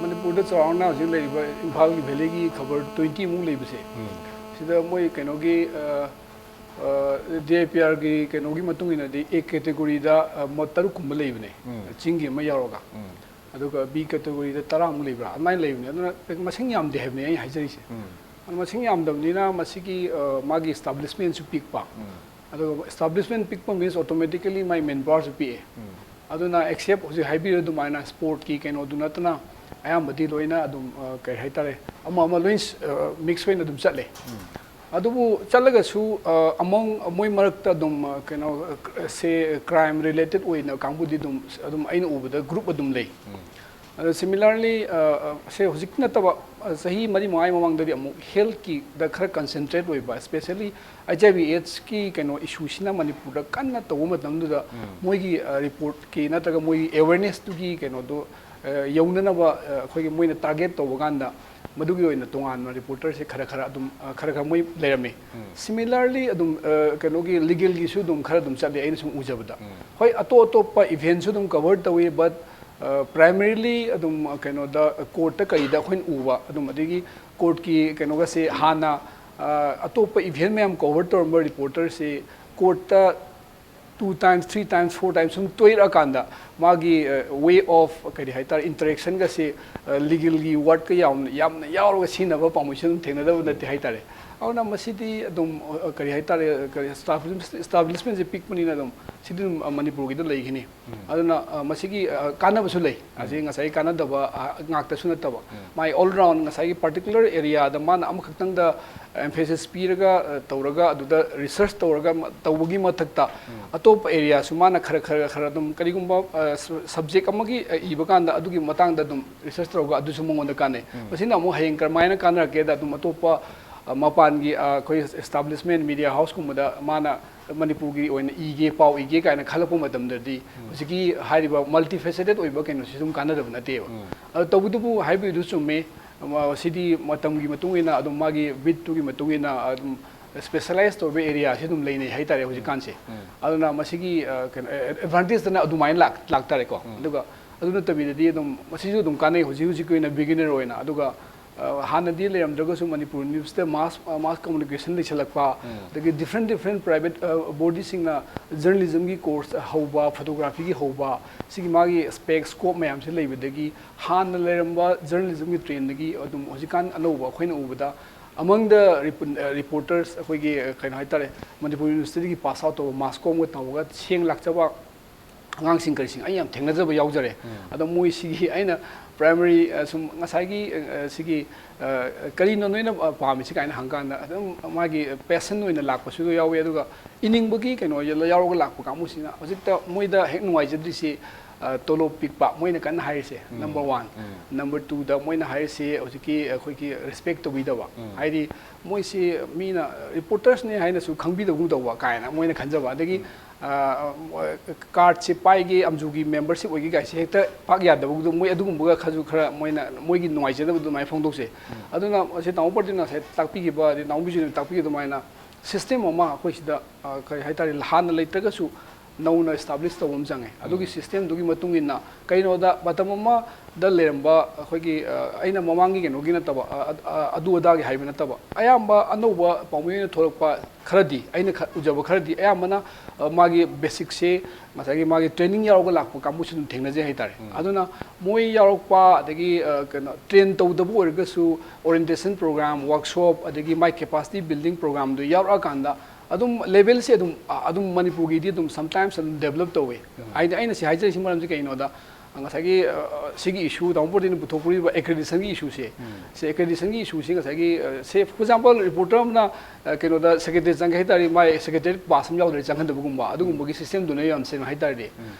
ꯃꯅꯤꯄꯨꯔꯗ ꯆꯥꯎꯔꯥꯛꯅ ꯍꯧꯖꯤꯛ ꯂꯩꯔꯤꯕ ꯏꯝꯐꯥꯜꯒꯤ valley ꯒꯤ ꯈꯕꯔ twenty ꯃꯨꯛ ꯂꯩꯕꯁꯦ, ꯎꯝ꯫ ꯁꯤꯗ ꯃꯣꯏ ꯀꯩꯅꯣꯒꯤ, ꯑ, ꯑ, D I P R ꯒꯤ ꯀꯩꯅꯣꯒꯤ ꯃꯇꯨꯡ ꯏꯟꯅꯗꯤ A category ꯗ, ꯑ, ꯃꯣꯠ ꯇꯔꯨꯛ ꯀꯨꯝꯕ ꯂꯩꯕꯅꯦ, ꯎꯝ꯫ ꯆꯤꯡꯒꯤ ꯑꯃ ꯌꯥꯎꯔꯒ꯫ ꯎꯝ꯫ ꯑꯗꯨꯒ B category ꯗ ꯇꯔꯥꯃꯨꯛ ꯂꯩꯕ꯭ꯔꯥ, ꯑꯗꯨꯃꯥꯏꯅ ꯂꯩꯕꯅꯦ꯫ ꯑꯗꯨꯅ ꯃꯁꯤꯡ ꯌꯥꯝꯗꯦ ꯍꯥꯏꯕꯅꯦ ꯑꯩꯅ ꯍꯥꯏꯖꯔꯤꯁꯦ꯫ ꯎꯝ꯫ ꯑꯗꯨ ꯃꯁꯤꯡ ꯌꯥꯝꯗꯕꯅꯤꯅ ꯃꯁꯤꯒꯤ, ꯑ, ꯃꯥꯒꯤ establishment ꯁꯨ ꯄꯤꯛꯄ꯫ ꯎꯝ꯫ ꯑꯗꯨꯒ establishment ꯄꯤꯛꯄ means automatically ꯃꯥꯏ manpower ꯁꯨ ꯄꯤꯛꯑꯦ꯫ ꯎꯝ꯫ ꯑꯗꯨꯅ except ꯍꯧꯖꯤꯛ ꯍꯥꯏꯕꯤꯔꯤꯕ ꯑꯗꯨꯃꯥꯏꯅ sport ꯀꯤ ꯀꯩꯅꯣꯗꯨ ꯅꯠꯇꯅ ꯑꯌꯥꯝꯕꯗꯤ ꯂꯣꯏꯅ ꯑꯗꯨꯝ, ꯑ, ꯀꯩ ꯍꯥꯏꯇꯥꯔꯦ, ꯑꯃ ꯑꯃ ꯂꯣꯏ, ꯑ, mix ꯑꯣꯏꯅ ꯑꯗꯨꯝ ꯆꯠꯂꯦ꯫ ꯎꯝ꯫ ꯑꯗꯨꯕꯨ ꯆꯠꯂꯒꯁꯨ, ꯑ, among ꯃꯣꯏ ꯃꯔꯛꯇ ꯑꯗꯨꯝ, ꯑ, ꯀꯩꯅꯣ, ꯑ, ꯁꯦ crime related ꯑꯣꯏꯅ ꯀꯥꯡꯕꯨꯗꯤ ꯑꯗꯨꯝ, ꯑꯗꯨꯝ ꯑꯩꯅ ꯎꯕꯗ group ꯑꯗꯨꯝ ꯂꯩ꯫ ꯎꯝ꯫ ꯑꯗꯣ similarly, ꯑ, ꯑ, ꯁꯦ ꯍꯧꯖꯤꯛ ꯅꯠꯇꯕ, ꯑ, ꯆꯍꯤ ꯃꯔꯤ ꯃꯉꯥꯒꯤ ꯃꯃꯥꯡꯗꯗꯤ ꯑꯃꯨꯛ health ꯀꯤꯗ ꯈꯔ concentrate ꯑꯣꯏꯕ, especially H I V AIDS ꯀꯤ ꯀꯩꯅꯣ issue ꯁꯤꯅ ꯃꯅꯤꯄꯨꯔꯗ ꯀꯟꯅ ꯇꯧꯕ ꯃꯇꯝꯗꯨꯗ ꯎꯝ꯫ ꯃꯣꯏꯒꯤ, ꯑ, report ꯀꯤ ꯅꯠꯇ꯭ꯔꯒ ꯃꯣꯏꯒꯤ awareness ꯇꯨꯒꯤ ꯀꯩꯅꯣꯗꯣ, ꯑ, ꯌꯧꯅꯅꯕ, ꯑ, ꯑꯩꯈꯣꯏꯒꯤ ꯃꯣꯏꯅ target ꯇꯧꯕ ꯀꯥꯟꯗ ꯃꯗꯨꯒꯤ ꯑꯣꯏꯅ ꯇꯣꯉꯥꯟꯕ reporter ꯁꯦ ꯈꯔ ꯈꯔ ꯑꯗꯨꯝ, ꯑ, ꯈꯔ ꯈꯔ ꯃꯣꯏ ꯂꯩꯔꯝꯃꯤ꯫ ꯎꯝ꯫ Similarly ꯑꯗꯨꯝ, ꯑ, ꯀꯩꯅꯣꯒꯤ legal ꯒꯤꯁꯨ ꯑꯗꯨꯝ ꯈꯔ ꯑꯗꯨꯝ ꯆꯠꯂꯤ ꯑꯩꯅ ꯁꯨꯝ ꯎꯖꯕꯗ꯫ ꯎꯝ꯫ ꯍꯣꯏ, ꯑꯇꯣꯞ ꯑꯇꯣꯞꯄ event ꯁꯨ ꯑꯗꯨꯝ cover ꯇꯧꯏ, but, ꯑ, primarily ꯑꯗꯨꯝ, ꯑ, ꯀꯩꯅꯣꯗ, court ꯇ ꯀꯩꯗ ꯑꯩꯈꯣꯏꯅ ꯎꯕ ꯑꯗꯨꯝ, ꯑꯗꯒꯤ court ꯀꯤ ꯀꯩꯅꯣꯒꯁꯦ ꯍꯥꯟꯅ, ꯑ, ꯑꯇꯣꯞꯄ event ꯃꯌꯥꯝ cover ꯇꯧꯔꯝꯕ reporter ꯁꯦ court ꯇ two times, three times, four times ꯁꯨꯝ ꯇꯣꯏꯔꯛꯑꯀꯥꯟꯗ ꯃꯥꯒꯤ ꯋꯦ ꯑꯣꯐ ꯀꯔꯤ ꯍꯥꯏꯇꯥꯔꯦ, ꯏꯟꯇꯔꯦꯛꯁꯟꯒꯁꯤ ꯂꯤꯒꯦꯜꯒꯤ ꯋꯥꯔꯗꯀ ꯌꯥꯝ ꯌꯥꯝꯅ ꯌꯥꯎꯔꯒ ꯁꯤꯖꯤꯟꯅꯕ ꯄꯥꯝꯕꯩꯁꯨ ꯑꯗꯨꯝ ꯊꯦꯡꯅꯗꯕ ꯅꯠꯇꯦ ꯍꯥꯏꯇꯥꯔꯦ꯫ ꯑꯗꯨꯅ ꯃꯁꯤꯗꯤ ꯑꯗꯨꯝ ꯀꯔꯤ ꯍꯥꯏꯇꯥꯔꯦ, ꯀꯔꯤ ꯏꯁꯇꯥꯕ꯭ꯂꯤꯁꯃꯦꯟꯁꯦ ꯄꯤꯛꯄꯅꯤꯅ ꯑꯗꯨꯝ ꯁꯤꯗꯤ ꯑꯗꯨꯝ ꯃꯅꯤꯄꯨꯔꯒꯤꯗ ꯂꯩꯈꯤꯅꯤ꯫ ꯑꯗꯨꯅ ꯃꯁꯤꯒꯤ ꯀꯥꯟꯅꯕꯁꯨ ꯂꯩ꯫ ꯑꯁꯤ ꯉꯁꯥꯏꯒꯤ ꯀꯥꯟꯅꯗꯕ ꯉꯥꯛꯇꯁꯨ ꯅꯠꯇꯕ, ꯃꯥꯏ ꯑꯣꯜ ꯔꯥꯎꯟ ꯉꯁꯥꯏꯒꯤ ꯄꯥꯔꯇꯤꯀꯨꯂꯔ ꯑꯦꯔꯤꯌꯥꯗ ꯃꯥꯅ ꯑꯃꯈꯛꯇꯪꯗ ꯑꯦꯝꯐꯦꯁꯤꯁ ꯄꯤꯔꯒ ꯇꯧꯔꯒ ꯑꯗꯨꯗ ꯔꯤꯁꯔꯁ ꯇꯧꯔꯒ ꯇꯧꯕꯒꯤ ꯃꯊꯛꯇ ꯑꯇꯣꯞꯄ ꯑꯦꯔꯤꯌꯥꯁꯨ ꯃꯥꯅ ꯈꯔ ꯈꯔ ꯈꯔ ꯑꯗꯨꯝ ꯀꯔꯤꯒꯨꯝꯕ ꯁꯕꯖꯦꯛ ꯑꯃꯒꯤ ꯏꯕ ꯀꯥꯟꯗ ꯑꯗꯨꯒꯤ ꯃꯇꯥꯡꯗ ꯑꯗꯨꯝ ꯔꯤꯁꯔꯁ ꯇꯧꯔꯒ ꯑꯗꯨꯁꯨ ꯃꯉꯣꯟꯗ ꯀꯥꯟꯅꯩ꯫ ꯃꯁꯤꯅ ꯑꯃꯨꯛ ꯍꯌꯦꯡ ꯀꯔꯝꯍꯥꯏꯅ ꯀꯥꯟꯅꯔꯛꯀꯦꯗ ꯑꯗꯨꯝ ꯑꯇꯣꯞꯄ ꯃꯄꯥꯟꯒꯤ ꯑꯩꯈꯣꯏ ꯏꯁꯇꯥꯕ꯭ꯂꯤꯁꯃꯦꯟ ꯃꯤꯗꯤꯌꯥ ꯍꯥꯎꯁꯀꯨꯝꯕꯗ ꯃꯥꯅ ꯃꯅꯤꯄꯨꯔꯒꯤ ꯑꯣꯏꯅ ꯏꯒꯦ, ꯄꯥꯎ ꯏꯒꯦ ꯀꯥꯏꯅ ꯈꯜꯂꯛꯄ ꯃꯇꯝꯗꯗꯤ ꯍꯧꯖꯤꯛꯀꯤ ꯍꯥꯏꯔꯤꯕ ꯃꯜꯇꯤꯐꯦꯁꯦꯇꯦꯠ ꯑꯣꯏꯕ ꯀꯩꯅꯣꯁꯤ ꯑꯗꯨꯝ ꯀꯥꯟꯅꯗꯕ ꯅꯠꯇꯦꯕ꯫ ꯑꯗꯣ ꯇꯧꯕꯇꯕꯨ ꯍꯥꯏꯕꯤꯗꯨ ꯆꯨꯝꯃꯦ꯫ ꯁꯤꯗꯤ ꯃꯇꯝꯒꯤ ꯃꯇꯨꯡ ꯏꯟꯅ ꯑꯗꯨꯝ ꯃꯥꯒꯤ ꯕꯤꯠꯇꯨꯒꯤ ꯃꯇꯨꯡ ꯏꯟꯅ ꯑꯗꯨꯝ ꯁ꯭ꯄꯦꯁꯦꯂꯥꯏꯁ ꯇꯧꯔꯤꯕ ꯑꯦꯔꯤꯌꯥꯁꯤ ꯑꯗꯨꯝ ꯂꯩꯅꯩ ꯍꯥꯏꯇꯥꯔꯦ ꯍꯧꯖꯤꯛꯀꯥꯟꯁꯦ꯫ ꯑꯗꯨꯅ ꯃꯁꯤꯒꯤ ꯀꯩꯅꯣ ꯑꯦꯗꯚꯥꯟꯇꯦꯖꯇꯅ ꯑꯗꯨꯃꯥꯏꯅ ꯂꯥꯛꯇꯥꯔꯦꯀꯣ꯫ ꯑꯗꯨꯒ ꯑꯗꯨ ꯅꯠꯇꯕꯤꯗꯗꯤ ꯑꯗꯨꯝ ꯃꯁꯤꯁꯨ ꯑꯗꯨꯝ ꯀꯥꯟꯅꯩ ꯍꯧꯖꯤꯛ ꯍꯧꯖꯤꯛꯀꯤ ꯑꯣꯏꯅ ꯕꯤꯒꯤꯅꯔ ꯑꯣꯏꯅ꯫ ꯑꯗꯨꯒ ꯍꯥꯟꯅꯗꯤ ꯂꯩꯔꯝꯗ꯭ꯔꯒꯁꯨ ꯃꯅꯤꯄꯨꯔ ꯅ꯭ꯌꯨꯁꯇ ꯃꯥꯁ ꯃꯥꯁ ꯀꯝꯃꯨꯅꯤꯀꯦꯁꯟ ꯂꯩꯁꯜꯂꯛꯄ, ꯑꯗꯒꯤ ꯗꯤꯐ꯭ꯔꯦꯟ ꯗꯤꯐ꯭ꯔꯦꯟ ꯄ꯭ꯔꯥꯏꯚꯦꯠ ꯕꯣꯗꯤꯁꯤꯡꯅ ꯖꯔꯅꯦꯂꯤꯖꯝꯒꯤ ꯀꯣꯔꯁ ꯍꯧꯕ, ꯐꯣꯇꯣꯒ꯭ꯔꯥꯐꯤꯒꯤ ꯍꯧꯕ, ꯁꯤꯒꯤ ꯃꯥꯒꯤ ꯁ꯭ꯄꯦꯛ ꯁ꯭ꯀꯣꯞ ꯃꯌꯥꯝꯁꯤ ꯂꯩꯕꯗꯒꯤ ꯍꯥꯟꯅ ꯂꯩꯔꯝꯕ ꯖꯔꯅꯦꯂꯤꯖꯝꯒꯤ ꯇ꯭ꯔꯦꯟꯗꯒꯤ ꯑꯗꯨꯝ ꯍꯧꯖꯤꯛꯀꯥꯟ ꯑꯅꯧꯕ ꯑꯩꯈꯣꯏꯅ ꯎꯕꯗ ꯑꯃꯪꯗ ꯔꯤꯄꯣꯔꯇꯔꯁ ꯑꯩꯈꯣꯏꯒꯤ ꯀꯩꯅꯣ ꯍꯥꯏꯇꯥꯔꯦ, ꯃꯅꯤꯄꯨꯔ ꯌꯨꯅꯤꯚꯔꯁꯤꯇꯤꯗꯒꯤ ꯄꯥꯁ ꯑꯥꯎꯠ ꯇꯧꯕ ꯃꯥꯁ ꯀꯣꯝꯒ ꯇꯧꯔꯒ ꯁꯦꯡ ꯂꯥꯛꯆꯕ ꯑꯉꯥꯡꯁꯤꯡ ꯀꯔꯤꯁꯤꯡ ꯑꯩ ꯌꯥꯝ ꯊꯦꯡꯅꯖꯕ ꯌꯥꯎꯖꯔꯦ꯫ ꯑꯗꯣ ꯃꯣꯏꯁꯤꯒꯤ ꯑꯩꯅ ꯄ꯭ꯔꯥꯏꯃꯔꯤ ꯁꯨꯝ ꯉꯁꯥꯏꯒꯤ ꯁꯤꯒꯤ ꯀꯔꯤꯅꯣ ꯅꯣꯏꯅ ꯄꯥꯝꯃꯤꯁꯤ ꯀꯥꯏꯅ ꯍꯪꯀꯥꯟꯗ ꯑꯗꯨꯝ ꯃꯥꯒꯤ ꯄꯦꯁꯟ ꯑꯣꯏꯅ ꯂꯥꯛꯄꯁꯨ ꯌꯥꯎꯋꯤ꯫ ꯑꯗꯨꯒ ꯏꯅꯤꯡꯕꯒꯤ ꯀꯩꯅꯣ ꯌꯥꯎꯔꯒ ꯂꯥꯛꯄ ꯀꯥꯡꯕꯨꯁꯤꯅ ꯍꯧꯖꯤꯛꯇ ꯃꯣꯏꯗ ꯍꯦꯛ ꯅꯨꯡꯉꯥꯏꯖꯗ꯭ꯔꯤꯁꯤ ꯇꯣꯂꯣꯞ ꯄꯤꯛꯄ ꯃꯣꯏꯅ ꯀꯟꯅ ꯍꯥꯏꯔꯤꯁꯦ꯫ Number one. ꯅꯝꯕꯔ ꯇꯨꯗ ꯃꯣꯏꯅ ꯍꯥꯏꯔꯤꯁꯤ ꯍꯧꯖꯤꯛꯀꯤ ꯑꯩꯈꯣꯏꯒꯤ ꯔꯦꯁꯄꯦꯛ ꯇꯧꯕꯤꯗꯕ꯫ ꯍꯥꯏꯗꯤ ꯃꯣꯏꯁꯤ ꯃꯤꯅ ꯔꯤꯄꯣꯔꯇꯔꯁꯅꯦ ꯍꯥꯏꯅꯁꯨ ꯈꯪꯕꯤꯗꯕꯒꯨꯝ ꯇꯧꯕ ꯀꯥꯏꯅ ꯃꯣꯏꯅ ꯈꯟꯖꯕ꯫ ꯑꯗꯒꯤ ꯀꯥꯔꯠꯁꯦ ꯄꯥꯏꯒꯦ, ꯑꯝꯖꯨꯒꯤ ꯃꯦꯝꯕꯔꯁꯤꯞ ꯑꯣꯏꯒꯦ ꯀꯥꯏꯁꯦ ꯍꯦꯛꯇ ꯄꯥꯛ ꯌꯥꯗꯕꯗꯣ ꯃꯣꯏ ꯑꯗꯨꯒꯨꯝꯕꯒ ꯈꯔꯁꯨ ꯈꯔ ꯃꯣꯏꯅ ꯃꯣꯏꯒꯤ ꯅꯨꯡꯉꯥꯏꯖꯗꯕꯗꯣ ꯑꯗꯨꯃꯥꯏꯅ ꯐꯣꯡꯗꯣꯛꯆꯩ꯫ ꯑꯗꯨꯅ ꯃꯁꯤ ꯇꯥꯃꯣ ꯄ꯭ꯔꯗꯤꯞꯅ ꯉꯁꯥꯏ ꯇꯥꯛꯄꯤꯈꯤꯕ, ꯑꯗꯩ ꯇꯥꯃꯣ ꯕꯤꯖꯨꯅ ꯇꯥꯛꯄꯤꯈꯤꯕ ꯑꯗꯨꯃꯥꯏꯅ ꯁꯤꯁꯇꯦꯝ ꯑꯃ ꯑꯩꯈꯣꯏ ꯁꯤꯗ ꯀꯔꯤ ꯍꯥꯏꯇꯥꯔꯦ, ꯍꯥꯟꯅ ꯂꯩꯇ꯭ꯔꯒꯁꯨ ꯅꯧꯅ ꯏꯁꯇꯥꯕ꯭ꯂꯤꯁ ꯇꯧꯕ ꯑꯃ ꯆꯪꯉꯦ꯫ ꯑꯗꯨꯒꯤ ꯁꯤꯁꯇꯦꯝꯗꯨꯒꯤ ꯃꯇꯨꯡ ꯏꯟꯅ ꯀꯩꯅꯣꯗ ꯃꯇꯝ ꯑꯃꯗ ꯂꯩꯔꯝꯕ ꯑꯩꯈꯣꯏꯒꯤ ꯑꯩꯅ ꯃꯃꯥꯡꯒꯤ ꯀꯩꯅꯣꯒꯤ ꯅꯠꯇꯕ ꯑꯗꯨ ꯑꯗꯥꯒꯤ ꯍꯥꯏꯕ ꯅꯠꯇꯕ ꯑꯌꯥꯝꯕ ꯑꯅꯧꯕ ꯄꯥꯎꯃꯤ ꯑꯣꯏꯅ ꯊꯣꯛꯂꯛꯄ ꯈꯔꯗꯤ, ꯑꯩꯅ ꯈ- ꯎꯖꯕ ꯈꯔꯗꯤ ꯑꯌꯥꯝꯕꯅ, ꯑ, ꯃꯥꯒꯤ ꯕꯦꯁꯤꯛꯁꯦ ꯉꯁꯥꯏꯒꯤ ꯃꯥꯒꯤ ꯇ꯭ꯔꯦꯅꯤꯡ ꯌꯥꯎꯔꯒ ꯂꯥꯛꯄ ꯀꯥꯡꯕꯨꯁꯨ ꯑꯗꯨꯝ ꯊꯦꯡꯅꯖꯩ ꯍꯥꯏꯇꯥꯔꯦ꯫ ꯑꯗꯨꯅ ꯃꯣꯏ ꯌꯥꯎꯔꯛꯄ, ꯑꯗꯒꯤ, ꯑ, ꯀꯩꯅꯣ, ꯇ꯭ꯔꯦꯟ ꯇꯧꯗꯕ ꯑꯣꯏꯔꯒꯁꯨ, ꯑꯣꯔꯤꯌꯦꯟꯇꯦꯁꯟ ꯄ꯭ꯔꯣꯒ꯭ꯔꯥꯝ, ꯋꯥꯔꯛꯁꯣꯞ, ꯑꯗꯒꯤ ꯃꯥꯏ ꯀꯦꯄꯥꯁꯤꯇꯤ ꯕꯤꯜꯗꯤꯡ ꯄ꯭ꯔꯣꯒ꯭ꯔꯥꯝꯗꯨ ꯌꯥꯎꯔꯛꯑꯀꯥꯟꯗ ꯑꯗꯨꯝ ꯂꯦꯚꯦꯜꯁꯦ ꯑꯗꯨꯝ, ꯑ, ꯑꯗꯨꯝ ꯃꯅꯤꯄꯨꯔꯒꯤꯗꯤ ꯑꯗꯨꯝ ꯁꯝꯇꯥꯏꯝꯁ ꯑꯗꯨꯝ ꯗꯦꯕꯂꯞ ꯇꯧꯋꯦ꯫ ꯍꯥꯏꯗꯤ ꯑꯩꯅ ꯁꯤ ꯍꯥꯏꯖꯔꯤꯁꯤ ꯃꯔꯝꯁꯤ ꯀꯩꯒꯤꯅꯣꯗ, ꯉꯁꯥꯏꯒꯤ, ꯑ, ꯁꯤꯒꯤ ꯏꯁꯨ, ꯗꯥ ꯃꯣꯝꯄ꯭ꯔꯣꯇꯤꯅ ꯄꯨꯊꯣꯛꯄꯤꯔꯤꯕ ꯑꯦꯀ꯭ꯔꯤꯗꯤꯁꯟꯒꯤ ꯏꯁꯨꯁꯦ, ꯁꯤ ꯑꯦꯀ꯭ꯔꯤꯗꯤꯁꯟꯒꯤ ꯏꯁꯨꯁꯤ ꯉꯁꯥꯏꯒꯤ, ꯑ, ꯁꯦ, for example, ꯔꯤꯄꯣꯔꯇꯔ ꯑꯃꯅ, ꯑ, ꯀꯩꯅꯣꯗ ꯁꯦꯀ꯭ꯔꯦꯇꯔꯤ ꯆꯪꯒꯦ ꯍꯥꯏ ꯇꯥꯔꯗꯤ, ꯃꯥꯏ ꯁꯦꯀ꯭ꯔꯦꯇꯔꯤ ꯄꯥꯁ ꯑꯃ ꯌꯥꯎꯗ꯭ꯔꯗꯤ ꯆꯪꯍꯟꯗꯕꯒꯨꯝꯕ, ꯑꯗꯨꯒꯨꯝꯕꯒꯤ ꯁꯤꯁꯇꯦꯝꯗꯨꯅ ꯌꯥꯝ ꯁꯦꯡꯅ ꯍꯥꯏ ꯇꯥꯔꯗꯤ꯫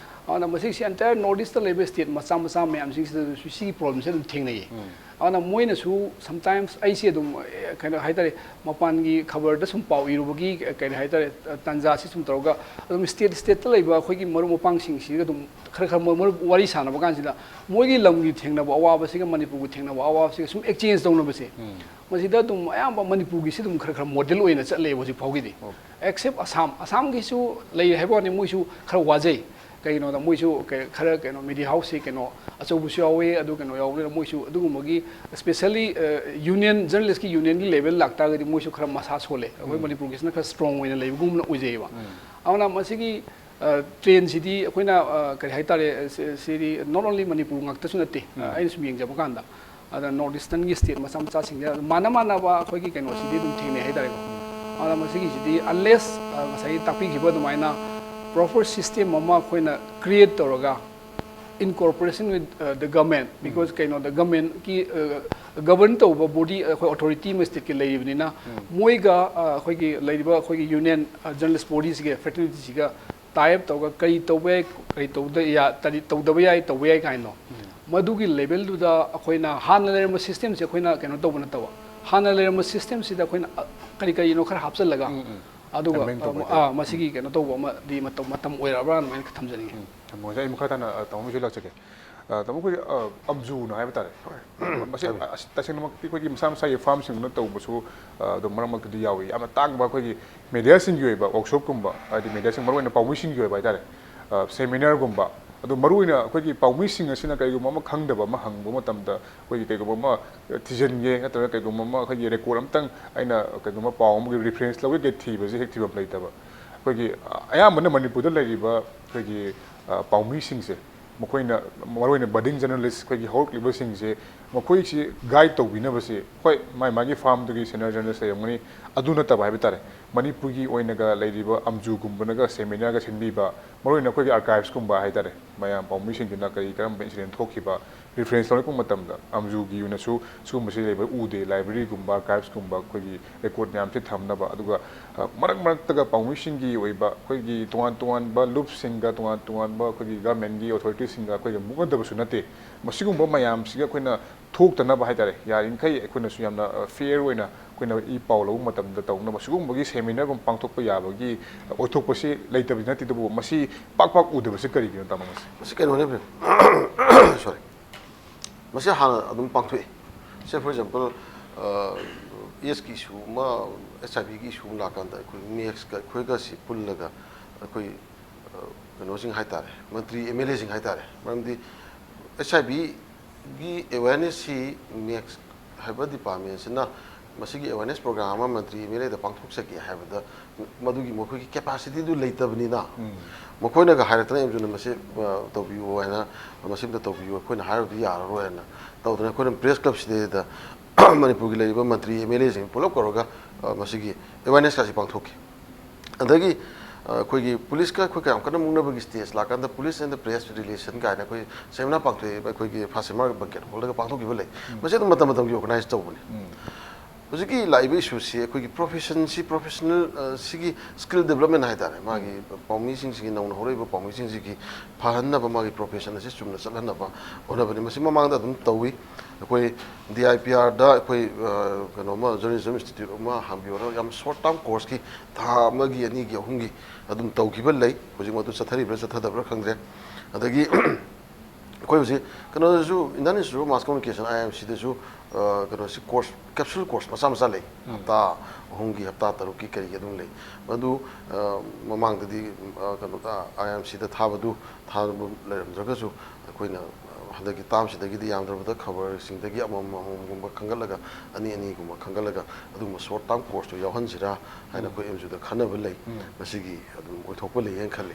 ꯑꯗꯨꯅ ꯃꯁꯤꯁꯤ entire North East ꯂꯩꯕ ꯁ꯭ꯇꯦꯠ ꯃꯆꯥ ꯃꯆꯥ ꯃꯌꯥꯝꯁꯤꯡꯁꯤꯗꯁꯨ ꯁꯤꯒꯤ ꯄ꯭ꯔꯣꯕ꯭ꯂꯦꯝꯁꯦ ꯑꯗꯨꯝ ꯊꯦꯡꯅꯩꯌꯦ꯫ ꯑꯗꯨꯅ ꯃꯣꯏꯅꯁꯨ sometimes ꯑꯩꯁꯦ ꯑꯗꯨꯝ, ꯑꯦ, ꯀꯩꯅꯣ ꯍꯥꯏ ꯇꯥꯔꯦ, ꯃꯄꯥꯟꯒꯤ ꯈꯕꯔꯗ ꯁꯨꯝ ꯄꯥꯎ ꯏꯔꯨꯕꯒꯤ, ꯑꯦ, ꯀꯩ ꯍꯥꯏ ꯇꯥꯔꯦ, ꯇꯥꯟꯖꯥꯁꯤ ꯁꯨꯝ ꯇꯧꯔꯒ ꯑꯗꯨꯝ ꯁ꯭ꯇꯦꯠ ꯁ꯭ꯇꯦꯠꯇ ꯂꯩꯕ ꯑꯩꯈꯣꯏꯒꯤ ꯃꯔꯨꯞ ꯃꯄꯥꯡꯁꯤꯡꯁꯤꯒ ꯑꯗꯨꯝ ꯈꯔ ꯈꯔ ꯃꯔꯨꯞ ꯋꯥꯔꯤ ꯁꯥꯟꯅꯕ ꯀꯥꯟꯁꯤꯗ ꯃꯣꯏꯒꯤ ꯂꯝꯒꯤ ꯊꯦꯡꯅꯕ ꯑꯋꯥꯕꯁꯤꯒ ꯃꯅꯤꯄꯨꯔꯒꯤ ꯊꯦꯡꯅꯕ ꯑꯋꯥꯕꯁꯤꯒ ꯁꯨꯝ ꯑꯦꯛꯆꯦꯟꯖ ꯇꯧꯅꯕꯁꯦ, ꯃꯁꯤꯗ ꯑꯗꯨꯝ ꯑꯌꯥꯝꯕ ꯃꯅꯤꯄꯨꯔꯒꯤꯁꯤ ꯑꯗꯨꯝ ꯈꯔ ꯈꯔ ꯃꯣꯗꯦꯜ ꯑꯣꯏꯅ ꯆꯠꯂꯦꯕ ꯍꯧꯖꯤꯛ ꯐꯥꯎꯒꯤꯗꯤ꯫ ꯑꯦꯛꯁꯦꯞ ꯑꯁꯥꯝ, ꯑꯁꯥꯝꯒꯤꯁꯨ ꯂꯩꯔꯦ ꯍꯥꯏꯕ ꯋꯥꯅꯤ, ꯃꯣꯏꯁꯨ ꯈꯔ ꯋꯥꯖꯩ꯫ ꯀꯩꯒꯤꯅꯣꯗ ꯃꯣꯏꯁꯨ ꯀꯩ-, ꯈꯔ ꯀꯩꯅꯣ ꯃꯦꯗꯤꯌꯥ ꯍꯥꯎꯁꯁꯤ ꯀꯩꯅꯣ ꯑꯆꯧꯕꯁꯨ ꯌꯥꯎꯋꯦ, ꯑꯗꯨ ꯀꯩꯅꯣ ꯌꯥꯎꯕꯅꯤꯅ ꯃꯣꯏꯁꯨ ꯑꯗꯨꯒꯨꯝꯕꯒꯤ, especially, ꯑ, ꯌꯨꯅꯤꯌꯟ, ꯖꯔꯅꯦꯂꯤꯁꯀꯤ ꯌꯨꯅꯤꯌꯟꯒꯤ ꯂꯦꯚꯦꯜ ꯂꯥꯛꯇꯥꯔꯒꯗꯤ ꯃꯣꯏꯁꯨ ꯈꯔ ꯃꯁꯥ ꯁꯣꯜꯂꯦ꯫ ꯑꯩꯈꯣꯏ ꯃꯅꯤꯄꯨꯔꯒꯤꯁꯤꯅ ꯈꯔ ꯁ꯭ꯇꯔꯣꯡ ꯑꯣꯏꯅ ꯂꯩꯕꯒꯨꯝꯅ ꯑꯣꯏꯖꯩꯌꯦꯕ꯫ ꯑꯗꯨꯅ ꯃꯁꯤꯒꯤ, ꯑ, ꯇ꯭ꯔꯦꯟꯁꯤꯗꯤ ꯑꯩꯈꯣꯏꯅ, ꯑ, ꯀꯔꯤ ꯍꯥꯏꯇꯥꯔꯦ, ꯁꯤ-, ꯁꯤꯗꯤ not only ꯃꯅꯤꯄꯨꯔ ꯉꯥꯛꯇꯁꯨ ꯅꯠꯇꯦ꯫ ꯑ, ꯑꯩꯅ ꯁꯨꯝ ꯌꯦꯡꯖꯕ ꯀꯥꯟꯗ, ꯑꯗ ꯅꯣꯔꯠ ꯏꯁꯇꯔꯟꯒꯤ ꯁ꯭ꯇꯦꯠ ꯃꯆꯥ ꯃꯆꯥꯁꯤꯡꯁꯦ ꯑꯗꯨꯝ ꯃꯥꯟꯅ ꯃꯥꯟꯅꯕ ꯑꯩꯈꯣꯏꯒꯤ ꯀꯩꯅꯣꯁꯤꯗꯤ ꯑꯗꯨꯝ ꯊꯦꯡꯅꯩ ꯍꯥꯏꯇꯥꯔꯦꯀꯣ꯫ ꯑꯗ ꯃꯁꯤꯒꯤꯁꯤꯗꯤ unless, ꯑ, ꯉꯁꯥꯏꯒꯤ ꯇꯥꯛꯄꯤꯈꯤꯕ ꯑꯗꯨꯃꯥꯏꯅ proper system ꯑꯃ ꯑꯩꯈꯣꯏꯅ create ꯇꯧꯔꯒ, in cooperation with, uh, the government, because ꯀꯩꯅꯣꯗ ꯒꯚꯔꯟꯃꯦꯟꯠꯀꯤ, ꯑ, ꯒꯕꯔꯟ ꯇꯧꯕ ꯕꯣꯗꯤ, ꯑꯩꯈꯣꯏ ꯑꯣꯊꯣꯔꯤꯇꯤ ꯑꯃ ꯁ꯭ꯇꯦꯠꯀꯤ ꯂꯩꯔꯤꯕꯅꯤꯅ, ꯃꯣꯏꯒ, ꯑ, ꯑꯩꯈꯣꯏꯒꯤ ꯂꯩꯔꯤꯕ ꯑꯩꯈꯣꯏꯒꯤ ꯌꯨꯅꯤꯌꯟ, ꯑ, ꯖꯔꯅꯦꯂꯤꯁ ꯕꯣꯗꯤꯁꯤꯒ, ꯐ꯭ꯔꯦꯇꯔꯅꯤꯇꯤꯁꯤꯒ tie up ꯇꯧꯔꯒ ꯀꯔꯤ ꯇꯧꯕ ꯌꯥꯏ, ꯀꯔꯤ ꯇꯧꯗ ꯌꯥ-, ꯀꯔꯤ ꯇꯧꯗꯕ ꯌꯥꯏ, ꯇꯧꯕ ꯌꯥꯏ ꯀꯥꯏꯅꯣ꯫ ꯃꯗꯨꯒꯤ ꯂꯦꯚꯦꯜꯗꯨꯗ ꯑꯩꯈꯣꯏꯅ ꯍꯥꯟꯅ ꯂꯩꯔꯝꯕ ꯁꯤꯁꯇꯦꯝꯁꯦ ꯑꯩꯈꯣꯏꯅ ꯀꯩꯅꯣ ꯇꯧꯕ ꯅꯠꯇꯕ, ꯍꯥꯟꯅ ꯂꯩꯔꯝꯕ ꯁꯤꯁꯇꯦꯝꯁꯤꯗ ꯑꯩꯈꯣꯏꯅ, ꯑ, ꯀꯔꯤ ꯀꯔꯤꯅꯣ ꯈꯔ ꯍꯥꯞꯆꯤꯜꯂꯒ, ꯑꯗꯨꯒ, ꯑꯃꯦꯟ ꯇꯧꯕ ꯑ, ꯍꯥꯏꯇꯥꯔꯦ꯫ ꯑ, ꯃꯁꯤꯒꯤ ꯀꯩꯅꯣ ꯇꯧꯕ ꯑꯃꯗꯤ ꯃꯇꯧ, ꯃꯇꯝ ꯑꯣꯏꯔꯛꯑꯕ꯭ꯔꯥ ꯑꯗꯨꯃꯥꯏꯅ ꯊꯝꯖꯅꯤꯡꯉꯤ꯫ ꯎꯝ, ꯊꯝꯃꯣ꯫ ꯑꯩ ꯃꯈꯥ ꯇꯥꯅ, ꯑ, ꯇꯥꯃꯣ ꯃꯨꯍꯤꯁꯨ ꯂꯥꯛꯆꯒꯦ꯫ ꯑ, ꯇꯥꯃꯣ, ꯑꯩꯈꯣꯏꯒꯤ, ꯑ, ꯑꯞꯖꯨꯅ ꯍꯥꯏꯕ ꯇꯥꯔꯦ꯫ ꯃꯁꯤ, ꯑ, ꯑꯁ, ꯇꯁꯦꯡꯅꯃꯛꯇꯤ ꯑꯩꯈꯣꯏꯒꯤ ꯃꯁꯥ ꯃꯁꯥꯒꯤ ꯐꯥꯔꯝꯁꯤꯡꯗꯨꯅ ꯇꯧꯕꯁꯨ, ꯑ, ꯑꯗꯨꯝ ꯃꯔꯛ ꯃꯔꯛꯇꯗꯤ ꯌꯥꯎꯏ꯫ ꯌꯥꯝꯅ ꯇꯥꯡꯕ ꯑꯩꯈꯣꯏꯒꯤ ꯃꯦꯗꯤꯌꯥꯁꯤꯡꯒꯤ ꯑꯣꯏꯕ ꯋꯥꯔꯛꯁꯣꯞꯀꯨꯝꯕ, ꯍꯥꯏꯗꯤ ꯃꯦꯗꯤꯌꯥꯁꯤꯡ, ꯃꯔꯨꯑꯣꯏꯅ ꯄꯥꯎꯃꯤꯁꯤꯡꯒꯤ ꯑꯣꯏꯕ ꯍꯥꯏꯇꯥꯔꯦ, ꯑ, ꯁꯦꯃꯤꯅꯥꯔꯒꯨꯝꯕ, ꯑꯗꯣ ꯃꯔꯨꯑꯣꯏꯅ ꯑꯩꯈꯣꯏꯒꯤ ꯄꯥꯎꯃꯤꯁꯤꯡ ꯑꯁꯤꯅ ꯀꯔꯤꯒꯨꯝꯕ ꯑꯃ ꯈꯪꯗꯕ ꯑꯃ ꯍꯪꯕ ꯃꯇꯝꯗ, ꯑꯩꯈꯣꯏꯒꯤ ꯀꯩꯒꯨꯝꯕ ꯑꯃ ꯊꯤꯖꯤꯟꯒꯦ ꯅꯠꯇ꯭ꯔꯒ ꯀꯩꯒꯨꯝꯕ ꯑꯃ ꯑꯩꯈꯣꯏꯒꯤ ꯔꯦꯀꯣꯔꯗ ꯑꯃꯇꯪ ꯑꯩꯅ ꯀꯩꯒꯨꯝꯕ ꯄꯥꯎ ꯑꯃꯒꯤ ꯔꯤꯐꯔꯦꯟꯁ ꯂꯧꯒꯦ ꯊꯤꯕꯁꯦ ꯍꯦꯛ ꯊꯤꯐꯝ ꯂꯩꯇꯕ꯫ ꯑꯩꯈꯣꯏꯒꯤ ꯑꯌꯥꯝꯕꯅ ꯃꯅꯤꯄꯨꯔꯗ ꯂꯩꯔꯤꯕ ꯑꯩꯈꯣꯏꯒꯤ ꯄꯥꯎꯃꯤꯁꯤꯡꯁꯦ, ꯃꯈꯣꯏꯅ ꯃꯔꯨꯑꯣꯏꯅ budding journalist, ꯑꯩꯈꯣꯏꯒꯤ ꯍꯧꯔꯛꯂꯤꯕꯁꯤꯡꯁꯦ, ꯃꯈꯣꯏꯁꯤ ꯒꯥꯏꯗ ꯇꯧꯕꯤꯅꯕꯁꯤ, ꯍꯣꯏ, ꯃꯥꯏ ꯃꯥꯒꯤ ꯐꯥꯝꯗꯨꯒꯤ ꯁꯦꯅꯤꯌꯔ ꯖꯔꯅꯦꯂꯤꯁ ꯂꯩꯔꯝꯒꯅꯤ, ꯑꯗꯨ ꯅꯠꯇꯕ ꯍꯥꯏꯕ ꯇꯥꯔꯦ, ꯃꯅꯤꯄꯨꯔꯒꯤ ꯑꯣꯏꯅꯒ ꯂꯩꯔꯤꯕ ꯑꯝꯖꯨꯒꯨꯝꯕꯅꯒ ꯁꯦꯃꯤꯅꯥꯔꯒ ꯁꯤꯟꯕꯤꯕ, ꯃꯔꯨꯑꯣꯏꯅ ꯑꯩꯈꯣꯏꯒꯤ ꯑꯥꯔꯀꯥꯏꯚꯁꯀꯨꯝꯕ ꯍꯥꯏ ꯇꯥꯔꯦ, ꯃꯌꯥꯝ ꯄꯥꯎꯃꯤꯁꯤꯡꯗꯨꯅ ꯀꯔꯤ ꯀꯔꯝꯕ ꯏꯟꯁꯤꯗꯦꯟ ꯊꯣꯛꯈꯤꯕ ꯔꯤꯐꯔꯦꯟꯁ ꯂꯧꯔꯛꯄ ꯃꯇꯝꯗ ꯑꯝꯖꯨꯒꯤ ꯑꯣꯏꯅꯁꯨ ꯁꯤꯒꯨꯝꯕꯁꯤ ꯂꯩꯕ ꯎꯗꯦ꯫ ꯂꯥꯏꯕ꯭ꯔꯦꯔꯤꯒꯨꯝꯕ, ꯑꯥꯔꯀꯥꯏꯚꯁꯀꯨꯝꯕ, ꯑꯩꯈꯣꯏꯒꯤ ꯔꯦꯀꯣꯔꯗ ꯃꯌꯥꯝꯁꯤ ꯊꯝꯅꯕ, ꯑꯗꯨꯒ ꯃꯔꯛ ꯃꯔꯛꯇꯒ ꯄꯥꯎꯃꯤꯁꯤꯡꯒꯤ ꯑꯣꯏꯕ ꯑꯩꯈꯣꯏꯒꯤ ꯇꯣꯉꯥꯟ ꯇꯣꯉꯥꯟꯕ ꯂꯨꯞꯁꯤꯡꯒ, ꯇꯣꯉꯥꯟ ꯇꯣꯉꯥꯟꯕ ꯑꯩꯈꯣꯏꯒꯤ ꯒꯚꯔꯟꯃꯦꯟꯒꯤ ꯑꯣꯊꯣꯔꯤꯇꯤꯁꯤꯡꯒ ꯑꯩꯈꯣꯏꯒ ꯃꯨꯛꯅꯗꯕꯁꯨ ꯅꯠꯇꯦ꯫ ꯃꯁꯤꯒꯨꯝꯕ ꯃꯌꯥꯝꯁꯤꯒ ꯑꯩꯈꯣꯏꯅ ꯊꯣꯛꯇꯅꯕ ꯍꯥꯏ ꯇꯥꯔꯦ, ꯌꯥꯔꯤꯃꯈꯩ ꯑꯩꯈꯣꯏꯅꯁꯨ ꯌꯥꯝꯅ ꯐꯤꯌꯔ ꯑꯣꯏꯅ ꯑꯩꯈꯣꯏꯅ ꯏ ꯄꯥꯎ ꯂꯧꯕ ꯃꯇꯝꯗ ꯇꯧꯅꯕ ꯁꯤꯒꯨꯝꯕꯒꯤ ꯁꯦꯃꯤꯅꯥꯔꯒꯨꯝꯕ ꯄꯥꯡꯊꯣꯛꯄ ꯌꯥꯕꯒꯤ ꯑꯣꯏꯊꯣꯛꯄꯁꯤ ꯂꯩꯇꯕꯗꯤ ꯅꯠꯇꯦ, ꯑꯗꯨꯕꯨ ꯃꯁꯤ ꯄꯥꯛ ꯄꯥꯛ ꯎꯗꯕꯁꯤ ꯀꯔꯤꯒꯤꯅꯣ, ꯇꯥꯃꯣ? ꯃꯁꯤ ꯃꯁꯤ ꯀꯩꯅꯣꯅꯦ, ꯁꯣꯔꯤ, ꯃꯁꯤ ꯍꯥꯟꯅ ꯑꯗꯨꯝ ꯄꯥꯡꯊꯣꯛꯏ꯫ ꯁꯦ, ꯐꯣꯔ ꯑꯦꯛꯖꯥꯝꯄꯜ, ꯑꯦꯁꯀꯤ ꯏꯁꯨ ꯑꯃ, ꯑꯩꯆ ꯑꯥꯏ ꯚꯤꯒꯤ ꯏꯁꯨ ꯑꯃ ꯂꯥꯛꯀꯥꯟꯗ ꯑꯩꯈꯣꯏ ꯃꯦꯛꯁꯀ ꯑꯩꯈꯣꯏꯒꯁꯤ ꯄꯨꯜꯂꯒ ꯑꯩꯈꯣꯏ ꯀꯩꯅꯣꯁꯤꯡ ꯍꯥꯏ ꯇꯥꯔꯦ, ꯃꯟꯇ꯭ꯔꯤ, ꯑꯦꯝ ꯑꯦꯜ ꯑꯦꯁꯤꯡ ꯍꯥꯏ ꯇꯥꯔꯦ, ꯃꯔꯝꯗꯤ ꯑꯩꯆ ꯑꯥꯏ ꯚꯤꯒꯤ ꯑꯦꯋꯦꯔꯅꯦꯁꯁꯤ ꯃꯦꯛꯁ ꯍꯥꯏꯕ ꯗꯤꯄꯥꯔꯠꯃꯦꯟꯁꯤꯅ ꯃꯁꯤꯒꯤ ꯑꯦꯋꯦꯔꯅꯦꯁ ꯄ꯭ꯔꯣꯒ꯭ꯔꯥꯝ ꯑꯃ ꯃꯟꯇ꯭ꯔꯤ, ꯑꯦꯝ ꯑꯦꯜ ꯑꯦꯗ ꯄꯥꯡꯊꯣꯛꯆꯒꯦ ꯍꯥꯏꯕꯗ ꯃꯗꯨꯒꯤ ꯃꯈꯣꯏꯒꯤ ꯀꯦꯄꯥꯁꯤꯇꯤꯗꯨ ꯂꯩꯇꯕꯅꯤꯅ, ꯃꯈꯣꯏꯅꯒ ꯍꯥꯏꯔꯛꯇꯅ ꯑꯦꯝꯖꯨꯅ ꯃꯁꯤ ꯇꯧꯕꯤꯌꯨ ꯍꯥꯏꯅ, ꯃꯁꯤꯝꯇ ꯇꯧꯕꯤꯌꯨ, ꯑꯩꯈꯣꯏꯅ ꯍꯥꯏꯔꯨꯕꯗꯤ ꯌꯥꯔꯔꯣꯏ ꯍꯥꯏꯅ ꯇꯧꯗꯅ ꯑꯩꯈꯣꯏꯅ ꯄ꯭ꯔꯦꯁ ꯀ꯭ꯂꯕꯁꯤꯗꯩꯗ ꯃꯅꯤꯄꯨꯔꯒꯤ ꯂꯩꯔꯤꯕ ꯃꯟꯇ꯭ꯔꯤ, ꯑꯦꯝ ꯑꯦꯜ ꯑꯦꯁꯤꯡ ꯄꯨꯂꯞ ꯀꯧꯔꯒ ꯃꯁꯤꯒꯤ ꯑꯦꯋꯦꯔꯅꯦꯁ ꯀꯥꯁꯤ ꯄꯥꯡꯊꯣꯛꯈꯤ꯫ ꯑꯗꯒꯤ ꯑꯩꯈꯣꯏꯒꯤ ꯄꯨꯂꯤꯁꯀ ꯑꯩꯈꯣꯏ ꯀꯌꯥꯝ ꯀꯟꯅ ꯃꯨꯛꯅꯕꯒꯤ stage ꯂꯥꯛꯀꯥꯟꯗ police and the press relation ꯀꯥꯏꯅ ꯑꯩꯈꯣꯏ ꯁꯦꯃꯤꯅꯥꯔ ꯄꯥꯡꯊꯣꯛꯑꯦꯕ, ꯑꯩꯈꯣꯏꯒꯤ ꯐꯥꯁꯤꯃꯥ ꯕꯪꯀꯦꯠ ꯍꯣꯜꯗꯒ ꯄꯥꯡꯊꯣꯛꯈꯤꯕ ꯂꯩ꯫ ꯃꯁꯤ ꯑꯗꯨꯝ ꯃꯇꯝ ꯃꯇꯝꯒꯤ ꯑꯣꯔꯒꯅꯥꯏꯖ ꯇꯧꯕꯅꯤ꯫ ꯍꯧꯖꯤꯛꯀꯤ ꯂꯥꯛꯏꯕ ꯏꯁꯨꯁꯤ ꯑꯩꯈꯣꯏꯒꯤ ꯄ꯭ꯔꯣꯐꯦꯁꯟꯁꯤ, ꯄ꯭ꯔꯣꯐꯦꯁꯅꯦꯜ, ꯁꯤꯒꯤ ꯁ꯭ꯀꯤꯜ ꯗꯦꯕꯂꯞꯃꯦꯟ ꯍꯥꯏ ꯇꯥꯔꯦ, ꯃꯥꯒꯤ ꯄꯥꯎꯃꯤꯁꯤꯡꯁꯤꯒꯤ, ꯅꯧꯅ ꯍꯧꯔꯛꯏꯕ ꯄꯥꯎꯃꯤꯁꯤꯡꯁꯤꯒꯤ ꯐꯍꯟꯅꯕ, ꯃꯥꯒꯤ ꯄ꯭ꯔꯣꯐꯦꯁꯟ ꯑꯁꯤ ꯆꯨꯝꯅ ꯆꯠꯍꯟꯅꯕ ꯍꯣꯠꯅꯕꯅꯤ꯫ ꯃꯁꯤ ꯃꯃꯥꯡꯗ ꯑꯗꯨꯝ ꯇꯧꯏ꯫ ꯑꯩꯈꯣꯏ ꯗꯤ ꯑꯥꯏ ꯄꯤ ꯑꯥꯔꯗ ꯑꯩꯈꯣꯏ ꯀꯩꯅꯣꯃ, ꯖꯔꯅꯦꯂꯤꯖꯝ ꯏꯟꯁꯇꯤꯇ꯭ꯌꯨꯠ ꯑꯃ ꯍꯥꯡꯕꯤꯌꯣꯅ ꯌꯥꯝ ꯁꯣꯔꯠ ꯇꯥꯔꯝ ꯀꯣꯔꯁꯀꯤ ꯊꯥ ꯑꯃꯒꯤ, ꯑꯅꯤꯒꯤ, ꯑꯍꯨꯝꯒꯤ ꯑꯗꯨꯝ ꯇꯧꯈꯤꯕ ꯂꯩ꯫ ꯍꯧꯖꯤꯛ ꯃꯗꯨ ꯆꯠꯊꯔꯤꯕ꯭ꯔꯥ ꯆꯠꯊꯗꯕ꯭ꯔꯥ ꯈꯪꯗ꯭ꯔꯦ꯫ ꯑꯗꯒꯤ ꯑꯩꯈꯣꯏ ꯍꯧꯖꯤꯛ ꯀꯩꯅꯣꯗꯁꯨ, Indian Institute of Mass Communication, I I M C ꯗꯁꯨ, ꯑ, ꯀꯩꯅꯣꯁꯤ, ꯀꯣꯔꯁ, ꯀꯦꯞꯁꯨꯜ ꯀꯣꯔꯁ ꯃꯆꯥ ꯃꯆꯥ ꯂꯩ꯫ ꯎꯝ꯫ ꯍꯞꯇꯥ ꯑꯍꯨꯝꯒꯤ, ꯍꯞꯇꯥ ꯇꯔꯨꯛꯀꯤ, ꯀꯔꯤꯒꯤ ꯑꯗꯨꯝ ꯂꯩ꯫ ꯃꯗꯨ, ꯑ, ꯃꯃꯥꯡꯗꯗꯤ, ꯑ, ꯀꯩꯅꯣꯗ, I I M C ꯗ ꯊꯥꯕꯗꯨ, ꯊꯥꯕ ꯂꯩꯔꯝꯗ꯭ꯔꯒꯁꯨ, ꯑꯩꯈꯣꯏꯅ, ꯑ, ꯍꯟꯗꯛꯀꯤ ꯇꯥꯝꯁꯤꯗꯒꯤꯗꯤ ꯌꯥꯝꯗ꯭ꯔꯕꯗ ꯈꯕꯔꯁꯤꯡꯗꯒꯤ ꯑꯃꯃꯝ ꯑꯃꯃꯝꯒꯨꯝꯕ ꯈꯟꯒꯠꯂꯒ, ꯑꯅꯤ ꯑꯅꯤꯒꯨꯝꯕ ꯈꯟꯒꯠꯂꯒ, ꯑꯗꯨꯒꯨꯝꯕ ꯁꯣꯔꯠ ꯇꯥꯝ ꯀꯣꯔꯁꯇꯨ ꯌꯥꯎꯍꯟꯁꯤꯔꯥ ꯍꯥꯏꯅ ꯎꯝ꯫ ꯑꯩꯈꯣꯏ ꯑꯦꯝ ꯖꯤ ꯌꯨꯗ ꯈꯟꯅꯕ ꯂꯩ꯫ ꯎꯝ꯫ ꯃꯁꯤꯒꯤ ꯑꯗꯨꯝ ꯑꯣꯏꯊꯣꯛꯄ ꯂꯩ ꯍꯥꯏꯅ ꯈꯜꯂꯤ꯫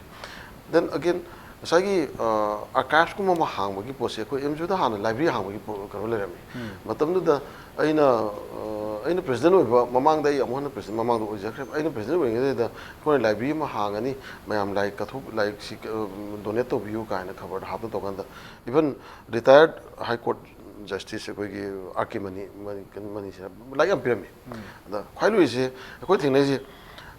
Then again, ꯉꯁꯥꯏꯒꯤ, ꯑ, ꯑꯥꯔꯀꯥꯏꯚꯁꯀꯨꯝꯕ ꯑꯃ ꯍꯥꯡꯕꯒꯤ ꯄꯣꯠꯁꯦ, ꯑꯩꯈꯣꯏ ꯑꯦꯝ ꯖꯤ ꯌꯨꯗ ꯍꯥꯟꯅ ꯂꯥꯏꯕ꯭ꯔꯤ ꯍꯥꯡꯕꯒꯤ ꯄꯣ-, ꯀꯩꯅꯣ ꯂꯩꯔꯝꯃꯤ꯫ ꯎꯝ꯫ ꯃꯇꯝꯗꯨꯗ ꯑꯩꯅ, ꯑ, ꯑꯩꯅ ꯄ꯭ꯔꯦꯁꯤꯗꯦꯟ ꯑꯣꯏꯕ ꯃꯃꯥꯡꯗ, ꯑꯩ ꯑꯃꯨꯛ ꯍꯟꯅ ꯄ꯭ꯔꯦꯁꯤꯗꯦꯟ ꯃꯃꯥꯡꯗ ꯑꯣꯏꯖꯈ꯭ꯔꯦ꯫ ꯑꯩꯅ ꯄ꯭ꯔꯦꯁꯤꯗꯦꯟ ꯑꯣꯏꯔꯤꯉꯩꯗ ꯑꯩꯈꯣꯏꯅ ꯂꯥꯏꯕ꯭ꯔꯤ ꯑꯃ ꯍꯥꯡꯉꯅꯤ, ꯃꯌꯥꯝ ꯂꯥꯏꯔꯤꯛ ꯀꯠꯊꯣꯛ-, ꯂꯥꯏꯔꯤꯛꯁꯤ, ꯑ, ꯗꯣꯅꯦꯠ ꯇꯧꯕꯤꯌꯨ ꯀꯥꯏꯅ ꯈꯕꯔꯗ ꯍꯥꯞꯇꯅ ꯇꯧꯀꯥꯟꯗ, even retired High Court Justice ꯑꯩꯈꯣꯏꯒꯤ ꯑꯥꯔ ꯀꯦ ꯃꯅꯤ, ꯃꯅꯤ, ꯃꯅꯤꯁꯤꯅ ꯂꯥꯏꯔꯤꯛ ꯌꯥꯝ ꯄꯤꯔꯝꯃꯤ꯫ ꯎꯝ꯫ ꯑꯗ ꯈ꯭ꯋꯥꯏ ꯂꯨꯔꯤꯁꯦ, ꯑꯩꯈꯣꯏ ꯊꯦꯡꯅꯩꯁꯦ,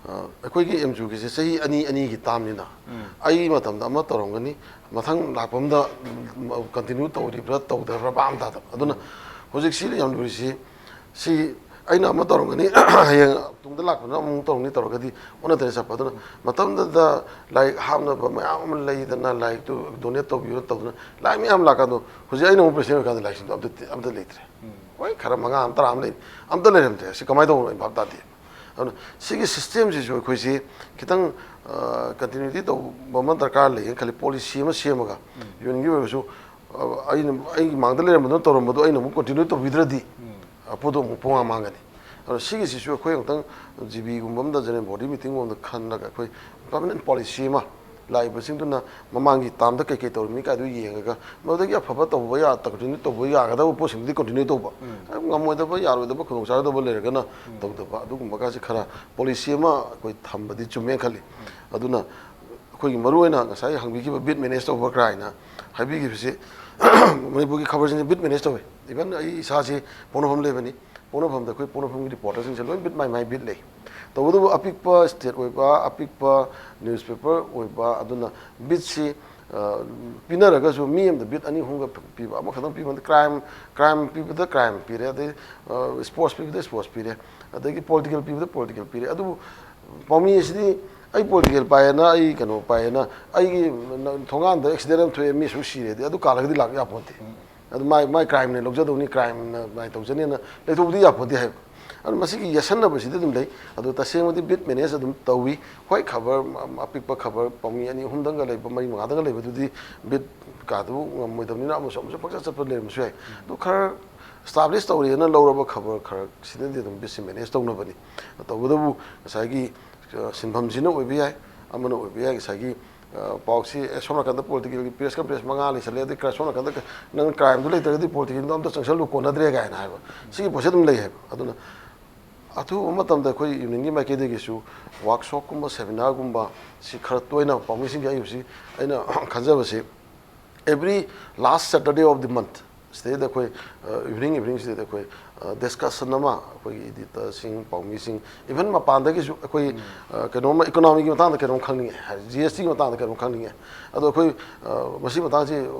ꯑ, ꯑꯩꯈꯣꯏꯒꯤ ꯑꯦꯝ ꯖꯤ ꯌꯨꯒꯤꯁꯦ ꯆꯍꯤ ꯑꯅꯤ, ꯑꯅꯤꯒꯤ ꯇꯥꯝꯅꯤꯅ, ꯎꯝ꯫ ꯑꯩ ꯃꯇꯝꯗ ꯑꯃ ꯇꯧꯔꯝꯒꯅꯤ, ꯃꯊꯪ ꯂꯥꯛꯄ ꯑꯝꯗ, ꯎꯝ, ꯀꯟꯇꯤꯅ꯭ꯌꯨ ꯇꯧꯔꯤꯕ꯭ꯔꯥ ꯇꯧꯗꯕ꯭ꯔꯥ ꯚꯥꯞ ꯑꯃ ꯇꯥꯗꯕ꯫ ꯑꯗꯨꯅ ꯎꯝ꯫ ꯍꯧꯖꯤꯛꯁꯤ ꯌꯥꯝ ꯂꯨꯔꯤꯁꯤ, ꯁꯤ ꯑꯩꯅ ꯑꯃ ꯇꯧꯔꯝꯒꯅꯤ, ꯍꯌꯦꯡ ꯇꯨꯡꯗ ꯂꯥꯛꯄꯗ ꯑꯃꯨꯛ ꯇꯧꯔꯝꯅꯤ ꯇꯧꯔꯒꯗꯤ ꯑꯣꯟꯅ ꯇꯩꯅ ꯆꯠꯄ꯫ ꯑꯗꯨꯅ ꯃꯇꯝꯗꯨꯗ ꯂꯥꯏꯔꯤꯛ ꯍꯥꯞꯅꯕ ꯃꯌꯥꯝ ꯑꯃ ꯂꯩꯗꯅ, ꯂꯥꯏꯔꯤꯛꯇꯨ ꯗꯣꯅꯦꯠ ꯇꯧꯕꯤꯌꯨꯅ ꯇꯧꯗꯅ, ꯂꯥꯏꯔꯤꯛ ꯃꯌꯥꯝ ꯂꯥꯛꯀꯥꯟꯗ, ꯍꯧꯖꯤꯛ ꯑꯩꯅ ꯑꯃꯨꯛ ꯄ꯭ꯔꯦꯁꯤꯗꯦꯟ ꯑꯣꯏꯔꯀꯥꯟꯗ ꯂꯥꯏꯔꯤꯛꯁꯤꯡꯗꯣ ꯑꯝꯇ, ꯑꯝꯇ ꯂꯩꯇ꯭ꯔꯦ꯫ ꯎꯝ꯫ ꯍꯣꯏ, ꯈꯔ ꯃꯉꯥ ꯑꯃ, ꯇꯔꯥ ꯑꯃ ꯂꯩ, ꯑꯝꯇ ꯂꯩꯔꯝꯗ꯭ꯔꯦ꯫ ꯁꯤ ꯀꯃꯥꯏꯅ ꯇꯧꯕꯅꯣ ꯑꯩ ꯚꯥꯞ ꯇꯥꯗꯦ꯫ ꯑꯗꯨꯅ ꯁꯤꯒꯤ ꯁꯤꯁꯇꯦꯝꯁꯤꯁꯨ ꯑꯩꯈꯣꯏꯁꯤ ꯈꯤꯇꯪ, ꯑ, ꯀꯟꯇꯤꯅ꯭ꯌꯨꯇꯤ ꯇꯧꯕ ꯑꯃ ꯗꯔꯀꯥꯔ ꯂꯩꯌꯦꯅ ꯈꯜꯂꯤ꯫ ꯄꯣꯂꯤꯁꯤ ꯑꯃ ꯁꯦꯝꯃꯒ, ꯎꯝ꯫ ꯌꯨꯅꯤꯌꯟꯒꯤ ꯑꯣꯏꯔꯁꯨ, ꯑ, ꯑꯩꯅ, ꯑꯩꯒꯤ ꯃꯥꯡꯗ ꯂꯩꯔꯝꯕꯗꯨꯅ ꯇꯧꯔꯝꯕꯗꯣ ꯑꯩꯅ ꯑꯃꯨꯛ ꯀꯟꯇꯤꯅ꯭ꯌꯨ ꯇꯧꯕꯤꯗ꯭ꯔꯗꯤ, ꯎꯝ꯫ ꯑ, ꯄꯣꯠꯇꯣ ꯑꯃꯨꯛ ꯄꯨꯡꯃꯥꯡ ꯃꯥꯡꯒꯅꯤ꯫ ꯑꯗꯨꯅ ꯁꯤꯒꯤꯁꯤꯁꯨ ꯑꯩꯈꯣꯏ ꯑꯃꯨꯛꯇꯪ ꯖꯤ ꯕꯤ ꯒꯨꯝꯕ ꯑꯃꯗ, ꯖꯦꯅꯔꯦꯜ ꯕꯣꯗꯤ ꯃꯤꯇꯤꯡꯒꯨꯝꯕ ꯑꯃꯗ ꯈꯜꯂꯒ, ꯑꯩꯈꯣꯏ ꯄꯔꯃꯅꯦꯟ ꯄꯣꯂꯤꯁꯤ ꯑꯃ, ꯂꯥꯛꯏꯕꯁꯤꯡꯗꯨꯅ ꯃꯃꯥꯡꯒꯤ ꯇꯥꯝꯗ ꯀꯩꯀꯩ ꯇꯧꯔꯝꯃꯤ ꯀꯥꯏꯗꯨ ꯌꯦꯡꯉꯒ, ꯃꯗꯨꯗꯒꯤ ꯑꯐꯕ ꯇꯧꯕ ꯌꯥ-, ꯀꯟꯇꯤꯅ꯭ꯌꯨ ꯇꯧꯕ ꯌꯥꯒꯗꯕ ꯄꯣꯠꯁꯤꯡꯗꯨꯗꯤ ꯀꯟꯇꯤꯅ꯭ꯌꯨ ꯇꯧꯕ꯫ ꯎꯝ꯫ ꯉꯝꯃꯣꯏꯗꯕ, ꯌꯥꯔꯣꯏꯗꯕ, ꯈꯨꯗꯣꯡꯆꯥꯗꯕ ꯂꯩꯔꯒꯅ ꯎꯝ꯫ ꯇꯧꯗꯕ, ꯑꯗꯨꯒꯨꯝꯕꯒꯁꯦ ꯈꯔ ꯄꯣꯂꯤꯁꯤ ꯑꯃ ꯑꯩꯈꯣꯏ ꯊꯝꯕꯗꯤ ꯆꯨꯝꯃꯦꯅ ꯈꯜꯂꯤ꯫ ꯎꯝ꯫ ꯑꯗꯨꯅ ꯑꯩꯈꯣꯏꯒꯤ ꯃꯔꯨꯑꯣꯏꯅ ꯉꯁꯥꯏ ꯍꯪꯕꯤꯈꯤꯕ ꯕꯤꯠ ꯃꯦꯅꯦꯖ ꯇꯧꯕ ꯀꯥꯏꯅ ꯍꯥꯏꯕꯤꯈꯤꯕꯁꯤ, ꯃꯅꯤꯄꯨꯔꯒꯤ ꯈꯕꯔꯁꯤꯡꯁꯦ ꯕꯤꯠ ꯃꯦꯅꯦꯖ ꯇꯧꯋꯤ꯫ Even ꯑꯩ ꯏꯁꯥꯁꯦ ꯄꯣꯛꯅꯐꯝ ꯂꯩꯕꯅꯤ, ꯄꯣꯛꯅꯐꯝꯗ ꯑꯩꯈꯣꯏ ꯄꯣꯛꯅꯐꯝꯒꯤ ꯔꯤꯄꯣꯔꯇꯔꯁꯤꯡꯁꯦ ꯂꯣꯏ ꯕꯤꯠ ꯃꯥꯏ ꯃꯥꯏ ꯕꯤꯠ ꯂꯩ꯫ ꯇꯧꯕꯇꯕꯨ ꯑꯄꯤꯛꯄ ꯁ꯭ꯇꯦꯠ ꯑꯣꯏꯕ, ꯑꯄꯤꯛꯄ ꯅ꯭ꯌꯨꯁꯄꯦꯄꯔ ꯑꯣꯏꯕ, ꯑꯗꯨꯅ ꯕꯤꯠꯁꯤ, ꯑ, ꯄꯤꯅꯔꯒꯁꯨ ꯃꯤ ꯑꯃꯗ ꯕꯤꯠ ꯑꯅꯤ ꯑꯍꯨꯝꯒ ꯄꯤꯕ, ꯑꯃꯈꯛꯇꯪ ꯄꯤꯕ ꯅꯠꯇꯦ꯫ ꯀ꯭ꯔꯥꯏꯝ, ꯀ꯭ꯔꯥꯏꯝ ꯄꯤꯕꯗ ꯀ꯭ꯔꯥꯏꯝ ꯄꯤꯔꯦ, ꯑꯗꯩ, ꯑ, ꯁ꯭ꯄꯣꯔꯠꯁ ꯄꯤꯕꯗ ꯁ꯭ꯄꯣꯔꯠꯁ ꯄꯤꯔꯦ, ꯑꯗꯒꯤ ꯄꯣꯂꯤꯇꯤꯀꯦꯜ ꯄꯤꯕꯗ ꯄꯣꯂꯤꯇꯤꯀꯦꯜ ꯄꯤꯔꯦ꯫ ꯑꯗꯨꯕꯨ ꯄꯥꯎꯃꯤ ꯑꯁꯤꯗꯤ ꯑꯩ ꯄꯣꯂꯤꯇꯤꯀꯦꯜ ꯄꯥꯏꯌꯦꯅ, ꯑꯩ ꯀꯩꯅꯣ ꯄꯥꯏꯌꯦꯅ, ꯑꯩꯒꯤ ꯊꯣꯡꯒꯥꯟꯗ ꯑꯦꯛꯁꯤꯗꯦꯟ ꯑꯃ ꯊꯣꯛꯑꯦ, ꯃꯤ ꯑꯁꯨꯛ ꯁꯤꯔꯦꯗꯤ ꯑꯗꯨ ꯀꯥꯜꯂꯒꯗꯤ ꯂꯥꯛ ꯌꯥꯄꯣꯟꯇꯦ꯫ ꯑꯗꯨ ꯃꯥꯏ ꯃꯥꯏ ꯀ꯭ꯔꯥꯏꯝꯅꯦ ꯂꯧꯖꯗꯧꯅꯤ, ꯀ꯭ꯔꯥꯏꯝꯅ ꯃꯥꯏ ꯇꯧꯖꯅꯤꯅ ꯂꯩꯊꯣꯛꯄꯗꯤ ꯌꯥꯄꯣꯟꯇꯦ ꯍꯥꯏꯕ꯫ ꯑꯗꯨ ꯃꯁꯤꯒꯤ ꯌꯦꯠꯁꯟꯅꯕꯁꯤꯗꯤ ꯑꯗꯨꯝ ꯂꯩ꯫ ꯑꯗꯨ ꯇꯁꯦꯡꯕꯗꯤ ꯕꯤꯠ ꯃꯦꯅꯦꯖ ꯑꯗꯨꯝ ꯇꯧꯏ꯫ ꯍꯣꯏ, ꯈꯕꯔ ꯑꯄꯤꯛꯄ ꯈꯕꯔ ꯄꯥꯎꯃꯤ ꯑꯅꯤ ꯑꯍꯨꯝꯗꯪꯒ ꯂꯩꯕ, ꯃꯔꯤ ꯃꯉꯥꯗꯪꯒ ꯂꯩꯕꯗꯨꯗꯤ ꯕꯤꯠ ꯀꯥꯗꯨ ꯉꯝꯃꯣꯏꯗꯕꯅꯤꯅ ꯑꯃꯁꯨ ꯑꯃꯁꯨ ꯄꯪꯆꯠ ꯆꯠꯄ ꯂꯩꯔꯝꯕꯁꯨ ꯌꯥꯏ꯫ ꯑꯗꯨ ꯈꯔ ꯏꯁꯇꯥꯕ꯭ꯂꯤꯁ ꯇꯧꯔꯦꯅ ꯂꯧꯔꯕ ꯈꯕꯔ ꯈꯔꯁꯤꯅꯗꯤ ꯑꯗꯨꯝ ꯕꯤꯠꯁꯤ ꯃꯦꯅꯦꯖ ꯇꯧꯅꯕꯅꯤ꯫ ꯇꯧꯕꯇꯕꯨ ꯉꯁꯥꯏꯒꯤ, ꯑ, ꯁꯤꯟꯐꯝꯁꯤꯅ ꯑꯣꯏꯕ ꯌꯥꯏ, ꯑꯃꯅ ꯑꯣꯏꯕ ꯌꯥꯏ, ꯉꯁꯥꯏꯒꯤ, ꯑ, ꯄꯥꯎꯁꯤ, ꯑꯦ, ꯁꯣꯝ ꯅꯥꯀꯟꯗ ꯄꯣꯂꯤꯇꯤꯀꯦꯜꯒꯤ ꯄ꯭ꯔꯦꯁꯀ ꯄ꯭ꯔꯦꯁ ꯃꯉꯥ ꯂꯩꯁꯜꯂꯦ, ꯑꯗꯩ ꯀ꯭ꯔꯥꯏ-, ꯁꯣꯝ ꯅꯥꯀꯟꯗ ꯀ-, ꯅꯪ ꯀ꯭ꯔꯥꯏꯝꯗꯨ ꯂꯩꯇ꯭ꯔꯒꯗꯤ ꯄꯣꯂꯤꯇꯤꯀꯦꯜꯗꯣ ꯑꯝꯇ ꯆꯪꯁꯜꯂꯨ ꯀꯣꯟꯅꯗ꯭ꯔꯦ ꯀꯥꯏꯅ ꯍꯥꯏꯕ, ꯁꯤꯒꯤ ꯄꯣꯠꯁꯤ ꯑꯗꯨꯝ ꯂꯩ ꯍꯥꯏꯕ꯫ ꯑꯗꯨꯅ ꯑꯊꯨꯕ ꯃꯇꯝꯗ ꯑꯩꯈꯣꯏ ꯌꯨꯅꯤꯌꯟꯒꯤ ꯃꯥꯏꯀꯩꯗꯒꯤꯁꯨ ꯋꯥꯔꯛꯁꯣꯞꯀꯨꯝꯕ, ꯁꯦꯃꯤꯅꯥꯔꯒꯨꯝꯕ ꯁꯤ ꯈꯔ ꯇꯣꯏꯅ ꯄꯥꯎꯃꯤꯁꯤꯡꯒꯤ, ꯑꯩ ꯍꯧꯖꯤꯛ ꯑꯩꯅ ꯈꯟꯖꯕꯁꯤ, every last Saturday of the month ꯁꯤꯗꯩꯗ ꯑꯩꯈꯣꯏ, ꯑ, evening, evening ꯁꯤꯗꯩꯗ ꯑꯩꯈꯣꯏ, ꯑ, ꯗꯤꯁꯀꯁꯟ ꯑꯃ, ꯑꯩꯈꯣꯏꯒꯤ ꯏꯗꯤꯇꯔꯁꯤꯡ, ꯄꯥꯎꯃꯤꯁꯤꯡ, ꯏꯚꯟ ꯃꯄꯥꯟꯗꯒꯤꯁꯨ ꯑꯩꯈꯣꯏ, ꯎꯝ꯫ ꯑ, ꯀꯩꯅꯣꯝꯃ ꯏꯀꯣꯅꯣꯃꯤꯒꯤ ꯃꯇꯥꯡꯗ ꯀꯩꯅꯣꯝ ꯈꯪꯅꯤꯡꯉꯦ ꯍꯥꯏ, ꯖꯤ ꯑꯦꯁ ꯇꯤꯒꯤ ꯃꯇꯥꯡꯗ ꯀꯩꯅꯣꯝ ꯈꯪꯅꯤꯡꯉꯦ꯫ ꯑꯗꯣ ꯑꯩꯈꯣꯏ, ꯑ, ꯃꯁꯤ ꯃꯇꯥꯡꯁꯤ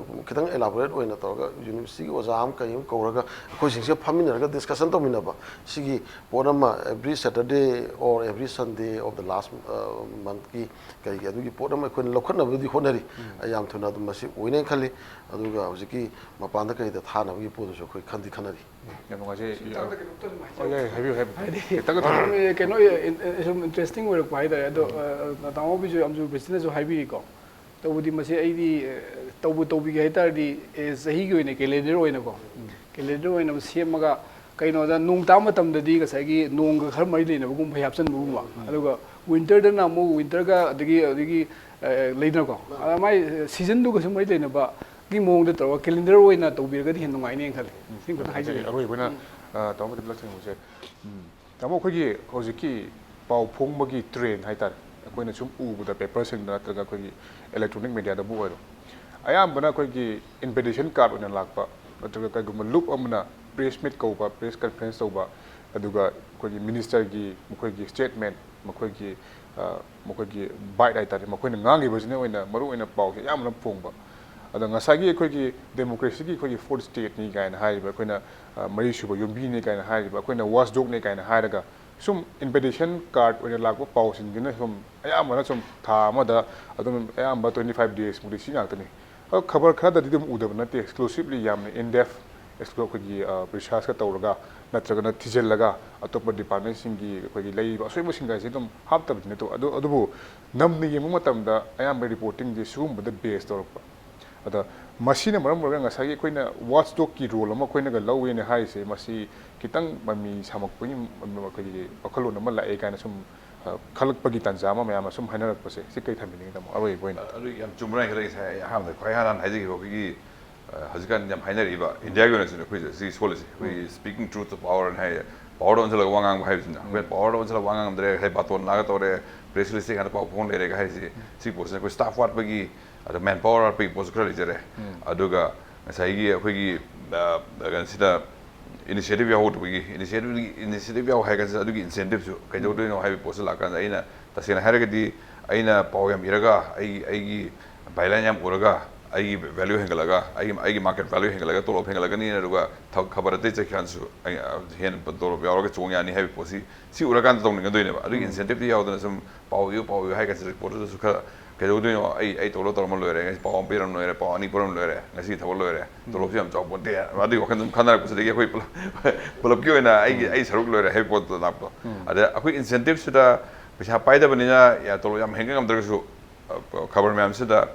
ꯈꯤꯇꯪ ꯑꯦꯂꯥꯕꯣꯔꯦꯠ ꯑꯣꯏꯅ ꯇꯧꯔꯒ ꯌꯨꯅꯤꯚꯔꯁꯤꯇꯤꯒꯤ ꯑꯣꯖꯥ ꯑꯃ ꯀꯩ ꯑꯃ ꯀꯧꯔꯒ ꯑꯩꯈꯣꯏꯁꯤꯡꯁꯦ ꯐꯝꯃꯤꯟꯅꯔꯒ ꯗꯤꯁꯀꯁꯟ ꯇꯧꯃꯤꯟꯅꯕ, ꯁꯤꯒꯤ ꯄꯣꯠ ꯑꯃ every Saturday or every Sunday of the last, ꯑ, monthꯀꯤ ꯀꯩꯒꯤ ꯑꯗꯨꯒꯤ ꯄꯣꯠ ꯑꯃ ꯑꯩꯈꯣꯏꯅ ꯂꯧꯈꯠꯅꯕꯗꯤ ꯍꯣꯠꯅꯔꯤ꯫ ꯎꯝ꯫ ꯑꯩ ꯌꯥꯝ ꯊꯨꯅ ꯑꯗꯨꯝ ꯃꯁꯤ ꯑꯣꯏꯅꯦꯅ ꯈꯜꯂꯤ꯫ ꯑꯗꯨꯒ ꯍꯧꯖꯤꯛꯀꯤ ꯃꯄꯥꯟꯗ ꯀꯩꯗ ꯊꯥꯅꯕꯒꯤ ꯄꯣꯠꯇꯨꯁꯨ ꯑꯩꯈꯣꯏ ꯈꯟꯗꯤ ꯈꯟꯅꯔꯤ꯫ ꯌꯥꯝ ꯅꯨꯡꯉꯥꯏꯖꯩ꯫ ꯁꯤ ꯃꯇꯥꯡꯗ ꯀꯩꯅꯣꯝꯇ ꯑꯗꯨꯝ ꯑꯣ, ꯍꯥꯏꯖꯍꯧꯒꯦ꯫ ꯌꯥꯏ, ꯍꯥꯏꯕꯤꯌꯨ, ꯍꯥꯏꯕꯤꯌꯨ꯫ ꯍꯥꯏꯗꯤ, ꯈꯤꯇꯪꯒ ꯊꯝꯕꯤꯌꯨ꯫ ꯎꯝ, ꯀꯩꯅꯣ, ꯏꯟ-, ꯏꯟ-, ꯁꯨꯝ ꯏꯟꯇꯔꯦꯁꯇꯤꯡ ꯑꯣꯏꯔꯛꯄ ꯍꯥꯏꯇꯥꯔꯦ꯫ ꯑꯗꯣ, ꯎꯝ꯫ ꯑ, ꯇꯥꯃꯣ ꯑꯣꯕꯤꯁꯨ ꯌꯥꯝꯁꯨ, ꯄ꯭ꯔꯦꯁꯤꯗꯦꯟꯅꯁꯨ ꯍꯥꯏꯕꯤꯔꯤꯀꯣ꯫ ꯇꯧꯕꯗꯤ ꯃꯁꯤ ꯑꯩꯗꯤ, ꯑ, ꯇꯧꯕꯨ ꯇꯧꯕꯤꯒꯦ ꯍꯥꯏ ꯇꯥꯔꯗꯤ, ꯑꯦ, ꯆꯍꯤꯒꯤ ꯑꯣꯏꯅ ꯀꯦꯂꯦꯟꯗꯔ ꯑꯣꯏꯅꯀꯣ, ꯎꯝ꯫ ꯀꯦꯂꯦꯟꯗꯔ ꯑꯣꯏꯅ ꯑꯃ ꯁꯦꯝꯃꯒ, ꯀꯩꯅꯣꯗ ꯅꯣꯡ ꯇꯥꯕ ꯃꯇꯝꯗꯗꯤ ꯉꯁꯥꯏꯒꯤ ꯅꯣꯡꯒ ꯈꯔ ꯃꯔꯤ ꯂꯩꯅꯕꯒꯨꯝꯕ ꯍꯩ ꯍꯥꯞꯆꯤꯟꯕꯒꯨꯝꯕ, ꯎꯝ꯫ ꯑꯗꯨꯒ ꯋꯤꯟꯇꯔꯗꯅ ꯑꯃꯨꯛ ꯋꯤꯟꯇꯔꯒ ꯑꯗꯒꯤ, ꯑꯗꯒꯤ, ꯑ, ꯂꯩꯗꯅꯀꯣ, ꯃꯥꯅꯦ꯫ ꯑꯗ ꯃꯥꯏ ꯁꯤꯖꯟꯗꯨꯒꯁꯨ ꯃꯔꯤ ꯂꯩꯅꯕꯒꯤ ꯃꯑꯣꯡꯗ ꯇꯧꯔꯒ ꯀꯦꯂꯦꯟꯗꯔ ꯑꯣꯏꯅ ꯇꯧꯕꯤꯔꯒꯗꯤ ꯍꯦꯟꯅ ꯅꯨꯡꯉꯥꯏꯅꯤ ꯈꯜꯂꯤ꯫ ꯎꯝ, ꯁꯤ ꯈꯛꯇꯪ ꯍꯥꯏꯖꯒꯦ꯫ ꯑꯔꯣꯏꯕꯅ, ꯎꯝ꯫ ꯑ, ꯇꯥꯃꯣ ꯃꯇꯤꯛ ꯂꯥꯛꯆꯅꯤꯡꯕꯁꯦ, ꯎꯝ, ꯇꯥꯃꯣ, ꯑꯩꯈꯣꯏꯒꯤ ꯍꯧꯖꯤꯛꯀꯤ ꯄꯥꯎ ꯐꯣꯡꯕꯒꯤ ꯇ꯭ꯔꯦꯟ ꯍꯥꯏꯇꯥꯔꯦ, ꯑꯩꯈꯣꯏꯅ ꯁꯨꯝ ꯎꯕꯗ ꯄꯦꯄꯔꯁꯤꯡꯗ ꯅꯠꯇ꯭ꯔꯒ ꯑꯩꯈꯣꯏꯒꯤ ꯏꯂꯦꯛꯇ꯭ꯔꯣꯅꯤꯛ ꯃꯦꯗꯤꯌꯥꯗꯕꯨ ꯑꯣꯏꯔꯣ, ꯑꯌꯥꯝꯕꯅ ꯑꯩꯈꯣꯏꯒꯤ ꯏꯟꯚꯤꯇꯦꯁꯟ ꯀꯥꯔꯗ ꯑꯣꯏꯅ ꯂꯥꯛꯄ, ꯅꯠꯇ꯭ꯔꯒ ꯀꯩꯒꯨꯝꯕ ꯂꯨꯞ ꯑꯃꯅ ꯄ꯭ꯔꯦꯁ ꯃꯤꯠ ꯀꯧꯕ, ꯄ꯭ꯔꯦꯁ ꯀꯟꯐꯔꯦꯟꯁ ꯇꯧꯕ, ꯑꯗꯨꯒ ꯑꯩꯈꯣꯏꯒꯤ ꯃꯤꯅꯤꯁꯇꯔꯒꯤ ꯃꯈꯣꯏꯒꯤ ꯁ꯭ꯇꯦꯠꯃꯦꯟ, ꯃꯈꯣꯏꯒꯤ, ꯑ, ꯃꯈꯣꯏꯒꯤ ꯕꯥꯏꯠ ꯍꯥꯏꯇꯥꯔꯦ, ꯃꯈꯣꯏꯅ ꯉꯥꯡꯈꯤꯕꯁꯤꯅ ꯑꯣꯏꯅ ꯃꯔꯨ ꯑꯣꯏꯅ ꯄꯥꯎꯁꯦ ꯑꯌꯥꯝꯕꯅ ꯐꯣꯡꯕ꯫ ꯑꯗꯣ ꯉꯁꯥꯏꯒꯤ ꯑꯩꯈꯣꯏꯒꯤ ꯗꯦꯃꯣꯀ꯭ꯔꯦꯁꯤꯒꯤ ꯑꯩꯈꯣꯏꯒꯤ ꯐꯣꯔꯠ ꯁ꯭ꯇꯦꯠꯅꯤ ꯀꯥꯏꯅ ꯍꯥꯏꯔꯤꯕ, ꯑꯩꯈꯣꯏꯅ, ꯑ, ꯃꯔꯤꯁꯨꯕ ꯌꯨꯝꯕꯤꯅꯤ ꯀꯥꯏꯅ ꯍꯥꯏꯔꯤꯕ, ꯑꯩꯈꯣꯏꯅ ꯋꯥꯆ ꯗꯣꯒꯅꯤ ꯀꯥꯏꯅ ꯍꯥꯏꯔꯒ ꯁꯨꯝ invitation card ꯑꯣꯏꯅ ꯂꯥꯛꯄ ꯄꯥꯎꯁꯤꯡꯁꯤꯅ ꯁꯨꯝ ꯑꯌꯥꯝꯕꯅ ꯁꯨꯝ ꯊꯥ ꯑꯃꯗ ꯑꯗꯨꯝ ꯑꯌꯥꯝꯕ twenty five days ꯃꯨꯛꯇꯤ ꯁꯤ ꯉꯥꯛꯇꯅꯤ꯫ ꯑꯗꯣ ꯈꯕꯔ ꯈꯔꯗꯗꯤ ꯑꯗꯨꯝ ꯎꯗꯕ ꯅꯠꯇꯦ, exclusively ꯌꯥꯝꯅ in depth ꯑꯩꯈꯣꯏꯒꯤ research ꯀ ꯇꯧꯔꯒ ꯅꯠꯇ꯭ꯔꯒꯅ ꯊꯤꯖꯤꯜꯂꯒ ꯑꯇꯣꯞꯄ department ꯁꯤꯡꯒꯤ ꯑꯩꯈꯣꯏꯒꯤ ꯂꯩꯔꯤꯕ ꯑꯁꯣꯏꯕꯁꯤꯡꯒꯁꯦ ꯑꯗꯨꯝ ꯍꯥꯞꯇꯕꯗꯤ ꯅꯠꯇꯦ꯫ ꯑꯗꯨ ꯑꯗꯨꯕꯨ ꯅꯝꯅ ꯌꯦꯡꯕ ꯃꯇꯝꯗ ꯑꯌꯥꯝꯕ reporting ꯁꯦ ꯁꯤꯒꯨꯝꯕꯗ base ꯇꯧꯔꯛꯄ꯫ ꯑꯗ ꯃꯁꯤꯅ ꯃꯔꯝ ꯑꯣꯏꯔꯒ ꯉꯁꯥꯏꯒꯤ ꯑꯩꯈꯣꯏꯅ watchdog ꯀꯤ role ꯑꯃ ꯑꯩꯈꯣꯏꯅꯒ ꯂꯧꯋꯦꯅ ꯍꯥꯏꯔꯤꯁꯦ, ꯃꯁꯤ ꯈꯤꯇꯪ ꯃꯃꯤ ꯁꯥꯃꯛꯄꯒꯤ ꯑꯩꯈꯣꯏꯒꯤ ꯋꯥꯈꯜꯂꯣꯟ ꯑꯃ ꯂꯥꯛꯑꯦ ꯀꯥꯏꯅ ꯁꯨꯝ ꯑ, ꯈꯜꯂꯛꯄꯒꯤ ꯇꯥꯟꯖꯥ ꯑꯃ ꯃꯌꯥꯝꯅ ꯁꯨꯝ ꯍꯥꯏꯅꯔꯛꯄꯁꯦ, ꯁꯤ ꯀꯩ ꯊꯝꯕꯤꯅꯤꯡꯉꯤ, ꯇꯥꯃꯣ? ꯑꯔꯣꯏꯕ ꯑꯣꯏꯅ꯫ ꯑꯗꯨ ꯌꯥꯝ ꯆꯨꯝꯕ꯭ꯔꯥ ꯍꯥꯏꯅ ꯈꯜꯂꯦ꯫ ꯉꯁꯥꯏ ꯑꯩ ꯑꯍꯥꯟꯕꯗ ꯈ꯭ꯋꯥꯏ ꯍꯥꯟꯅ ꯍꯥꯏꯖꯈꯤꯕ ꯑꯩꯈꯣꯏꯒꯤ, ꯑ, ꯍꯧꯖꯤꯛꯀꯥꯟ ꯌꯥꯝ ꯍꯥꯏꯅꯔꯤꯕ, ꯏꯟꯗꯤꯌꯥꯒꯤ ꯑꯣꯏꯅꯁꯨ ꯑꯩꯈꯣꯏꯁꯦ ꯁꯤ ꯁꯣꯜꯂꯤꯁꯦ, ꯑꯩꯈꯣꯏꯒꯤ speaking truth to power ꯍꯥꯏꯅ ꯍꯥꯏꯌꯦ, power ꯗ ꯑꯣꯟꯁꯤꯜꯂꯒ ꯋꯥ ꯉꯥꯡꯕ ꯍꯥꯏꯕꯁꯤꯅ꯫ ꯑꯩꯈꯣꯏꯅ power ꯗ ꯑꯣꯟꯁꯤꯜꯂꯒ ꯋꯥ ꯉꯥꯡꯉꯝꯗ꯭ꯔꯦ, ꯉꯁꯥꯏ ꯕꯥꯇꯣꯟ ꯂꯥꯛꯑꯒ ꯇꯧꯔꯦ, press release ꯁꯦ ꯉꯥꯛꯇ ꯄꯥꯎ ꯐꯣꯡ ꯂꯩꯔꯦꯒ ꯍꯥꯏꯔꯤꯁꯤ, ꯁꯤ ꯄꯣꯠꯁꯤꯅ ꯑꯩꯈꯣꯏ staff ꯋꯥꯠꯄꯒꯤ, ꯑꯗ manpower ꯋꯥꯠꯄꯒꯤ ꯄꯣꯠꯁꯨ ꯈꯔ ꯂꯩꯖꯔꯦ꯫ ꯑꯗꯨꯒ ꯉꯁꯥꯏꯒꯤ ꯑꯩꯈꯣꯏꯒꯤ, ꯑ, ꯀꯩꯅꯣꯁꯤꯗ initiative ꯌꯥꯎꯍꯧꯗꯕꯒꯤ, initiative, initiative ꯌꯥꯎ ꯍꯥꯏꯔꯒꯁꯨ ꯑꯗꯨꯒꯤ incentive ꯁꯨ ꯀꯩꯗꯧꯗꯣꯏꯅꯣ ꯍꯥꯏꯕꯒꯤ ꯄꯣꯠꯁꯤ ꯂꯥꯛꯀꯥꯟꯗ, ꯑꯩꯅ ꯇꯁꯦꯡꯅ ꯍꯥꯏꯔꯒꯗꯤ ꯑꯩꯅ ꯄꯥꯎ ꯌꯥꯝ ꯏꯔꯒ, ꯑꯩꯒꯤ, ꯑꯩꯒꯤ byline ꯌꯥꯝ ꯎꯔꯒ, ꯑꯩꯒꯤ value ꯍꯦꯟꯒꯠꯂꯒ, ꯑꯩꯒꯤ, ꯑꯩꯒꯤ market value ꯍꯦꯟꯒꯠꯂꯒ ꯇꯣꯂꯣꯞ ꯍꯦꯟꯒꯠꯂꯛꯀꯅꯤ, ꯑꯗꯨꯒ ꯊꯕꯛ ꯈꯕꯔ ꯑꯇꯩ ꯆꯠꯈ꯭ꯔꯀꯥꯟꯗꯁꯨ ꯑꯩ, ꯑ, ꯍꯦꯟꯅ ꯇꯣꯂꯣꯞ ꯌꯥꯎꯔꯒ ꯆꯣꯡ ꯌꯥꯅꯤ ꯍꯥꯏꯕꯒꯤ ꯄꯣꯠꯁꯤ, ꯁꯤ ꯎꯔꯀꯥꯟꯗ ꯇꯧꯅꯤꯡꯒꯗꯣꯏꯅꯦꯕ꯫ ꯑꯗꯨꯒꯤ incentive ꯇꯤ ꯌꯥꯎꯗꯅ ꯁꯨꯝ ꯄꯥꯎ ꯏꯌꯨ, ꯄꯥꯎ ꯏꯌꯨ ꯍꯥꯏ ꯀꯥꯟꯁꯤꯗ reporter ꯗꯁꯨ ꯈꯔ ꯀꯩꯗꯧꯗꯣꯏꯅꯣ, ꯑꯩ, ꯑꯩ ꯇꯣꯂꯣꯞ ꯇꯧꯔꯝꯕ ꯂꯣꯏꯔꯦ, ꯉꯁꯤ ꯄꯥꯎ ꯑꯃ ꯄꯤꯔꯝ ꯂꯣꯏꯔꯦ, ꯄꯥꯎ ꯑꯅꯤ ꯄꯤꯔꯝ ꯂꯣꯏꯔꯦ, ꯉꯁꯤ ꯊꯕꯛ ꯂꯣꯏꯔꯦ, ꯇꯣꯂꯣꯞꯁꯨ ꯌꯥꯝ ꯆꯥꯎꯄꯣꯟꯇꯦ꯫ ꯑꯗꯨꯒꯤ ꯋꯥꯈꯜ ꯁꯨꯝ ꯈꯟꯅꯔꯛꯄꯁꯤꯗꯒꯤ ꯑꯩꯈꯣꯏ ꯄꯨꯂꯞ, ꯄꯨꯂꯞꯀꯤ ꯑꯣꯏꯅ ꯑꯩꯒꯤ, ꯑꯩ ꯁꯔꯨꯛ ꯂꯣꯏꯔꯦ ꯍꯥꯏꯕ ꯄꯣꯠꯇꯣ ꯂꯥꯛꯄꯗꯣ꯫ ꯑꯗ ꯑꯩꯈꯣꯏ incentive ꯁꯤꯗ ꯄꯩꯁꯥ ꯄꯥꯏꯗꯕꯅꯤꯅ ꯌꯥ-, ꯇꯣꯂꯣꯞ ꯌꯥꯝ ꯍꯦꯟꯒꯠ ꯉꯝꯗ꯭ꯔꯒꯁꯨ, ꯑ, ꯈꯕꯔ ꯃꯌꯥꯝꯁꯤꯗ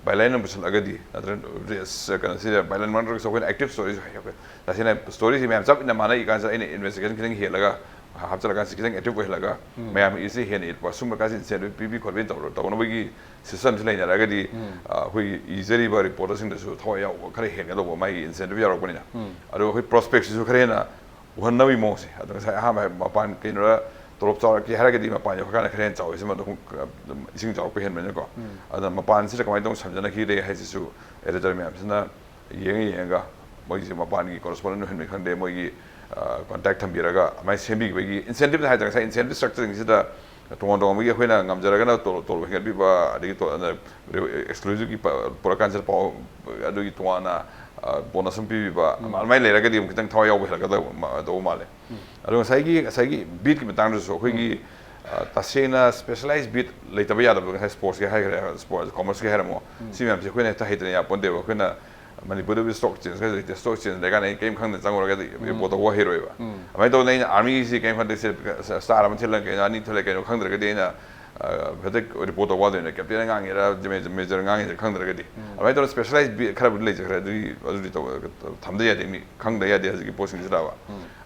byline ꯑꯃ ꯄꯨꯁꯤꯜꯂꯛꯑꯒꯗꯤ, ꯅꯠꯇ꯭ꯔꯒ ꯔꯦꯁ, ꯀꯩꯅꯣꯁꯤꯗ byline ꯃꯅꯨꯡꯗꯁꯨ ꯑꯩꯈꯣꯏꯅ active story ꯁꯨ ꯍꯥꯏ-, ꯇꯁꯦꯡꯅ story ꯁꯤ ꯃꯌꯥꯝ ꯆꯞ ꯃꯥꯟꯅ ꯃꯥꯟꯅ ꯏꯀꯥꯟꯁꯤꯗ ꯑꯩꯅ investigation ꯈꯤꯇꯪ ꯍꯦꯜꯂꯒ ꯍꯥꯞꯆꯤꯜꯂꯀꯥꯟꯁꯤ ꯈꯤꯇꯪ active ꯑꯣꯏꯍꯜꯂꯒ, ꯃꯌꯥꯝ ꯏꯁꯤ ꯍꯦꯟꯅ ꯏꯠꯄ ꯁꯨꯝꯕ ꯀꯥꯟꯁꯤ incentive ꯄꯤꯕꯤ ꯈꯣꯠꯄꯤ ꯇꯧꯔ-, ꯇꯧꯅꯕꯒꯤ system ꯁꯤ ꯂꯩꯅꯔꯒꯗꯤ, ꯑ, ꯑꯩꯈꯣꯏꯒꯤ ꯏꯖꯔꯤꯕ reporter ꯁꯤꯡꯗꯁꯨ ꯊꯋꯥꯏ ꯌꯥꯎꯕ ꯈꯔ ꯍꯦꯟꯒꯗꯧꯕ, ꯃꯥꯒꯤ incentive ꯌꯥꯎꯔꯛꯄꯅꯤꯅ꯫ ꯑꯗꯨꯒ ꯑꯩꯈꯣꯏ prospect ꯁꯤꯁꯨ ꯈꯔ ꯍꯦꯟꯅ ꯎꯍꯟꯅꯕꯒꯤ ꯃꯑꯣꯡꯁꯦ꯫ ꯑꯗꯣ ꯉꯁꯥꯏ ꯑꯍꯥꯟꯕ ꯍꯥꯏ-, ꯃꯄꯥꯟ ꯀꯩꯅꯣꯗ ꯇꯣꯂꯣꯞ ꯆꯥꯎꯔꯛꯀꯦ ꯍꯥꯏꯔꯒꯗꯤ ꯃꯄꯥꯟ ꯌꯧꯔꯀꯥꯟꯗ ꯈꯔ ꯍꯦꯟꯅ ꯆꯥꯎꯋꯤ, ꯁꯤꯃ ꯑꯗꯨꯝ, ꯑꯗꯨꯝ ꯏꯁꯤꯡ ꯆꯥꯎꯔꯛꯄ ꯍꯦꯟꯕꯅꯤꯅꯀꯣ꯫ ꯑꯗ ꯃꯄꯥꯟꯁꯤꯗ ꯀꯃꯥꯏꯅ ꯇꯧꯅ ꯁꯝꯖꯅꯈꯤꯔꯦ ꯍꯥꯏꯁꯤꯁꯨ editor ꯃꯌꯥꯝꯁꯤꯅ ꯌꯦꯡꯉ ꯌꯦꯡꯉꯒ ꯃꯣꯏꯁꯦ ꯃꯄꯥꯟꯒꯤ correspondent ꯑꯣꯏꯍꯟꯕꯅꯤ ꯈꯪꯗꯦ, ꯃꯣꯏꯒꯤ, ꯑ, contact ꯊꯝꯕꯤꯔꯒ ꯑꯗꯨꯃꯥꯏꯅ ꯁꯦꯝꯕꯤꯈꯤꯕꯒꯤ incentive ꯍꯥꯏꯇꯥꯔꯦ꯫ ꯉꯁꯥꯏ incentive structure ꯁꯤꯡꯁꯤꯗ ꯇꯣꯉꯥꯟ ꯇꯣꯉꯥꯟꯕꯒꯤ ꯑꯩꯈꯣꯏꯅ ꯉꯝꯖꯔꯒꯅ ꯇꯣꯂꯣꯞ, ꯇꯣꯂꯣꯞ ꯍꯦꯟꯒꯠꯄꯤꯕ, ꯑꯗꯒꯤ ꯇꯣ-, ꯑꯗ, exclusive ꯀꯤ ꯄ-, ꯄꯨꯔꯛꯀꯥꯟꯁꯤꯗ ꯄꯥꯎ ꯑꯗꯨꯒꯤ ꯇꯣꯉꯥꯟꯅ ꯕꯣꯅꯁ ꯑꯃ ꯄꯤꯕꯤꯕ, ꯑꯗꯨꯃꯥꯏꯅ ꯂꯩꯔꯒꯗꯤ ꯑꯃꯨꯛ ꯈꯤꯇꯪ ꯊꯋꯥꯏ ꯌꯥꯎꯕ ꯍꯦꯜꯂꯛꯀꯗꯧꯕ ꯃ- ꯇꯧꯕ ꯃꯥꯜꯂꯦ꯫ ꯑꯗꯣ ꯉꯁꯥꯏꯒꯤ ꯉꯁꯥꯏꯒꯤ ꯕꯤꯠꯀꯤ ꯃꯇꯥꯡꯗꯁꯨ ꯑꯩꯈꯣꯏꯒꯤ, ꯑ, ꯇꯁꯦꯡꯅ ꯁ꯭ꯄꯦꯁꯤꯌꯦꯂꯥꯏꯁ ꯕꯤꯠ ꯂꯩꯇꯕ ꯌꯥꯗꯕꯗꯣ, ꯉꯁꯥꯏ ꯁ꯭ꯄꯣꯔꯠꯁꯀꯤ ꯍꯥꯏꯈ꯭ꯔꯦ, ꯁ꯭ꯄꯣꯔꯠ ꯀꯣꯃꯔꯁꯀꯤ ꯍꯥꯏꯔꯝꯃꯣ, ꯁꯤ ꯃꯌꯥꯝꯁꯦ ꯑꯩꯈꯣꯏꯅ ꯍꯦꯛꯇ ꯍꯩꯇꯅ ꯌꯥꯄꯣꯟꯇꯦꯕ꯫ ꯑꯩꯈꯣꯏꯅ ꯃꯅꯤꯄꯨꯔꯗꯕꯨ ꯁ꯭ꯇꯣꯛ ꯑꯦꯛꯁꯆꯦꯟꯖ ꯈꯔ ꯂꯩꯇꯦ, ꯁ꯭ꯇꯣꯛ ꯑꯦꯛꯁꯆꯦꯟꯖ ꯂꯩꯀꯥꯟꯗ ꯑꯩ ꯀꯔꯤꯝ ꯈꯪꯗꯅ ꯆꯪꯉꯨꯔꯒꯗꯤ ꯔꯤꯄꯣꯔꯠ ꯇꯧꯕ ꯍꯩꯔꯣꯏꯕ꯫ ꯑꯗꯨꯃꯥꯏꯅ ꯇꯧꯗꯅ ꯑꯩꯅ ꯑꯥꯔꯃꯤꯁꯤ ꯀꯔꯤꯝ ꯈꯪꯗꯦ, ꯁꯦ, ꯁ꯭ꯇꯥꯔ ꯑꯃ ꯊꯤꯜꯂꯒ ꯀꯩꯅꯣ, ꯑꯅꯤ ꯊꯤꯜꯂꯒ ꯀꯩꯅꯣ ꯈꯪꯗ꯭ꯔꯒꯗꯤ ꯑꯩꯅ, ꯑ, ꯍꯦꯛꯇ ꯔꯤꯄꯣꯔꯠ ꯇꯧꯕ ꯋꯥꯗꯣꯏꯅꯦ, ꯀꯦꯞꯇꯦꯟꯅ ꯉꯥꯡꯉꯤꯔ ꯃꯦꯖꯔ ꯉꯥꯡꯉꯤꯔ ꯈꯪꯗ꯭ꯔꯒꯗꯤ꯫ ꯑꯗꯨꯃꯥꯏꯅ ꯇꯧꯗꯅ ꯁ꯭ꯄꯦꯁꯤꯌꯦꯂꯥꯏꯁ ꯕꯤꯠ ꯈꯔꯕꯨꯗꯤ ꯂꯩꯖꯈ꯭ꯔꯦ, ꯑꯗꯨꯗꯤ ꯑꯗꯨꯗꯤ ꯇꯧ-, ꯊꯝꯗ ꯌꯥꯗꯦ, ꯃꯤ ꯈꯪꯗ ꯌꯥꯗꯦ ꯍꯧꯖꯤꯛꯀꯤ ꯄꯣꯠꯁꯤꯡꯁꯤꯗꯕ꯫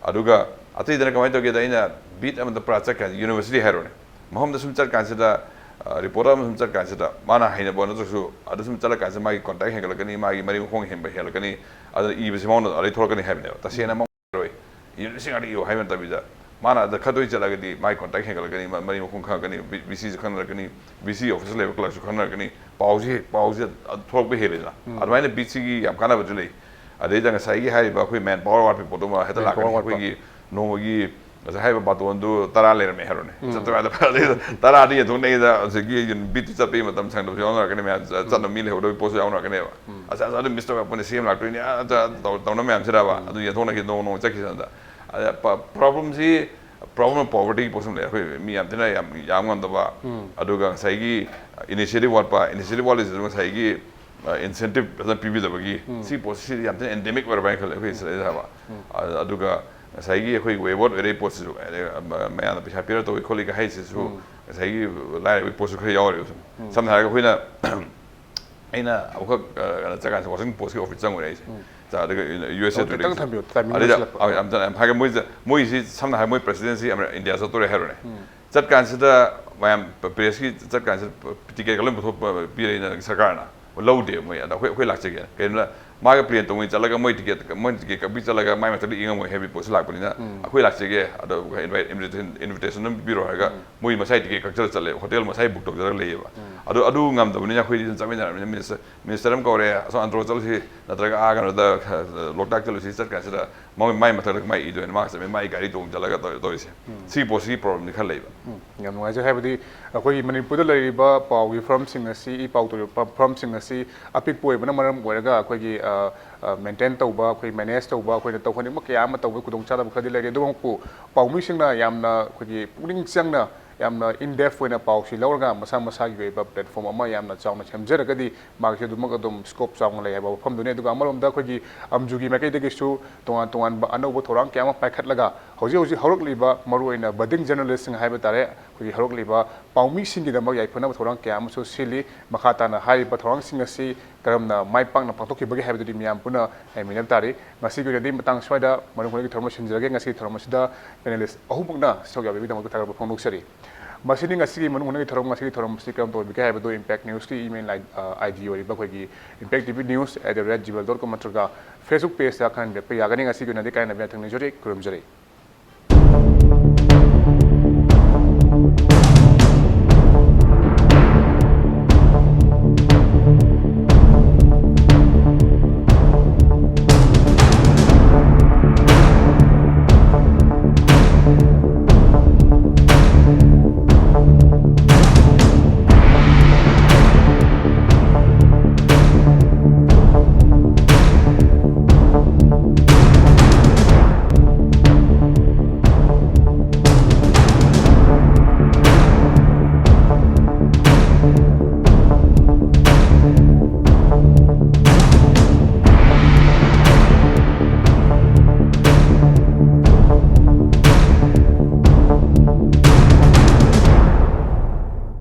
ꯑꯗꯨꯒ ꯑꯇꯩꯗꯅ ꯀꯃꯥꯏꯅ ꯇꯧꯒꯦꯗ, ꯑꯩꯅ ꯕꯤꯠ ꯑꯃꯗ ꯄꯨꯔꯥ ꯆꯠꯀꯥꯟꯗ ꯌꯨꯅꯤꯚꯔꯁꯤꯇꯤ ꯍꯥꯏꯔꯣꯅꯦ, ꯃꯐꯝꯗ ꯁꯨꯝ ꯆꯠꯀꯥꯟꯁꯤꯗ, ꯑ, ꯔꯤꯄꯣꯔꯇꯔ ꯑꯃ ꯁꯨꯝ ꯆꯠꯀꯥꯟꯁꯤꯗ ꯃꯥꯅ ꯍꯩꯅꯕ ꯅꯠꯇ꯭ꯔꯁꯨ ꯑꯗ ꯁꯨꯝ ꯆꯠꯂꯀꯥꯟꯁꯤꯗ ꯃꯥꯒꯤ ꯀꯣꯟꯇꯦꯛ ꯍꯦꯟꯒꯠꯂꯛꯀꯅꯤ, ꯃꯥꯒꯤ ꯃꯔꯤ ꯃꯈꯣꯡ ꯍꯦꯟꯕ ꯍꯦꯜꯂꯛꯀꯅꯤ, ꯑꯗꯨꯅ ꯏꯕꯁꯤ ꯃꯉꯣꯟꯗ ꯑꯗꯩ ꯊꯣꯛꯂꯛꯀꯅꯤ ꯍꯥꯏꯕꯅꯦꯕ꯫ ꯇꯁꯦꯡꯅ ꯃꯉꯣꯟꯗ ꯌꯨꯅꯤꯠꯁꯤꯡ ꯉꯥꯛꯇ ꯏꯌꯨ ꯍꯥꯏꯕ ꯅꯠꯇꯕꯤꯗ ꯃꯥꯅ ꯑꯗ ꯈꯔ ꯇꯣꯏꯅ ꯆꯠꯂꯒꯗꯤ ꯃꯥꯒꯤ ꯀꯣꯟꯇꯦꯛ ꯍꯦꯟꯒꯠꯂꯛꯀꯅꯤ, ꯃ-, ꯃꯔꯤ ꯃꯈꯣꯡ ꯈꯪꯉꯛꯀꯅꯤ, ꯚꯤ ꯁꯤꯁꯨ ꯈꯪꯅꯔꯛꯀꯅꯤ, ꯚꯤ ꯁꯤ ꯑꯣꯐꯤꯁꯇ ꯂꯩꯕ ꯀ꯭ꯂꯔꯛꯁꯨ ꯈꯪꯅꯔꯛꯀꯅꯤ, ꯄꯥꯎꯁꯤ ꯄꯥꯎꯁꯤ ꯊꯣꯛꯂꯛꯄ ꯍꯦꯜꯂꯦꯗꯅ꯫ ꯑꯗꯨꯃꯥꯏꯅ ꯕꯤꯠꯁꯤꯒꯤ ꯌꯥꯝ ꯀꯥꯟꯅꯕꯁꯨ ꯂꯩ꯫ ꯑꯗꯩꯗ ꯉꯁꯥꯏꯒꯤ ꯍꯥꯏꯔꯤꯕ ꯑꯩꯈꯣꯏ ꯃꯦꯟ ꯄꯥꯋꯔ ꯋꯥꯠꯄꯒꯤ ꯄꯣꯠꯇꯨꯃ ꯍꯦꯛꯇ ꯃꯦꯟ ꯂꯥꯛꯀꯅꯤ꯫ ꯄꯥꯋꯔ ꯋꯥꯠꯄ꯫ ꯑꯩꯈꯣꯏꯒꯤ ꯅꯣꯡꯃꯒꯤ ꯉꯁꯥꯏ ꯍꯥꯏꯔꯤꯕ ꯕꯥꯇꯣꯟꯗꯨ ꯇꯔꯥ ꯂꯩꯔꯝꯃꯦ ꯍꯥꯏꯔꯣꯅꯦ꯫ ꯆꯠꯇꯕ ꯌꯥꯗꯕ ꯑꯗꯩꯗ ꯇꯔꯥꯗꯤ ꯌꯦꯟꯊꯣꯛꯅꯩꯗ, ꯍꯧꯖꯤꯛꯀꯤ ꯕꯤꯠꯇꯨ ꯆꯠꯄꯒꯤ ꯃꯇꯝ ꯁꯪꯗꯕꯁꯨ ꯌꯥꯎꯅꯔꯛꯀꯅꯤ ꯃꯌꯥꯝ, ꯆꯠ-, ꯆꯠꯅꯕ ꯃꯤ ꯂꯩꯍꯧꯗꯕꯒꯤ ꯄꯣꯠꯁꯨ ꯌꯥꯎꯅꯔꯛꯀꯅꯦꯕ꯫ ꯑꯁ, ꯑꯁ, ꯑꯗꯨ ꯃꯤꯁ ꯇꯧꯔꯛꯄꯅꯦ, ꯁꯤ ꯑꯃ ꯂꯥꯛꯇꯣꯏꯅꯦ, ꯑ, ꯇꯧ-, ꯇꯧꯅ ꯃꯌꯥꯝꯁꯤꯗꯕ꯫ ꯑꯗꯨ ꯌꯦꯟꯊꯣꯛꯅꯈꯤ ꯅꯣꯡ ꯅꯣꯡ ꯆꯠꯈꯤꯁꯤꯅꯗ꯫ ꯑꯗ ꯄ-, ꯄ꯭ꯔꯣꯕ꯭ꯂꯦꯝꯁꯤ, ꯄ꯭ꯔꯣꯕ꯭ꯂꯦꯝ ꯑꯣꯐ ꯄꯣꯚꯔꯇꯤꯒꯤ ꯄꯣꯠꯁꯨ ꯂꯩ꯫ ꯑꯩꯈꯣꯏ ꯃꯤ ꯌꯥꯝ ꯊꯤꯅ ꯌꯥꯝ, ꯌꯥꯝ ꯉꯝꯗꯕ, ꯑꯗꯨꯒ ꯉꯁꯥꯏꯒꯤ ꯏꯅꯤꯁꯤꯌꯦꯇꯤꯚ ꯋꯥꯠꯄ, ꯏꯅꯤꯁꯤꯌꯦꯇꯤꯚ ꯋꯥꯠꯂꯤꯁꯤꯁꯨ ꯉꯁꯥꯏꯒꯤ, ꯑ, ꯏꯟꯁꯦꯟꯇꯤꯚ ꯐꯖꯅ ꯄꯤꯕꯤꯗꯕꯒꯤ ꯁꯤ ꯄꯣꯠꯁꯤ ꯌꯥꯝ ꯊꯤꯅ ꯑꯦꯟꯗꯦꯃꯤꯛ ꯑꯣꯏꯔꯕ ꯍꯥꯏꯅ ꯈꯜꯂꯦ ꯑꯩꯈꯣꯏ ꯁꯤꯗꯩꯗ ꯍꯥꯏꯕ꯫ ꯑ-, ꯑꯗꯨꯒ ꯉꯁꯥꯏꯒꯤ ꯑꯩꯈꯣꯏ ꯋꯦ ꯋꯥꯔꯗ ꯑꯣꯏꯔꯛꯏ ꯄꯣꯠꯁꯤꯁꯨ, ꯑ, ꯃꯌꯥꯝꯅ ꯄꯩꯁꯥ ꯄꯤꯔ ꯇꯧꯏ ꯈꯣꯠꯂꯤꯒ ꯍꯥꯏꯁꯤꯁꯨ ꯉꯁꯥꯏꯒꯤ ꯂꯥꯏꯔꯕꯒꯤ ꯄꯣꯠꯁꯨ ꯈꯔ ꯌꯥꯎꯔꯦꯕ ꯁꯨꯝ꯫ ꯁꯝꯅ ꯍꯥꯏꯔꯒ ꯑꯩꯈꯣꯏꯅ ꯑꯩꯅ ꯑꯃꯨꯛꯈꯛ, ꯑ, ꯀꯩꯅꯣ ꯆꯠꯀꯥꯟꯁꯤꯗ ꯋꯥꯁꯤꯡꯇꯣꯟ ꯄꯣꯁꯀꯤ ꯑꯣꯐꯤꯁ ꯆꯪꯉꯨꯔꯦ ꯑꯩꯁꯦ꯫ ꯆꯥ-, ꯑꯗꯨꯒ ꯌꯨ ꯑꯦꯁ ꯑꯦ ꯑꯣ, ꯈꯤꯇꯪ ꯇꯨꯗꯦꯒꯤꯁꯦ꯫ ꯊꯝꯕꯤꯌꯨ, ꯇꯥꯏꯃꯤꯡ ꯑꯗꯩꯗ, ꯂꯣꯏꯁꯤꯜꯂꯛꯄ꯫ ꯑ, ꯌꯥꯝ ꯆ-, ꯌꯥꯝ ꯍꯥꯏꯒꯦ, ꯃꯣꯏꯁꯦ, ꯃꯣꯏꯁꯤ ꯁꯝꯅ ꯍꯥꯏꯔꯕ ꯃꯣꯏ ꯄ꯭ꯔꯦꯁꯤꯗꯦꯟꯁꯤ ꯑꯃ ꯏꯟꯗꯤꯌꯥ ꯆꯠꯇꯣꯔꯦ ꯍꯥꯏꯔꯨꯔꯦ꯫ ꯆꯠꯀꯥꯟꯁꯤꯗ ꯃꯌꯥꯝ ꯄ-, ꯄ꯭ꯔꯦꯁꯀꯤ ꯆꯠꯀꯥꯟꯁꯤꯗ ꯄ-, ꯇꯤꯀꯦꯠꯀ ꯂꯣꯏ ꯄꯨꯊꯣꯛꯄ ꯄꯤꯔꯛꯏꯅ ꯁꯔꯀꯥꯔꯅ꯫ ꯂꯧꯗꯦ ꯃꯣꯏ꯫ ꯑꯗ ꯑꯩꯈꯣꯏ, ꯑꯩꯈꯣꯏ ꯂꯥꯛꯆꯒꯦ꯫ ꯀꯩꯒꯤꯅꯣꯗ ꯃꯥꯒ ꯄ꯭ꯂꯦꯟ ꯇꯣꯡꯉꯩ ꯆꯠꯂꯒ ꯃꯣꯏ ꯇꯤꯀꯦꯠ, ꯃꯣꯏ ꯇꯤꯀꯦꯠ ꯀꯛꯄꯤ ꯆꯠꯂꯒ ꯃꯥꯏ ꯃꯊꯛꯇ ꯌꯦꯡꯉꯝꯃꯣꯏ ꯍꯥꯏꯕꯒꯤ ꯄꯣꯠꯁꯨ ꯂꯥꯛꯄꯅꯤꯅ ꯑꯩꯈꯣꯏ ꯂꯥꯛꯆꯒꯦ꯫ ꯑꯗꯣ ꯏꯟꯚꯥꯏꯠ-, ꯏꯟꯚꯤꯇꯦꯁꯟ, ꯏꯟꯚꯤꯇꯦꯁꯟ ꯑꯗꯨꯝ ꯄꯤꯕꯤꯔꯣ ꯍꯥꯏꯔꯒ ꯃꯣꯏ ꯃꯁꯥꯏ ꯇꯤꯀꯦꯠ ꯀꯛꯆꯔ ꯆꯠꯂꯦꯕ꯫ ꯍꯣꯇꯦꯜ ꯃꯁꯥꯏ ꯕꯨꯛ ꯇꯧꯖꯔꯒ ꯂꯩꯌꯦꯕ꯫ ꯑꯗꯨ ꯑꯗꯨ ꯉꯝꯗꯕꯅꯤꯅ ꯑꯩꯈꯣꯏꯗꯤ ꯑꯗꯨꯝ ꯆꯠꯃꯤꯟꯅꯔꯕꯅꯤꯅ ꯃꯤꯅꯤꯁꯇꯔ ꯃꯤꯅꯤꯁꯇꯔ ꯑꯃ ꯀꯧꯔꯦ, ꯑꯁꯣꯝ ꯑꯟꯗ꯭ꯔꯣ ꯆꯠꯂꯨꯁꯤ ꯅꯠꯇ꯭ꯔꯒ ꯑꯥ ꯀꯩꯅꯣꯗ ꯂꯣꯛꯇꯥꯛ ꯆꯠꯂꯨꯁꯤ꯫ ꯆꯠ ꯀꯥꯟꯁꯤꯗ ꯃꯥꯏ ꯃꯥꯏ ꯃꯊꯛꯇ ꯀꯃꯥꯏꯅ ꯏꯗꯣꯏꯅꯣ? ꯃꯥ ꯆꯠꯃꯤꯟ ꯃꯥꯏ ꯒꯥꯔꯤ ꯇꯣꯡ ꯆꯠꯂꯒ ꯇꯧ- ꯇꯧꯔꯤꯁꯦ꯫ ꯁꯤꯒꯤ ꯄꯣꯠꯁꯤꯒꯤ ꯄ꯭ꯔꯣꯕ꯭ꯂꯦꯝꯗꯤ ꯈꯔ ꯂꯩꯕ꯫ ꯎꯝ, ꯌꯥꯝ ꯅꯨꯡꯉꯥꯏꯖꯩ꯫ ꯍꯥꯏꯕꯗꯤ ꯑꯩꯈꯣꯏꯒꯤ ꯃꯅꯤꯄꯨꯔꯗ ꯂꯩꯔꯤꯕ ꯄꯥꯎꯒꯤ ꯐꯣꯔꯝꯁꯤꯡ ꯑꯁꯤ, ꯏ ꯄꯥꯎ ꯇꯧꯔꯤꯕ ꯐꯣꯔꯝꯁꯤꯡ ꯑꯁꯤ ꯑꯄꯤꯛꯄ ꯑꯣꯏꯕꯅ ꯃꯔꯝ ꯑꯣꯏꯔꯒ ꯑꯩꯈꯣꯏꯒꯤ ꯃꯦꯟꯇꯦꯟ ꯇꯧꯕ, ꯑꯩꯈꯣꯏ ꯃꯦꯅꯦꯖ ꯇꯧꯕ, ꯑꯩꯈꯣꯏꯅ ꯇꯧꯍꯟꯅꯤꯡꯕ ꯀꯌꯥ ꯑꯃ ꯇꯧꯕ ꯈꯨꯗꯣꯡꯆꯥꯗꯕ ꯈꯔꯗꯤ ꯂꯩꯔꯤ꯫ ꯑꯗꯨꯃꯛꯄꯨ ꯄꯥꯎꯃꯤꯁꯤꯡꯅ ꯌꯥꯝꯅ ꯑꯩꯈꯣꯏꯒꯤ ꯄꯨꯛꯅꯤꯡ ꯆꯪꯅ ꯌꯥꯝꯅ ꯏꯟ ꯗꯦꯞ ꯑꯣꯏꯅ ꯄꯥꯎꯁꯤ ꯂꯧꯔꯒ ꯃꯁꯥ ꯃꯁꯥꯒꯤ ꯑꯣꯏꯕ ꯄ꯭ꯂꯦꯠꯐꯣꯝ ꯑꯃ ꯌꯥꯝꯅ ꯆꯥꯎꯅ ꯁꯦꯝꯖꯔꯒꯗꯤ ꯃꯥꯒꯤꯁꯨ ꯑꯗꯨꯃꯛ ꯑꯗꯨꯝ ꯁ꯭ꯀꯣꯞ ꯆꯥꯎꯅ ꯂꯩ ꯍꯥꯏꯕ ꯋꯥꯐꯝꯗꯨꯅꯤ꯫ ꯑꯗꯨꯒ ꯑꯃꯔꯣꯝꯗ ꯑꯩꯈꯣꯏꯒꯤ ꯑꯝꯖꯨꯒꯤ ꯃꯥꯏꯀꯩꯗꯒꯤꯁꯨ ꯇꯣꯉꯥꯟ ꯇꯣꯉꯥꯟꯕ ꯑꯅꯧꯕ ꯊꯧꯔꯥꯡ ꯀꯌꯥ ꯑꯃ ꯄꯥꯏꯈꯠꯂꯒ ꯍꯧꯖꯤꯛ ꯍꯧꯖꯤꯛ ꯍꯧꯔꯛꯂꯤꯕ ꯃꯔꯨꯑꯣꯏꯅ ꯕꯗꯤꯡ ꯖꯔꯅꯦꯂꯤꯁꯁꯤꯡ ꯍꯥꯏꯕ ꯇꯥꯔꯦ, ꯑꯩꯈꯣꯏꯒꯤ ꯍꯧꯔꯛꯂꯤꯕ ꯄꯥꯎꯃꯤꯁꯤꯡꯒꯤꯗꯃꯛ ꯌꯥꯏꯐꯅꯕ ꯊꯧꯔꯥꯡ ꯀꯌꯥ ꯑꯃꯁꯨ ꯁꯤꯜꯂꯤ꯫ ꯃꯈꯥ ꯇꯥꯅ ꯍꯥꯏꯔꯤꯕ ꯊꯧꯔꯥꯡꯁꯤꯡ ꯑꯁꯤ ꯀꯔꯝꯅ ꯃꯥꯏ ꯄꯥꯛꯅ ꯄꯥꯡꯊꯣꯛꯈꯤꯕꯒꯦ ꯍꯥꯏꯕꯗꯨꯗꯤ ꯃꯤꯌꯥꯝ ꯄꯨꯟꯅ ꯌꯦꯡꯃꯤꯟꯅꯕ ꯇꯥꯔꯤ꯫ ꯉꯁꯤꯒꯤ ꯑꯣꯏꯅꯗꯤ ꯃꯇꯥꯡ ꯁ꯭ꯋꯥꯏꯗ ꯃꯔꯨ ꯍꯣꯟꯅꯒꯤ ꯊꯧꯔꯝ ꯂꯣꯏꯁꯤꯟꯖꯔꯒꯦ꯫ ꯉꯁꯤꯒꯤ ꯊꯧꯔꯝ ꯑꯁꯤꯗ ꯄꯦꯅꯦꯂꯤꯁ ꯑꯍꯨꯝꯃꯛꯅ ꯁꯔꯨꯛ ꯌꯥꯕꯤꯕꯒꯤꯗꯃꯛꯇ ꯊꯥꯒꯠꯄ ꯐꯣꯡꯗꯣꯛꯆꯔꯤ꯫ ꯃꯁꯤꯅꯤ ꯉꯁꯤꯒꯤ ꯃꯔꯨ ꯍꯣꯟꯅꯒꯤ ꯊꯧꯔꯝ꯫ ꯉꯁꯤꯒꯤ ꯊꯧꯔꯝ ꯑꯁꯤ ꯀꯔꯝ ꯇꯧꯕꯤꯒꯦ ꯍꯥꯏꯕꯗꯨ ꯏꯝꯄꯦꯛ ꯅ꯭ꯌꯨꯁꯀꯤ ꯏꯃꯦꯜ ꯑꯥꯏ ꯗꯤ ꯑꯣꯏꯔꯤꯕ ꯑꯩꯈꯣꯏꯒꯤ impact T V news at the rate gmail dot com ꯅꯠꯇ꯭ꯔꯒ Facebook pageꯇ ꯈꯪꯍꯟꯕꯤꯔꯛꯄ ꯌꯥꯒꯅꯤ꯫ ꯉꯁꯤꯒꯤ ꯑꯣꯏꯅꯗꯤ ꯀꯥꯏꯅꯕ ꯌꯥꯊꯪ ꯅꯤꯖꯔꯤ꯫ ꯈꯨꯔꯨꯝꯖꯔꯤ꯫